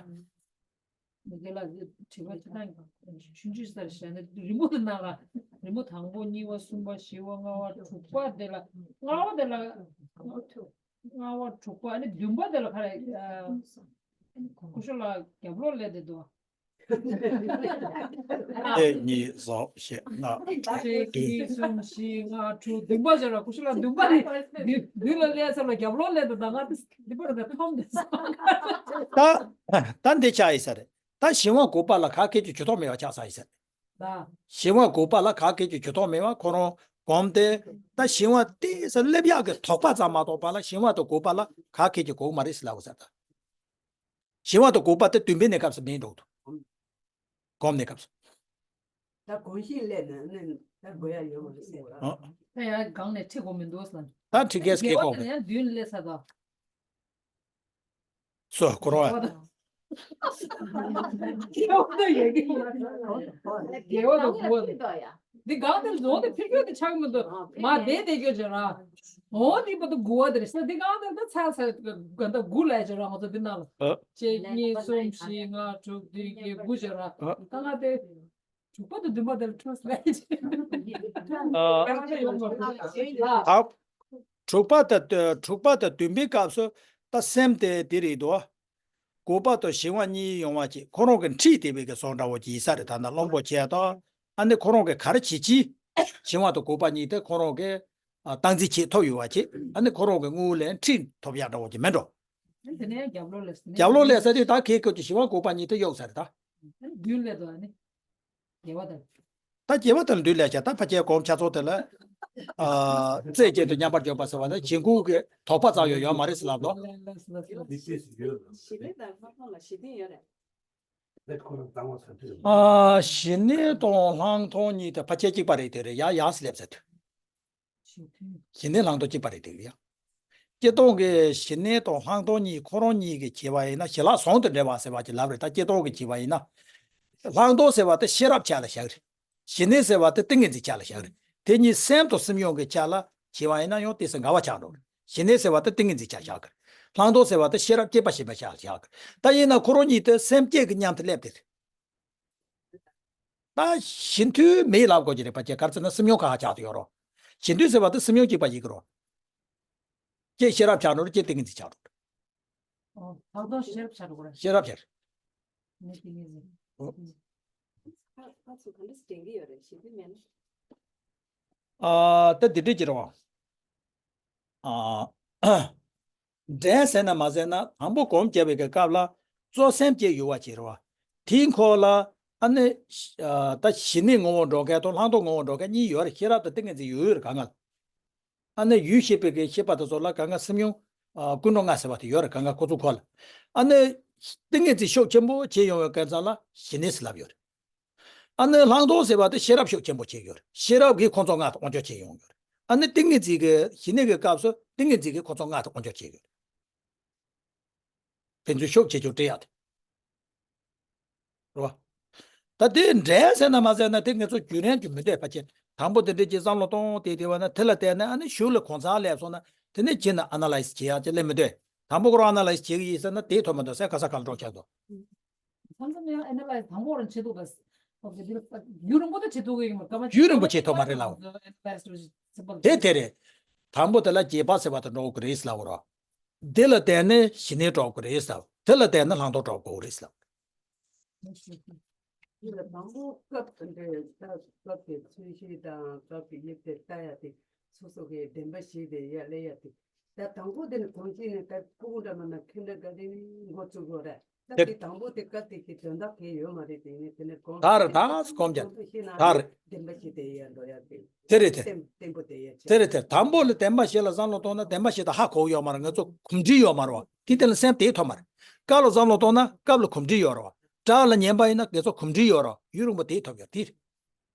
མི་དགེ་ལ་དྲི་བ་ཅི་ལྟར་ཡིན་པ། ཆུང་ཆུང་ཟེར་བྱས་ནས་རི་མོ་དེ་ནང་ལ་རི་མོ་དང་པོ་གཉིས་པ་གསུམ་པ་བཞི་པ་ལྔ་པ་དྲུག་པ་དེ་ལ་ལྔ་པ་དེ་ལ་ལྔ་པ་དྲུག་པ་ཨ་ནི་བདུན་པ་དེ་ལ་ག་རེ་ཀུ་ཤུ་ལ་རྒྱབ་ལོག་སླེབས་བསྡད་འདུག་གཅིག་གཉིས་གསུམ་བཞི་ལྔ་དྲུག་བདུན། གཅིག་གཉིས་གསུམ་བཞི་ལྔ་དྲུག་བདུན་པ་ཟེར་ལ་ཀུ་ཤུ་ལ་བདུན་པ་རེད། བདུན་བདུན་ལ་སླེབས་ཚར་ལ་རྒྱབ་ལོག་སླེབས་འདུག་ད་ང་དེ་འདི་པར་ད་མཐོང་མེད་སོང་། ད་ད་འདི་ཆགས་ཡིན་ས་རེད། ད་གཞན་དབང་དགུ་པ་ལ་ག་གེ་ཀྱི་ཇུས་གཏོགས་མེད་པ་ཆགས་ཚར་ཡིན་ས་རེད། ད་གཞན་དབང་དགུ་པ་ལ་ག་གེ་ཀྱི་ཇུས་གཏོགས་མེད་པ་ཁོ་རང་གོམས་ཏེ་ད་གཞན་དབང་ཏོག་ཙམ་སླེབས་ཡག་གི་དོགས་པ་ཙམ་མ་གཏོགས་པ་ལ་གཞན་དབང་དང་དགུ་པ་ལ་ག་གེ་ཀྱི་དགོས་མ་རེད་ཟེར་ལབ་དགོས་ས་རེད། ད་གཞན་དབང་དང་དགུ་པ་དེ་བདུན་པའི་གནས་སྐབས་སུ་མེད་འགྲོ་འདུག་གོམས་གནས་སྐབས་སུ། ད་གོམས་གཤིས་སླེབས་ནས་ནི་ད་དགོས་ཡ་ཡོད་མ་རེད་ཟེར་བ། ཨ། ད་ཡང་སྒང་ནས་ཁྲིད་དགོས་མི་འདུག་ཟེར། ད་ཁྲིད་མཁན་སྐད་དགེ་བ་གོ་དེ་མེད། ཡང་མདུན་སླེབས་ས་དང་། སོ་ཁོ་རང་ཨ། དགེ་བ་དང་ཡ་གི་དགེ་བ་དང་དགུ་བ་དང་། འདི་སྒང་དེར་ལོག་སྟེ་ཕེབས་རྒྱུ་དེ་ཆགས་མི་འདུག་མ་བསྡད་བསྡད་རྒྱུ་བྱས་ར། འོ་འདི་བར་དུ་དགུ་བ་དེ་རེད་ཟེར། འདི་སྒང་དེར་ད་ཚར་ཚར་ག་འདྲ་དགུ་ལས་བྱས་ར། ང་ཚོ་འདི་ནང་ལ་གཅིག་གཉིས་གསུམ་བཞི་ལྔ་དྲུག་བདུན་བརྒྱད་དགུ་བྱས་ར། ད་ང་དེ་དྲུག་པ་དང་བདུན་པ་དེར་འཕྲོས་ལས་བྱས། ཨ། ད་དྲུག་པ་དང་དྲུག་པ་དང་བདུན་པའི་སྐབས་སུ་ད་སེམས་དེ་དེ་རེད་དོ། དགུ་པ་དང་གཞན་དབང་གཉིས་ཡོང་བ་ཅིག་ཁོ་རང་གི་འཁྲིད་བསྡད་པའི་གི་བཟོ་འདྲ་བོ་ཅིག་ཡིན་ས་རེད། ད་ལྟ་གླང་པོ་ཆེ་དང་ཨ་ནི་ཁོ་རང་གི་ག་རེ་བྱེད་ཅི། གཞན་དབང་དང་དགུ་པ་གཉིས་དེ་ཁོ་རང་གི་ཨ་སྟངས་འཛིན་བྱེད་ཐུབ་ཡོད་པ་ཅིག་ཨ་ནི་ཁོ་རང་གི་དངུལ་ལས་འཁྲིད་ཐུབ་ཡག་འདྲ་བོ་ཅིག་མེད་འགྲོ། དེ་ནས་རྒྱབ་ལོག་ལས་ཟེར་ནས། རྒྱབ་ལོག་ལས་ཟེར་དུས་ད་ཁེ་ཁོ་ཅིག་གཞན་དབང་དགུ་པ་གཉིས་དེ་གཡུག་ས་རེད་ད། མདུན་ལས་དོ་ཨ་ནི། དགེ་བ་དང་། ད་དགེ་བ་དང་མདུན་ལས་བྱ་ད་ཕ་ཆེ་གོམས་ཆ་ཚོགས་དེ་ལ། ཨ། རྩེ་གཅིག་ཏུ་མཉམ་པར་འཇོག་པ་ཟེར་བ་ནི་བྱིང་རྒོད་ཀྱི་དོགས་པ་ཙམ་ཡང་ཡོད་མ་རེད་ཟེར་ལབ་དོ། ཞི་གནས་དང་ལྷག་མཐོང་ལ་གཞི་རྟེན་ཡོད་རེད། ཨ། ཞི་གནས་དང་ལྷག་མཐོང་གཉིས་དེ་ཕ་ཆེ་གཅིག་པ་རེད་དེ་རེད་ཡ་ཡ་སླེབས་ཟེར་དུས། ཞི་གནས་ལྷག་མཐོང་གཅིག་པ་རེད་དེ་ཡ། སྤྱིར་བཏང་གི་ཞི་གནས་དང་ལྷག་མཐོང་གཉིས་ཁོ་རང་གཉིས་ཀྱི་བྱས་པ་ཡིན་ན་ཞི་ལྷག་ཟུང་དུ་འབྲེལ་བ་ཟེར་བ་ཅིག་ལབ་རེད། ད་སྤྱིར་བཏང་གི་བྱས་པ་ཡིན་ན། ལྷག་མཐོང་ཟེར་བ་དེ་ཤེས་རབ་ཆ་ལ་བཞག་རེད། ཞི་གནས་ཟེར་བ་དེ་ཏིང་ངེ་འཛིན་ཆ་ལ་བཞག་རེད། དེ་གཉིས་སེམས་དང་སེམས་མྱོང་གི་ཆ་ལ་བྱས་པ་ཡིན་ན་ཡང་ཏོག་ཙམ་འགལ་བ་ཆགས་འགྲོ་རེད། ཞི་གནས་ཟེར་བ་དེ་ཏིང་ངེ་འཛིན་ཆ་བཞག་གི་རེད། ལྷག་མཐོང་ཟེར་བ་དེ་ཤེས་རབ་སྐྱེས་པ་ཞེན་པའི་ཆ་ལ་བཞག་གི་རེད། ད་ཡིན་ན་ཁོ་རང་གཉིས་དེ་སེམས་བསྐྱེད་ཀྱི་མཉམ་དུ་སླེབས་དེ་རེད། ད་གཞི་མཐུན་མེད་ལབ་དགོས་ཀྱི་རེད་པ་ཅེ་ག་རེ་ཟེར་ན་སེམས་མྱོང་ཁ་ཁ་ཆགས་ཏེ་ཡོད་རོ། གཞི་མཐུན་ཟེར་བ་དེ་སེམས་མྱོང་གཅིག་པ་ཡིན་གྱི་རོ། ཅེ་ཤེས་རབ་ཆགས་འགྲོ་རེད་ཅེ་ཏིང་ངེ་འཛིན་ཆགས་འགྲོ་རེད། ཨོ། ལྷག་མཐོང་ཤེས་རབ་ཆགས་འགྲོ་གི་རེད། ཤེས་རབ་ཆགས་རེད། ནི་ཏིང་ངེ་འཛིན། ཨོ། ཕ་ཕ་ཚོ་ག་འདྲ་དྲན་གྱི་ཡོད་རེད་གཞི་མཐུན་མེད་ན། ཨ། ད་འདི་འདྲ་ཅིག་རེད་བ། ཨ། འདྲེན་ཟེར་ན་མ་ཟེར་ན་དང་པོ་སྒོམ་བརྒྱབ་པའི་སྐབས་ལ་གཙོ་སེམས་བསྐྱེད་ཡོད་པ་བྱེད་རོགས། དེའི་འཁོར་ལ་ཨ་ནི་ཨ་ད་ཞི་གནས་ངོ་བོ་འགྲོ་མཁན་དང་ལྷག་མཐོང་ངོ་བོ་འགྲོ་མཁན་གཉིས་ཡོད་རེད། ཤེས་རབ་དང་ཏིང་ངེ་འཛིན་ཡོད་ཡོད་རེད་གང་ག་ལ། ཨ་ནི་ཡུལ་ཤེས་པའི་གི་ཤེས་པ་དེ་ཚོ་ལ་གང་ག་སེམས་མྱོང་ཨ་ཀུན་འགྲོ་ལྔ་ཟེར་བ་དེ་ཡོད་རེད་གང་ག་ཁོ་ཚོ་འཁོར་ལ། ཨ་ནི་ཏིང་ངེ་འཛིན་ཤུགས་ཆེན་པོ་བྱེད་ཡོང་བའི་སྐབས་ལ་ཞི་གནས་ཟེར་ལབ་ཡོད་རེད། ཨ་ནི་ལྷག་མཐོང་ཟེར་བ་དེ་ཤེས་རབ་ཤུགས་ཆེན་པོ་བྱེད་ཡོད་རེད། ཤེས་རབ་ཀྱིས་ཁོང་ཚོ་ལྔ་དབང་འབྱོར་བྱེད་ཡོང་ཡོད་རེད། ཨ་ནི་ཏིང་ངེ་འཛིན་གྱི་ཞི་གནས་ཀྱི་སྐབས་སུ་ཏིང་ངེ་འཛིན་གྱིས་ཁོང་ཚོ་ལྔ་དབང་འབྱོར་བྱེད་ཡོད་རེད། ཕན་ཚུན་ཤུགས་ཆེ་ཆུང་སྤྲད་ཡག་དེ་རེད་བ། ད་དེ་འདྲེན་ཟེར་ན་མ་ཟེར་ན་དེ་ངེད་ཚོ་རྒྱུན་རིང་རྒྱུན་མི་འདས་ཕ་ཆེ་ དང་པོ་དེ་འདྲ་ཅིག་བསམ་བློ་གཏོང་དེ་དེ་བ་ན་དེ་ལ་བལྟས་ནས་ཨ་ནི་གཞུག་ལ་གོང་ཚང་སླེབས་སོང་ན་དེ་ནས་ཕྱིན་ན་ཨ་ན་ལའི་སི་བྱེད་ཡག་ཅིག་སླེབས་མི་འདུག་དང་པོ་ཁོ་རང་ཨ་ན་ལའི་སི་བྱེད་ཀྱི་ཡིན་ཟེར་ན་དེ་ཐོབ་མི་འདུག་ཟེར་ག་ས་ག་ལ་འགྲོ་ཆགས་འདུག་མཚམས་མཚམས་ཡང་ཨེ་ན་ལའི་སི་དང་པོ་རང་བྱེད་ཐུབ་པ། རྒྱུན་རིང་པོ་དེ་བྱེད་ཐུབ་ཀྱི་ཡོད་མ་རེད། རྒྱུན་རིང་པོ་བྱེད་ཐུབ་མ་རེད་ལགས། དེ་དེ་རེད། དང་པོ་དེ་ལ་རྗེས་དཔག་ཟེར་བ་དེ་འགྲོ་གི་རེད་ལབ་རོགས། དེ་ལ་བརྟེན་ནས་ཞི་གནས་འགྲོ་གི་རེད་ལབ། དེ་ལ་བརྟེན་ནས་ལྷག་མཐོང་འགྲོ་དགོས་རེད་ལབ། དེ་ལ་དང་པོ་སྐབས་དེ་འདྲའི་སྐབས་ཀྱི་ཚུལ་གཞི་དང་སྐབས་ཀྱི་དབྱིབས་དེ་ལྟ་ཡ་དེ་སོ་སོ་གི་བདེན་པ་བཞི་དེ་ཡར་སླེབས་ཡ་དེ། ད་དང་པོ་དེ་ནི་གོང་ཆེན་ནས་ད་ཕྲུ་གུ་འདྲ་མིན་ན་ཁེ་འདྲ་ག་དེ་འགོ་བཙུགས་དགོས་རེད། ད་དེ་དེ་དང་པོ་དེ་སྐབས་དེ་གི་དོན་དག་གལ་ཡོད་མ་རེད། དེ་ནི་དེ་ནི་གོང་ད་རེད། ད་གོང་ཆེན་ད་རེད། བདེན་པ་བཞི་དེ་ཡར་འགྲོ་ཡ་དེ། དེ་རེད་དེ། བརྟན་བརྟན་པོ་དེ་ཡར་ཆེ། དེ་རེད་དེ། དང་པོ་ལ་བདེན་པ་བཞི་ལ་བསམ་བློ་གཏོང་ན་བདེན་པ་བཞི་དེ་ཧ་གོ་ཡོད་མ་རེད། ང་ཚོ་གོམས་འདྲིས་ཡོད་མ་རེད་བ། དེ་དེ་ལ་སེམས་དེ་ཐོབ་མ་རེད། སྐབས་ལ་བསམ་བློ་གཏོང་ན་སྐབས་ལ་གོམས་འདྲིས་ཡོད་རེད་བ། སྒྲ་ལ་ཉན་པ་ཡིན་ན་དེ་ཚོ་གོམས་འདྲིས་ཡོད་རེད་བ། ཡུན་རིང་པོ་དེ་ཐོབ་ཡོད་དེ་རེད།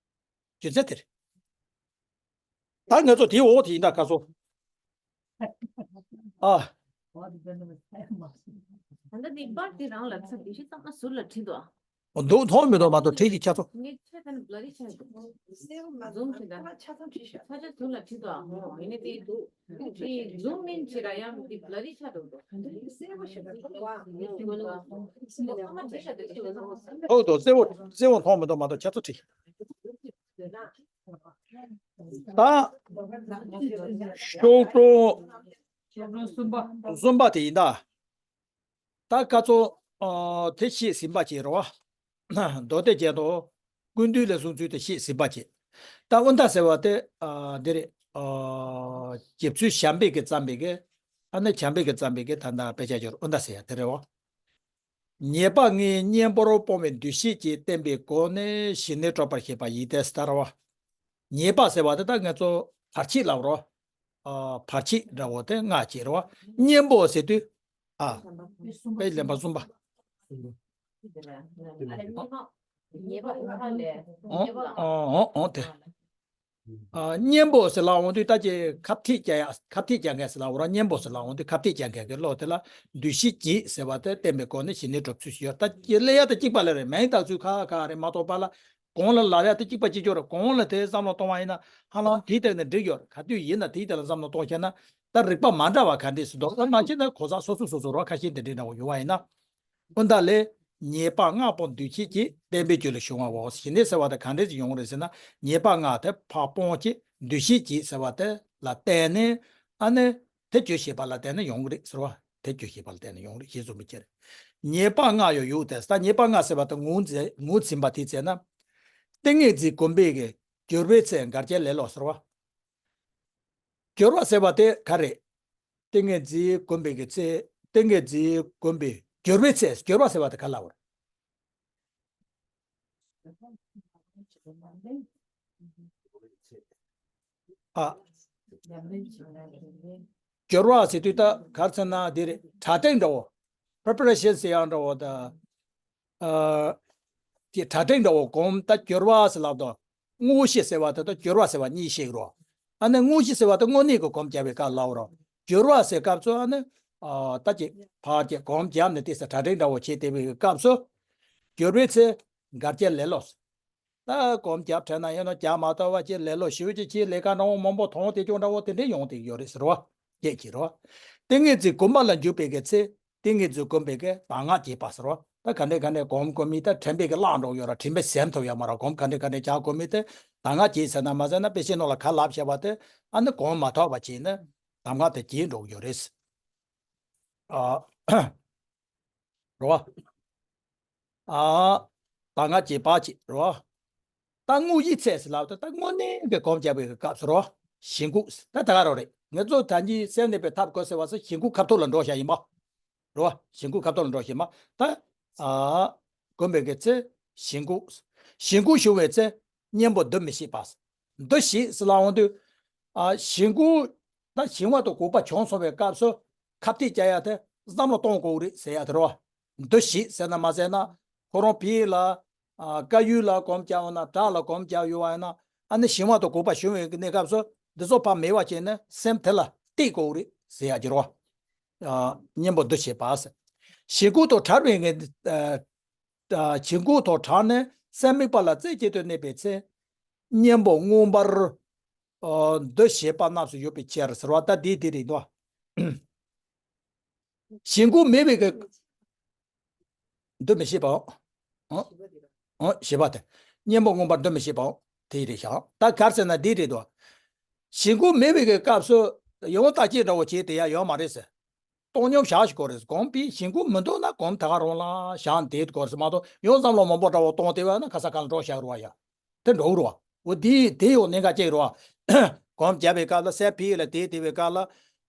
རྒྱུ་མཚན་དེ་རེད། ད་ང་ཚོ་དེའི་འོག་དེ་ཡིན་ད་ཁ་སོ། ཨ། ད་ལྟ་འདི་པར་དེ་རང་ལ་ཚ་དེ་ཤི་ཙམ་ན་ཟུར་ལ་ཁྲིད་དོ། འདུག་མཐོང་མི་འདུག་མ་གཏོགས་བྲིས་ཀྱི་ཆ་ཚོ། ངས་ཆ་ཚང་བླ་རི་ཆ་འདུག་ཟུམ་ཁྲིད་ད། ཆ་ཚང་ཁྲིད་ཤག་ཆ་ཆ་ཟུར་ལ་ཁྲིད་དོ། ཨ་ཧོ་ཡིན་ནི་དེ་འདུག་དེ་ཟུམ་མིན་ཆེ་ར་ཡང་དེ་བླ་རི་ཆ་འདུག་དོ། གསལ་པོ་ཞིག་འདུག་བ། ཨ་མ་ཁྲིད་ཤག་དེ་ཁྲིད་ལ་ཟུར་ལ་ཟུར་ལ་ཁྲིད་དོ། ཐོག་ཏུ་གསལ་པོ་གསལ་པོ་མཐོང་མི་འདུག་མ་གཏོགས་ཆ་ཚང་ཁྲིད་ཤག་ད། ཤོག་གྲངས་གསུམ་པ་དེ་ཡིན་ད། ད་ཀ་ཙོ། ཨ། དེ་བཤད་ཟིན་པ་བྱས་རོ། མདོ་སྡེ་རྒྱན་དུ་ཀུན་བཏུས་ལས་གསུངས་ཚུལ་དེ་བཤད་ཟིན་པ་བྱས། ད་དབུ་མཐའ་ཟེར་བ་དེ། ཨ། འདི་རེད། ཨ། རྗེ་བཙུན་བྱམས་པས་ཀྱིས་བརྩམས་པའི་གི། ཨ་ནི་བྱམས་པས་ཀྱིས་བརྩམས་པའི་གི་ད་ལྟ་དཔེ་ཆ་སྦྱོར་དབུ་མཐའ་ཟེར་ཡ་དེ་རེད་བ། ཉེས་པ་ལྔའི་གཉེན་པོར་སྤོང་བའི་འདུ་ཤེས་ཀྱིས་བསྟན་པའི་སྒོ་ནས་ཞི་གནས་སྒྲུབ་པར་བྱེད་པ་ཡིན་ཏེ་ཟེར་བ། ཉེས་པ་ཟེར་བ་དེ་ད་ང་ཚོ་བར་ཆད་ལབ་རོ། ཨ། བར་ཆད་འདྲ་བོ་དེ་ལྔ་བྱེད་རོ། གཉེན་པོ་ཟེར་དུས། ཨ། དཔེ་ལེན་པ་གསུམ་པ། ཉེས་པ་ལྔ་ལས། ཨོ་ཨོ་ཨོ་དེ། ཨ། གཉེན་པོ་ཟེར་ལབ་འོང་དུས་ད་ཅི་ཁ་ཐིག་རྒྱག་ཡ། ཁ་ཐིག་རྒྱག་མཁན་ཟེར་ལབ་འོང་ར། གཉེན་པོ་ཟེར་ལབ་འོང་དུས་ཁ་ཐིག་རྒྱག་མཁན་གྱི་བློ་དེ་ལ་འདུ་ཤེས་ཀྱིས་ཟེར་བ་དེ་བསྟན་པའི་སྒོ་ནས་ཞི་གནས་སྒྲུབ་ཚུལ་ཞིག་ཡོད། ད་ཀྱི་ལས་ཡ་དེ་གཅིག་པ་ལ་རེད། མིང་བཏགས་ཚུལ་ཁ་ཁ་རེད་མ་གཏོགས་པ་ལ། གོང་ལ་ལབ་ཡ་དེ་གཅིག་པ་གཅིག་གྱུར་རེད། གོང་ལ་དེ་བསམ་བློ་གཏོང་བ་ཡིན་ན་ཧ་ལམ་དེའི་སྟེང་ནས་འགྲིག་ཡོད་རེད། ག་དུས་ཡིན་ན་དེའི་སྟེང་ལ་བསམ་བློ་གཏོང་ཤེས་ན་ད་རིགས་པ་མ་འདྲ་བ་ག་འདྲས་སུ་འདུག་ད་མ་བྱས་ན་གོ་ས་སོ་སོ་སོ་སོ་རོ་ཁ་ཤས་དེ་འདྲས་འདྲ་བོ་ཡོད་པ་ཡིན་ན། སྤུན་ཟླ་ལས། ཉེས་པ་ལྔ་སྤོང་འདུ་ཤེས་ཀྱིས་བསྟན་པའི་རྒྱུ་ལ་ཞུགས་པའོ། ཞི་གནས་ཟེར་བ་དེ་གང་འདྲས་ཀྱི་ཡོང་གི་རེད་ཟེར་ན། ཉེས་པ་ལྔ་དེ་ཕར་སྤོང་ཅིག་འདུ་ཤེས་ཀྱིས་ཟེར་བ་དེ་ལ་བརྟེན་ནས། ཨ་ནི། དེ་རྒྱུ་བྱེད་པ་ལ་བརྟེན་ནས་ཡོང་གི་རེད་ཟེར་བ། དེ་རྒྱུ་བྱེད་པ་ལ་བརྟེན་ནས་ཡོང་གི་རེད་ཞེས་གསུངས་པའི་ཕྱིར། ཉེས་པ་ལྔ་ཡོད་ཡོད་དེ། ད་ཉེས་པ་ལྔ་ཟེར་བ་དེ་ངོས་འཛིན་ངོས་ཟིན་པ་དེ་བྱས་ན། ཏིང་ངེ་འཛིན་སྒོམ་པའི་གི་སྦྱོར་བའི་ཚེ་འགལ་རྐྱེན་ལས་ལོག་ཟེར་བ། སྦྱོར་བ་ཟེར་བ་དེ་ག་རེད། ཏིང་ངེ་འཛིན་སྒོམ་པའི་གི་ཚེ། ཏིང་ངེ་འཛིན་སྒོམ་པའི་སྦྱོར་བའི་ཚེ། སྦྱོར་བ་ཟེར་བ་དེ་ག་ལ་བར། ཨ། སྦྱོར་བ་ཟེར་དུས་ད་ག་རེ་ཟེར་ན་དེ་རེད། གྲ་སྒྲིག་འདྲ་བོ། པི་རི་པེ་རེ་ཤན་ཟེར་ཡག་འདྲ་བོ་ད། ཨ། དེ་གྲ་སྒྲིག་འདྲ་བོ་སྒོམ། ད་སྦྱོར་བ་ཟེར་ལབ་དོ། དངོས་གཞི་ཟེར་བ་དེ་དང་སྦྱོར་བ་ཟེར་བ་གཉིས་ཤིག་རོ། ཨ་ནི་དངོས་གཞི་ཟེར་བ་དེ་དངོས་གནས་ཀྱི་སྒོམ་རྒྱག་པའི་སྐབས་ལབ་རོ། སྦྱོར་བ་ཟེར་སྐབས་སུ་ཨ་ནི། ཨ། ད་ཅིག་ཕར་ཅིག་སྒོམ་བརྒྱབ་ནས་དེ་ས་གྲ་སྒྲིག་འདྲ་བོ་བྱེད་བསྡད་པའི་སྐབས་སུ། སྦྱོར་བའི་ཚེ། འགལ་རྐྱེན་ལས་ལོག་ད་སྒོམ་རྒྱབ་དྲན་ན་ཡང་ན་རྒྱབ་མ་ཐོབ་པ་ཅིག་ལས་ལོག་ཞེ་པོ་ཅིག་ཅིག་ལས་ཀ་འདྲ་བོ་མང་པོ་མཐོང་དེ་ཅུང་འདྲ་བོ་དེ་འདྲས་ཡོང་དེ་ཡོད་རེད་ཟེར་བ། སྐད་ཀྱིས་རོ། ཏིང་ངེ་འཛིན་སྒོམ་པ་ལ་འཇུག་པའི་གི་ཚེ། ཏིང་ངེ་འཛིན་སྒོམ་པའི་གི་གདམས་ངག་བྱེད་པ་ཟེར་བ། ད་ག་འདྲས་ག་འདྲས་སྒོམ་སྒོམ་མི་ད་དྲན་པའི་གི་བརླག་འགྲོ་ཡོད་ར། དྲན་པའི་ཟིན་ཐུབ་ཡོད་མ་ར། སྒོམ་ག་འདྲས་ག་འདྲས་རྒྱག་སྒོམ་མི་དེ་གདམས་ངག་བྱེད་ཟེར་ན་མ་ཟེར་ན་དཔེ་ཆའི་ནང་ལ་ག་ལབ་བྱས་པ་དེ་ཨ་ནི་སྒོམ་མ་ཐོབ་པ་བྱས་ན་གདམས་ངག་དེ་བྱེད་འགྲོ་གི་ཡོད་རེད། ཨ། རོ། ཨ། གདམས་ངག་བྱེད་པ་ཅིག་རོ། ད་དངོས་གཞིའི་ཚེ་ཟེར་ལབ་ད་ད་དངོས་གནས་ཀྱི་སྒོམ་རྒྱག་པའི་སྐབས་སུ་རོ། ཞི་འགུགས་ད་ད་ག་རོ་རེད། ང་ཚོ་ད་གིན་སེམས་གནས་པའི་ཐབས་བཀོད་ཟེར་བ་སོགས་ཞི་འགུགས་ཁ་ཐུག་ལ་འགྲོ་བཞག་ཡིན་པ། རོ། ཞི་འགུགས་ཁ་ཐུག་ལ་འགྲོ་བཞིན་པ་ད། ཨ། སྒོམ་པའི་གི་ཚེ། ཞི་འགུགས། ཞི་འགུགས་ཞུ་བའི་ཚེ། གཉེན་པོ་འདུ་མི་ཤེས་པ། འདུ་ཤེས་ཟེར་ལབ་འོང་དུས། ཨ། ཞི་འགུགས། ད་ཞི་བ་དང་འགུགས་པ་བྱུང་སོང་བའི་སྐབས་སུ། ཁ་གཏད་བཅའ་ཡ་དེ་བསམ་བློ་གཏོང་དགོས་རེད་ཟེར་ཡ་དེ་རོ། འདུ་ཤེས་ཟེར་ན་མ་ཟེར་ན། ཁོ་རང་བོད་ལ། ཨ། བཀའ་ཡུལ་ལ་སྒོམ་རྒྱག་ཡོད་ན་བྲག་ལ་སྒོམ་རྒྱག་ཡོད་པ་ཡིན་ན། ཨ་ནི་ཞི་བ་དང་འགུགས་པ་བྱུང་བའི་གནས་སྐབས་སུ་འདི་ཚོ་ཕར་མེད་པ་བྱས་ནས་སེམས་དེ་ལ་གཏད་དགོས་རེད་ཟེར་ཡ་གྱི་རོ། ཨ། གཉེན་པོ་འདུ་བྱེད་པ། ཞི་འགུགས་དང་བྲལ་བའི་ངེས། ཨ། ཨ། ཞི་འགུགས་དང་བྲལ་ནས་སེམས་དམིགས་པ་ལ་རྩེ་གཅིག་ཏུ་གནས་པའི་ཚེ། གཉེན་པོ་མངོན་པར་འདུ་བྱེད་པ་རྣམས་སུ་ཡོད་པའི་ཕྱིར་ཟེར་བ་ད་འདི་འདི་རེད་དོ། གཞན་ཀུན་མེད་པའི་གི་འདུ་མི་ཤེས་པའོ། ཨོ། ཞེས་པ་དེ། གཉེན་པོ་མངོན་པར་འདུ་མི་ཤེས་པའོ། དེ་རེད་ཤག་ད་གར་ཟེར་ན་འདི་རེད་དོ། གཞན་ཀུན་མེད་པའི་གི་སྐབས་སུ་ཡང་བརྟག་དཔྱད་འདྲ་བོ་བྱེད་དེ་ཡ་ཡོད་མ་རེད་ཟེར། བཏང་སྙོམས་བཞག་ཞིག་དགོས་རེད། གོམས་པས་གཞན་ཀུན་མི་འདུག་ན་གོམས་ད་ག་རང་ལ་བཞག་བསྡད་དགོས་རེད་མ་གཏོགས་ཡང་བསམ་བློ་མང་པོ་འདྲ་བོ་གཏོང་དེ་བས་ན་ཁ་ས་གང་ལ་འགྲོ་བཞག་རུ་བ་ཡ། དེ་འགྲོ་རུ་བ། འོ་དེ་དེ་ཡང་གནད་འགག་ཅིག་རུ་བ། གོམས་བརྒྱབ་པའི་སྐབས་ལ་སེམས་ཕི་ལ་དེ་དེ་བའི་སྐབས་ལ་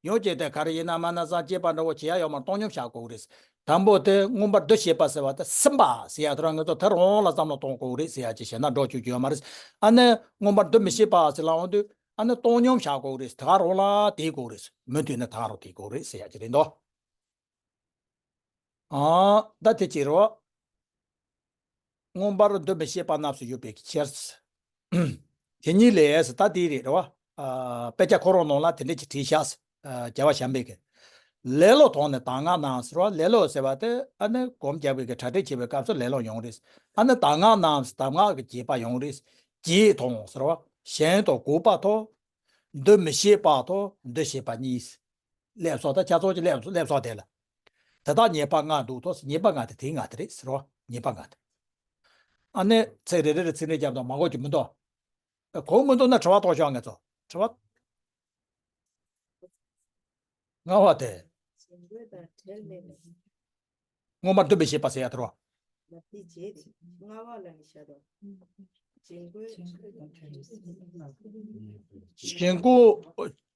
ཡང་ཅིག་དེ་ག་རེ་ཡིན་ན་མ་ན་བཟང་སྐྱེས་པ་འདྲ་བོ་བྱེད་ཡ་ཡོད་མ་བཏང་སྙོམས་བཞག་དགོས་རེད། དང་པོ་དེ་མངོན་པར་འདུ་བྱེད་པ་ཟེར་བ་དེ་སེམས་པ་ཟེར་ཡ་དེ་རང་ངེད་ཚོ་དེ་རང་ལ་བསམ་བློ་གཏོང་དགོས་རེད་ཟེར་ཡ་ཅིག་བྱས་ན་འགྲོ་བཅུག་རྒྱུ་ཡོད་མ་རེད། ཨ་ནི་མངོན་པར་འདུ་མི་བྱེད་པ་ཟེར་ལ་འོང་དུས། ཨ་ནི་བཏང་སྙོམས་བཞག་དགོས་རེད། ད་ག་རང་ལ་དེ་དགོས་རེད། མུ་མཐུད་ནས་ད་ག་རང་དེ་དགོས་རེད་ཟེར་ཡ་ཅིག་རེད་འདུག་ཨ། ད་དེ་ཅི་རེད། མངོན་པར་འདུ་མི་བྱེད་པ་རྣམས་སུ་ཡོད་པའི་ཕྱིར། དེ་ཉིད་ལས་ད་དེ་རེད་རེད་བ། ཨ། དཔེ་ཆ་ཁོ་རང་ནང་ལ་དེ་འདྲ་ཅིག་བྲིས་ཤག་རྒྱལ་བ་བྱམས་པས་ཀྱི། ལེ་ལོ་དང་ནི་གདམས་ངག་རྣམས་ཟེར་བ། ལེ་ལོ་ཟེར་བ་དེ་ཨ་ནི་གོམས་རྒྱག་པའི་གི་གྲ་སྒྲིག་བྱེད་པའི་སྐབས་སུ་ལེ་ལོ་ཡོང་རེད། ཨ་ནི་གདམས་ངག་རྣམས་གདམས་ངག་གི་བྱེད་པ་ཡོང་རེད། བྱེད་དང་ཟེར་བ། གཞན་དང་འགོག་པ་དང་། འདུ་མི་བྱེད་པ་དང་འདུ་བྱེད་པ་གཉིས། སླེབས་སོང་ད་ཆ་ཚང་གཅིག་སླེབས་སླེབས་སོང་དེ་ལ། དེ་དག་ཉེས་པ་ལྔ་འདུག་ཏོ། ཉེས་པ་ལྔ་དེ་དེའི་ལྔ་དེ་རེད་ཟེར་བ། ཉེས་པ་ལྔ་དེ། ཨ་ནི་ཚིག་རེ་རེ་རེ་ཚིག་རེ་རྒྱབ་དང་མ་གོ་གི་མི་འདུག་གོ་མི་འདུག་ན་དྲི་བ་གཏོང་ཤོག་ངེད་ཚོ། དྲི་བ། ལྔ་བ་དེ། མངོན་པར་འདུ་མི་བྱེད་པ་ཟེར་ཡ་དེ་རོ། གཞན་ཀུན་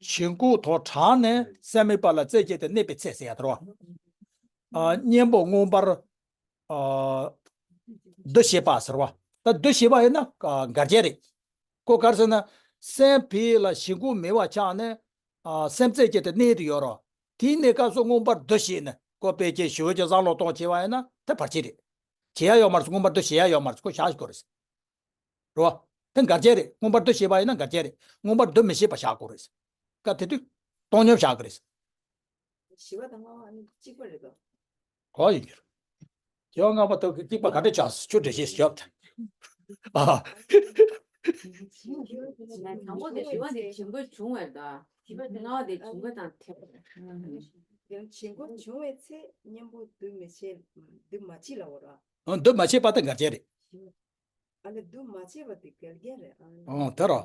གཞན་ཀུན་དང་བྲལ་ནས་སེམས་མེད་པ་ལ་རྩེ་གཅིག་ཏུ་གནས་པའི་ཚེ་ཟེར་ཡ་དེ་རོ། ཨ། གཉེན་པོ་མངོན་པར། ཨ། འདུ་བྱེད་པ་ཟེར་བ། ད་འདུ་བྱེད་པ་ཡིན་ན་ཨ་འགལ་རྐྱེན་རེད། ཁོ་ག་རེ་ཟེར་ན། སེམས་ཕི་ལ་གཞན་ཀུན་མེད་པ་ཆགས་ནས། ཨ། སེམས་རྩེ་གཅིག་ཏུ་གནས་དུ་ཡོད་རོ། དེའི་གནས་སྐབས་སུ་མངོན་པར་འདུ་བྱེད་ནས་ཁོ་དཔེ་ཅན་ཞི་བའི་ཀྱི་བསམ་བློ་གཏོང་བྱེད་པ་ཡིན་ན་དེ་བར་ཆད་རེད། བྱེད་ཡ་ཡོད་མ་རེད། མངོན་པར་འདུ་བྱེད་ཡ་ཡོད་མ་རེད། ཁོ་བཞག་ཤིག་དགོས་རེད། རོ། དེ་འགལ་རྐྱེན་རེད། མངོན་པར་འདུ་བྱེད་པ་ཡིན་ན་འགལ་རྐྱེན་རེད། མངོན་པར་འདུ་མི་བྱེད་པ་བཞག་དགོས་རེད། སྐབས་དེ་དུས། བཏང་སྙོམས་བཞག་གི་རེད། བཞི་པ་དང་ལྔ་པ་ནི་གཅིག་པ་རེད་དོ། གོ་ཡིན་གྱི་རེད། བཞི་པ་ལྔ་པ་དག་གི་གཅིག་པ་ག་འདྲ་ཆགས་སུ་ཆུ་འདྲ་ཞིག་བཞག་ད། ཨ། དང་པོ་དེ་བཞི་པ་དེ་བྱིང་རྒོད་བྱུང་བས་དོ། བཞི་པ་དེ་ལྔ་པ་དེ་བྱིང་རྒོད་དང་འཐད་པ། ཡང་བྱིང་རྒོད་བྱུང་བའི་ཚེ་གཉེན་པོ་འདུ་མི་བྱེད། འདུ་མ་བྱེད་ལ་འོ་ར། འདུ་མ་བྱེད་པ་དེ་འགལ་རྐྱེན་རེད། ཨ་ལས་འདུ་མ་བྱེད་པ་དེ་འགལ་རྐྱེན་རེད་ཨ། ཨོ་དེ་རོ།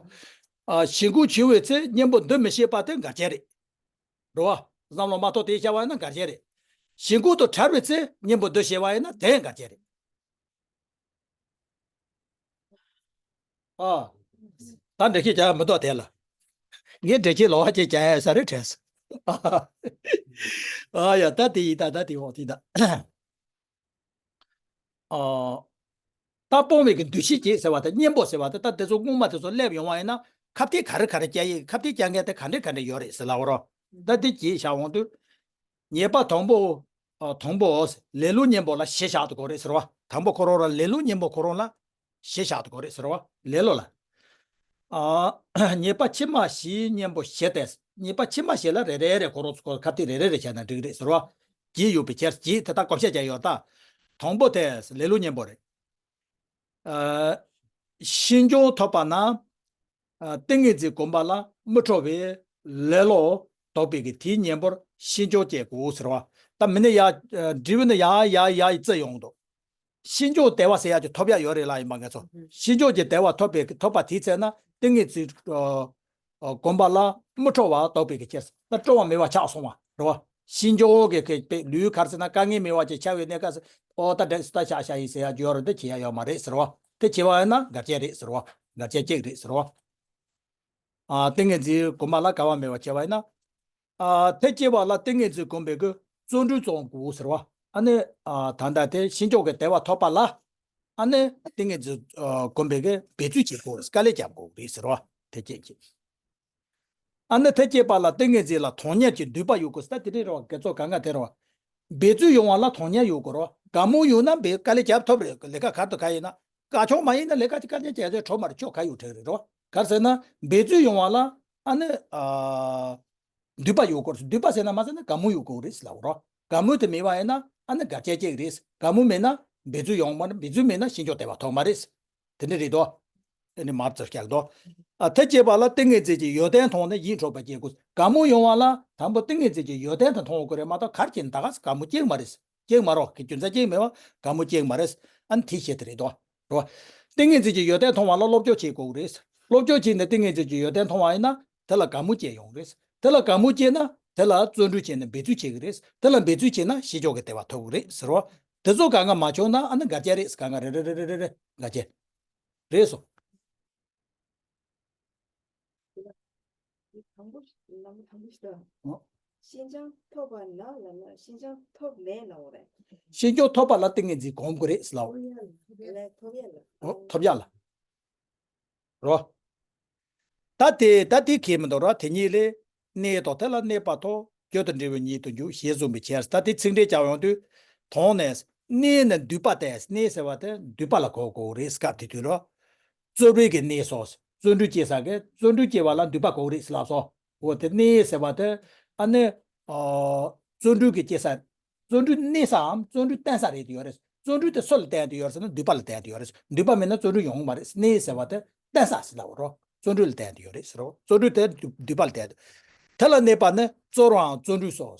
ཨ། བྱིང་རྒོད་བྱུང་བའི་ཚེ་གཉེན་པོ་འདུ་མི་བྱེད་པ་དེ་འགལ་རྐྱེན་རེད། རོ། བསམ་བློ་མ་ཐོག་དེ་བྱ་བ་ཡིན་ན་འགལ་རྐྱེན་རེད། བྱིང་རྒོད་དུ་བྲལ་བའི་ཚེ་གཉེན་པོ་འདུ་བྱེད་པ་ཡིན་ན་དེ་འགལ་རྐྱེན་རེད། ཨ། ད་འགྲེལ་བཤད་བྱ་ཡ་མི་འདུག་དེ་ལ། ངས་འགྲེལ་བཤད་ལོག་པ་ཅིག་བྱ་ཡ་ས་རེ་དྲན་སོང་། ཨ་ཡ་ད་དེ་ཡིན་ད་ད་དེ་འོག་དེ་ད། ཨ། ད་སྤོང་བའི་གི་འདུ་ཤེས་ཀྱིས་ཟེར་བ་དང་གཉེན་པོ་ཟེར་བ་དང་ད་དེ་ཚོ་སྔོན་མ་དེ་ཚོ་སླེབས་ཡོང་བ་ཡིན་ན་ཁ་གཏད་ག་རེ་ག་རེ་བཅའ་ཡིན། ཁ་གཏད་བཅའ་མཁན་དེ་ག་འདྲ་ག་འདྲ་ཡོད་རེད་ཟེར་ལབ་རོ། ད་དེ་ཅིག་བྱ་འོང་དུས། ཉེས་པ་དང་པོ། ཨ། དང་པོ། ལེ་ལོ་གཉེན་པོ་ལ་གཞི་བཞག་ཏུ་དགོས་རེད་ཟེར་བ། དང་པོ་ཁོ་རང་ལ་ལེ་ལོ་གཉེན་པོ་ཁོ་རང་ལ་གཞི་བཞག་ཏུ་དགོས་རེད་ཟེར་བ་ལེ་ལོ་ལ། ཨ། ཉེས་པ་ཕྱི་མ་བཞིའི་གཉེན་པོ་བཞི་སྟེ། ཉེས་པ་ཕྱི་མ་བཞི་ལ་རེ་རེ་རེ་ཁོ་རང་ཚོ་ཁ་གཏད་རེ་རེ་རེ་བྱས་ན་འགྲིག་རེད་ཟེར་བ། བཞི་ཡོད་པའི་ཕྱིར་བཞི་དེ་དག་བགོ་བཤའ་བྱས་ཡོད་ད། དང་པོ་དེ་ལེ་ལོ་གཉེན་པོ་རེད། ཨ། ཤིན་སྦྱངས་ཐོབ་པ་ན། ཨ། ཏིང་ངེ་འཛིན་གོམས་པ་ལ་མི་སྤྲོ་བའི་ལེ་ལོ་ལྡོག་པའི་གི་དེའི་གཉེན་པོར་ཤིན་སྦྱངས་སྐྱེ་དགོས་ཟེར་བ། ད་མི་ནི་ཡ། ཨ། འབྲས་བུ་ནི་ཡ་ཡ་ཡ་ཡི་རྩི་ཡོང་འདུག་ཤིན་སྦྱངས་བདེ་བ་ཟེར་ཡ་ཅིག་ཐོབ་ཡ་ཡོད་རེད་ལ་ཡིན་པ་ངེད་ཚོ། ཤིན་སྦྱངས་ཀྱི་བདེ་བ་ཐོབ་པའི་ཐོབ་པ་དེའི་ཚེ་ན་ཏིང་ངེ་འཛིན། ཨ། གོམས་པ་ལ་མི་སྤྲོ་བ་ལྡོག་པའི་གི་ཕྱིར་ད་སྤྲོ་བ་མེད་པ་ཆགས་སོང་བ་རེད་བ། ཤིན་སྦྱངས་ཀྱི་གི་ལུས་ག་རེ་ཟེར་ན་དཀའ་ངལ་མེད་པ་ཅིག་ཆགས་པའི་གནས་སྐབས་སུ་ཨོ་ད་འདྲ་ད་ཤ་ཤ་ཡིན་ཟེར་ཡ་ཡོད་རེད། དེ་བྱེད་ཡ་ཡོད་མ་རེད་ཟེར་བ། དེ་བྱེད་པ་ཡིན་ན་འགལ་རྐྱེན་རེད་ཟེར་བ། འགལ་རྐྱེན་གཅིག་རེད་ཟེར་བ། ཨ། ཏིང་ངེ་འཛིན་གོམས་པ་ལ་དགའ་བ་མེད་པ་བྱེད་པ་ཡིན་ན། ཨ། དེ་སྐྱེ་བ་ལ་ཏིང་ངེ་འཛིན་གོམས་པའི་གི་བརྩོན་འགྲུས་བརྩོན་དགོས་ཟེར་བ། ཨ་ནི། ཨ། ད་ལྟ་དེ་ཤིན་སྦྱངས་ཀྱི་བདེ་བ་ཐོབ་པ་ལ། ཨ་ནི་ཏིང་ངེ་འཛིན་གོམས་པའི་གི་འབད་རྩོལ་བྱེད་དགོས། དཀའ་ལས་རྒྱབ་དགོས་རེད་ཟེར་བ། དེ་སྐྱེ་གི། ཨ་ནི་དེ་སྐྱེས་པ་ལ་ཏིང་ངེ་འཛིན་ལ་དོན་གཉེར་གྱི་འདུན་པ་ཡོད་དགོས་ཟེར་ད་དེ་འདྲའི་རེད་བ། དགེ་ཚོགས་གང་ག་དེ་རེད་བ། འབད་རྩོལ་ཡོང་བ་ལ་དོན་གཉེར་ཡོད་དགོས་རེད་བ། དགའ་མོས་ཡོད་ན་འབད་དཀའ་ལས་རྒྱབ་ཐུབ་རེད། ལས་ཀ་ག་རེ་དང་ག་རེ་ཡིན་ན། དགའ་ཕྱོགས་མ་ཡིན་ན་ལས་ཀ་དེ་དཀའ་ལས་རྒྱབ་ཚེ་གྲོགས་མ་རེད། ཆོ་ག་ཡོད་དྲན་རེད་བ། ག་རེ་ཟེར་ན་འབད་རྩོལ་ཡོང་བ་ལ་ཨ་ནི། ཨ། འདུན་པ་ཡོད་དགོས་རེད། འདུན་པ་ཟེར་ན་མ་ཟེར་ན་དགའ་མོས་ཡོད་དགོས་རེད་ཟེར་ལབ་རོ། དགའ་མོས་དེ་མེད་པ་ཡིན་ན་ཨ་ནི་འགལ་རྐྱེན་སྐྱེ་གི་རེད། དགའ་མོས་མེད་ན་འབད་རྩོལ་ཡོང་མ་རེད། འབད་རྩོལ་མེད་ན་ཤིན་སྦྱངས་བདེ་བ་ཐོབ་མ་རེད། དེ་འདྲ་རེད་དོ། ཨ་ནི་མར་ཙམ་བཀྱག་དོ། ཨ་ཐ་སྐྱེས་པ་ལ་ཏིང་ངེ་འཛིན་གྱི་ཡོན་ཏན་མཐོང་ནས་ཡིད་འཕྲོག་པ་སྐྱེ་དགོས། དགའ་མོ་ཡོང་བ་ལ་དང་པོ་ཏིང་ངེ་འཛིན་གྱི་ཡོན་ཏན་དེ་མཐོང་དགོས་རེད་མ་གཏོགས་གར་སྐྱེས་ན་ད་ག་ས་དགའ་མོ་སྐྱེ་གི་མ་རེད། སྐྱེ་མ་རོགས་ཀྱི་རྒྱུ་མཚན་གཅིག་མེད་པ་དགའ་མོ་སྐྱེ་གི་མ་རེད། ཨ་ནི་དེ་བཤད་དེ་རེད་དོ། རེད་བ། ཏིང་ངེ་འཛིན་གྱི་ཡོན་ཏན་མཐོང་བ་ལ་སློབ་སྦྱོང་བྱེད་དགོས་ཀྱི་རེད། སློབ་སྦྱོང་བྱས་ནས་ཏིང་ངེ་འཛིན་གྱི་ཡོན་ཏན་མཐོང་བ་ཡིན་ན་དེ་ལ་དགའ་མོ་སྐྱེ་ཡོང་རེད། དེ་ལ་དགའ་མོ་སྐྱེ་ན་དེ་ལ་བརྩོན་འགྲུས་བྱས་ནས་འབད་རྩོལ་བྱེད་ཀྱི་རེད། དེ་ལ་འབད་རྩོལ་བྱས་ན་ཤེས་བྱ་གི་བདེ་བ་ཐོབ་ཀྱི་རེད་ཟེར་བ། དེ་ཚོ་གང་ག་མ་བྱུང་ན་ཨ་ནི་འགལ་རྐྱེན་རེད། གང་ག་རེད་རེད་རེད་རེད་རེད། འགལ་རྐྱེན་རེད་སོ། དང་པོ་ལམ་དང་པོ་ཞིག་དང་། ཨོ། ཤིན་སྦྱངས་ཐོབ་པ་ན་ལབ་ན་ཤིན་སྦྱངས་ཐོབ་མེད་ལབ་འོ་རེད། ཤིན་སྦྱངས་ཐོབ་པ་ལ་ཏིང་ངེ་འཛིན་གོམས་དགོས་རེད་ཟེར་ལབ་འོ། ཐོབ་ཡ་ལ་ཐོབ་ཡ་ལ། ཨོ་ཐོབ་ཡ་ལ། རོ། ད་དེ་ད་དེ་གལ་མི་འདུག་རོ། དེ་གཉིས་ལས། གནས་ཐོབ་དེ་ལ་གནས་པ་ཐོབ། རྒྱུ་དང་འབྲས་བུ་ཉིད་དུ་འཇུག་ཞེས་གསུངས་པའི་ཕྱིར། ད་དེ་ཚིག་འགྲེལ་བྱ་ཡོང་དུས། དོང་ནས་གནས་ནི་འདུས་པ་སྟེ། གནས་ཟེར་བ་དེ་འདུས་པ་ལ་གོ་དགོས་རེད་སྐབས་དེ་དུས་རོ། བརྩོན་འགྲུས་ཀྱི་གནས་སོ། བརྩོན་འགྲུས་སྐྱེ་ས་གི་བརྩོན་འགྲུས་སྐྱེ་བ་ལ་འདུས་པ་གོ་རེད་ཟེར་ལབ་སོ། འོ་དེ་གནས་ཟེར་བ་དེ་ཨ་ནི། བརྩོན་འགྲུས་ཀྱི་སྐྱེ་ས། བརྩོན་འགྲུས་གནས་སའམ་བརྩོན་འགྲུས་བརྟན་ས་རེད་དུ་ཡོད་རེད། བརྩོན་འགྲུས་དེ་སུ་ལ་བརྟེན་དུ་ཡོད་རེད་ཟེར་ན་འདུས་པ་ལ་བརྟེན་དུ་ཡོད་རེད། འདུས་པ་མེད་ན་བརྩོན་འགྲུས་ཡོང་གི་མ་རེད། གནས་ཟེར་བ་དེ་བརྟན་ས་ཟེར་ལབ་རོ། བརྩོན་འགྲུས་ལ་བརྟེན་དུ་ཡོད་རེད་ཟེར་རོ། བརྩོན་འགྲུས་དེ་འདུས་པ་ལ་བརྟེན་དུ། དེ་ལ་གནས་པ་ནི་བརྩོན་པའམ་བརྩོན་འགྲུས་སོ།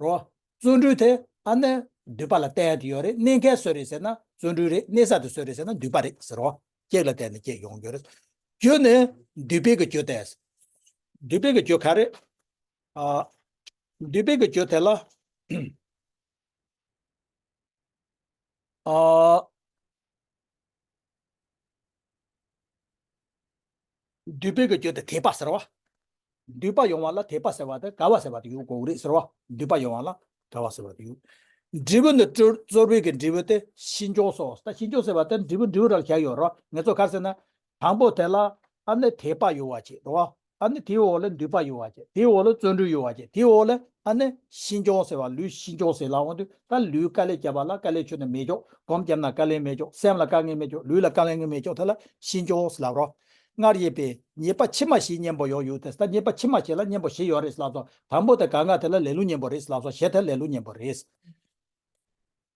རོ། བརྩོན་འགྲུས་དེ་ཨ་ནི་འདུས་པ་ལ་བརྟེན་དུ་ཡོད་རེད། གནས་མཁན་སུ་རེད་ཟེར་ན་བརྩོན་འགྲུས་རེད། གནས་ས་དེ་སུ་རེད་ཟེར་ན་འདུས་པ་རེད་ཟེར་རོ། གཅིག་ལ་བརྟེན་ནས་གཅིག་ཡོང་རྒྱུ་རེད། རྒྱུ་ནི་འདུས་པའི་གི་རྒྱུ་དེ། འདུས་པའི་གི་རྒྱུ་ག་རེ། ཨ། འདུས་པའི་གི་རྒྱུ་དེ་ལ། ཨ། འདུས་པའི་གི་རྒྱུ་དེ་དད་པ་ཟེར་བ། འདུས་པ་ཡོང་བ་ལ་དད་པ་ཟེར་བ་དེ་དགའ་བ་ཟེར་བ་དེ་ཡོད་དགོས་རེད་ཟེར་བ། འདུས་པ་ཡོང་བ་ལ་དགའ་བ་ཟེར་བ་དེ་ཡོད། འབྲས་བུ་ནི་བརྩོན་པའི་གི་འབྲས་བུ་དེ་ཤིན་སྦྱངས་སོ། ད་ཤིན་སྦྱངས་ཟེར་བ་དེ་འབྲས་བུ་འབྲས་བུ་ར་ལ་བཞག་ཡོད་རོ། ངེད་ཚོ་ག་རེ་ཟེར་ན། དང་པོ་དེ་ལ་ཨ་ནི་དད་པ་ཡོད་བ་བྱེད་རོ། ཨ་ནི་དེའི་འོག་ལ་འདུས་པ་ཡོད་བ་བྱེད། དེའི་འོག་ལ་བརྩོན་འགྲུས་ཡོད་བ་བྱེད། དེའི་འོག་ལ་ཨ་ནི་ཤིན་སྦྱངས་ཟེར་བ་ལུས་ཤིན་སྦྱངས་ཟེར་ལབ་འོང་དུས་ད་ལུས་དཀའ་ལས་བརྒྱབ་པ་ལ་དཀའ་ལས་ཁྱོན་ནས་མེད་ཀྱོག་སྒོམ་བརྒྱབ་ན་དཀའ་ལས་མེད་ཀྱོག་སེམས་ལ་དཀའ་ངལ་མེད་ཀྱོག་ལུས་ལ་དཀའ་ངལ་མེད་ཀྱོག་དེ་ལ་ཤིན་སྦྱངས་ཟེར་ལབ་རོ། སྔར་བཤད་པའི་ཉེས་པ་ཕྱི་མ་བཞིའི་གཉེན་པོ་ཡང་ཡོད་དེ། ད་ཉེས་པ་ཕྱི་མ་བྱས་ལ་གཉེན་པོ་བཞི་ཡོད་རེད་ཟེར་ལབ་སོང་། དང་པོ་དེ་གང་ག་དེ་ལ་ལེ་ལོའི་གཉེན་པོ་རེད་ཟེར་ལབ་སོང་། བཞི་དེ་ལེ་ལོའི་གཉེན་པོ་རེད།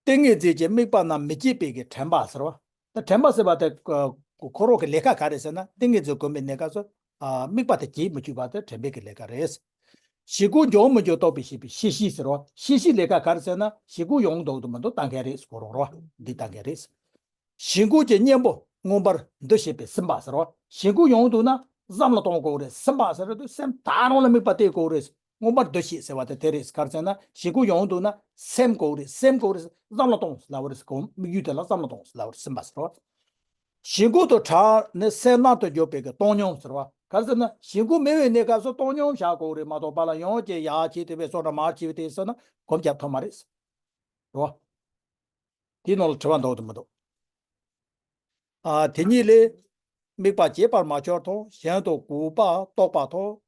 ཏིང་ངེ་འཛིན་གྱི་དམིགས་པ་རྣམས་མི་སྐྱེད་པའི་གི་དྲན་པ་ཟེར་བ། ད་དྲན་པ་ཟེར་བ་དེ་ཁོ་རང་གི་ལས་ཀ་ག་རེ་ཟེར་ན་ཏིང་ངེ་འཛིན་གོམས་པའི་གནས་སྐབས་སུ་དམིགས་པ་དེ་སྐྱེད་མི་བཅུག་པ་དེ་དྲན་པའི་གི་ལས་ཀ་རེད། ཞེ་སྡང་འབྱུང་མི་འབྱུང་རྟོག་པའི་ཤེས་པས་ཤེས་བཞིན་ཟེར་བ། ཤེས་བཞིན་ལས་ཀ་ག་རེ་ཟེར་ན་ཞེ་སྡང་ཡོང་འདུག་འདུག་མི་འདུག་ལྟ་མཁན་རེད། ཁོ་རང་རོ་འདི་ལྟ་མཁན་རེད། ཞེ་སྡང་གི་གཉེན་པོ་མངོན་པར་འདུ་ཤེས་པས་ཟིན་པ་ཟེར་བ། ཞེ་སྡང་ཡོང་འདུག་ན་བསམ་བློ་གཏོང་དགོས་རེད། ཟིན་པ་ཟེར་དུས་སེམས་ད་རུང་ལ་དམིགས་པ་གཏད་དགོས་རེད། མངོན་པར་འདུ་ཤེས་ཟེར་བ་དེ་དེ་རེད། ག་རེ་ཟེར་ན་ཞེ་སྡང་ཡོང་འདུག་ན་སེམས་དགོས་རེད། སེམས་དགོས་རེད། བསམ་བློ་གཏོང་ལབ་པ་རེད། གོ་དམིགས་ཡུལ་དེ་ལ་བསམ་བློ་གཏོང་ལབ་པ་རེད། ཟིན་པ་ཟེར་བ། ཞེ་སྡང་དང་བྲལ་ནས་སེམས་རྣལ་དུ་གྱུར་པའི་གི་བཏང་སྙོམས་ཟེར་བ། ག་རེ་ཟེར་ན་ཞེ་སྡང་མེད་པའི་གནས་སྐབས་སུ་བཏང་སྙོམས་བཞག་དགོས་རེད་མ་གཏོགས་པ་ལ་ཡང་ཅིག་ཡར་བྱས་དེ་བས་སོ་འདྲ་མར་བྱས་པའི་དེ་ཟེར་ན་གོམས་རྒྱབ་ཐུབ་མ་རེད། རོ། དེའི་ནང་ལ་དྲི་བ་འདུག་དང་མི་འདུག་ཨ། དེ་གཉིས་ལས། དམིགས་པ་བྱེད་པར་མ་གྱུར་ཐོག་གཞན་དུ་གུས་པ་རྟོགས་པ་ཐོག་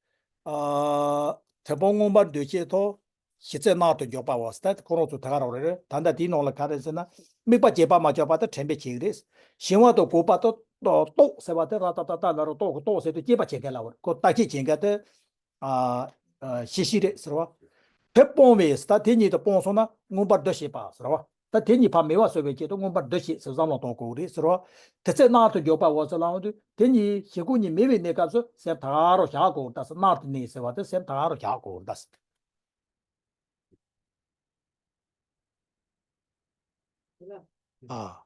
ཨ། དེ་ཕར་མངོན་པར་འདུ་ཤེས་ཐོག་གཞི་རྩའི་རྣལ་དུ་འཇོག་པའོ། ད་ཁོ་རང་ཚོ་དེ་ག་རང་རེད། ད་ལྟ་དེའི་ནང་ལ་ག་རེ་ཟེར་ན། དམིགས་པ་བྱེད་པར་མ་གྱུར་པ་དེ་དྲན་པའི་ཆེད་རེད། གཞན་དབང་དུ་གུས་པ་དེ་རྟོགས་ཟེར་བ་དེ་ར་ཏ་ཏ་ཏ་ལ་རུ་རྟོགས་གི་རྟོགས་ཟེར་དུས་དཔྱད་པ་བྱེད་མཁན་ལ་བར་ཁོ་བརྟག་དཔྱད་བྱེད་མཁན་དེ། ཨ། ཨ། ཤེས་བཞིན་རེད་ཟེར་བ། དེ་སྤོང་བས། ད་དེ་ཉིད་དུ་སྤོང་སོང་ན་མངོན་པར་འདུ་ཤེས་པ་ཟེར་བ། ད་དེ་ཉིད་ཕར་མེད་པར་བཟོ་བའི་ཆེད་དུ་མངོན་པར་འདུ་ཤེས་ཟེར་བསམ་བློ་གཏོང་དགོས་རེད་ཟེར་བ། དེ་ཚེ་རྣལ་དུ་འཇོག་པའོ་ཟེར་ལབ་དུས་དེ་ཉིད་ཞེ་སྡང་གཉིས་མེད་པའི་གནས་སྐབས་སུ་སེམས་ད་ག་རང་བཞག་དགོས་རེད་ད་ཟེར། རྣལ་དུ་གནས་ཟེར་བ་དེ་སེམས་ད་ག་རང་བཞག་དགོས་རེད་ད་ཟེར། ལ། ཨ།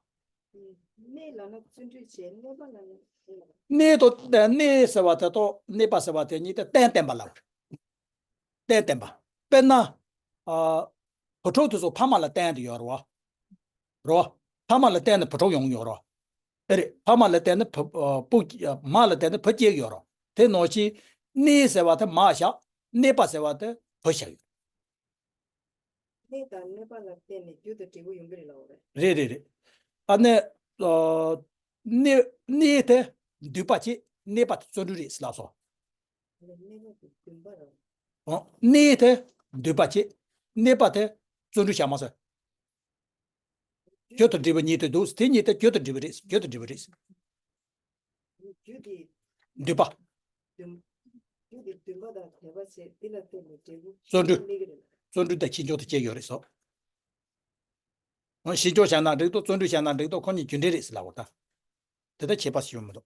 གནས་ལབ་ན་བརྩོན་འགྲུས་བྱས། གནས་པ་ལབ་ན་གནས་དང་གནས་ཟེར་བ་དེ་དང་གནས་པ་ཟེར་བ་དེ་གཉིས་དེ་རྟེན་བརྟེན་པ་ལ། རྟེན་བརྟེན་པ། དཔེར་ན། ཨ། བུ་ཕྲུག་དེ་ཚོ་ཕ་མ་ལ་བརྟེན་དུ་ཡོད་རེད་བ། རོ། ཕ་མ་ལ་བརྟེན་ནས་བུ་ཕྲུག་ཡོང་ཡོད་རོ། ཨེ་རེད། ཕ་མ་ལ་བརྟེན་ནས་བུ། ཨ། བུ། མ་ལ་བརྟེན་ནས་བུ་སྐྱེ་གི་ཡོད་རོ། དེ་ནང་བཞིན་གནས་ཟེར་བ་དེ་མ་བཞག་གནས་པ་ཟེར་བ་དེ་བུ་བཞག་ཡོད། གནས་དང་གནས་པ་ལ་བརྟེན་ནས་རྒྱུ་དང་འབྲས་བུ་ཡོང་གི་རེད་ལབ་པ་རེད། རེད་རེད་རེད། ཨ་ནི། ཨ། གནས། གནས་དེ་འདུས་པ་བྱེད། གནས་པ་དེ་བརྩོན་འགྲུས་རེད་ཟེར་ལབ་སོང་། གནས་པ་དེ་འདུས་པ་རེད། ཨ། གནས་དེ་འདུས་པ་བྱེད། གནས་པ་དེ་བརྩོན་འགྲུས་བྱ་མ་ཟེར། རྒྱུ་དང་འབྲས་བུ་ཉིད་དུ་འདུག་དེ་ཉིད་དེ་རྒྱུ་དང་འབྲས་བུ་རེད། རྒྱུ་དང་འབྲས་བུ་རེད། རྒྱུ་དེ། འདུས་པ། འདུན། རྒྱུ་དེ་འདུན་པ་དང་དད་པ་བྱས། དེ་ལ་བརྟེན་ནས་འབྲས་བུ་བརྩོན་འགྲུས། སླེབས་ཀྱི་རེད། བརྩོན་འགྲུས་དང་ཤིན་སྦྱངས་དེ་སྐྱེ་ཡོད་རེད་སོ། ཨ། ཤིན་སྦྱངས་བྱས་ན་འགྲིག་འདུག་བརྩོན་འགྲུས་བྱས་ན་འགྲིག་འདུག་ཁོ་གཉིས་རྒྱུ་འབྲས་རེད་ཟེར་ལབ་པ་ད། དེ་ལྟར་ཁྱད་པར་ཞིག་ཡོད་མི་འདུག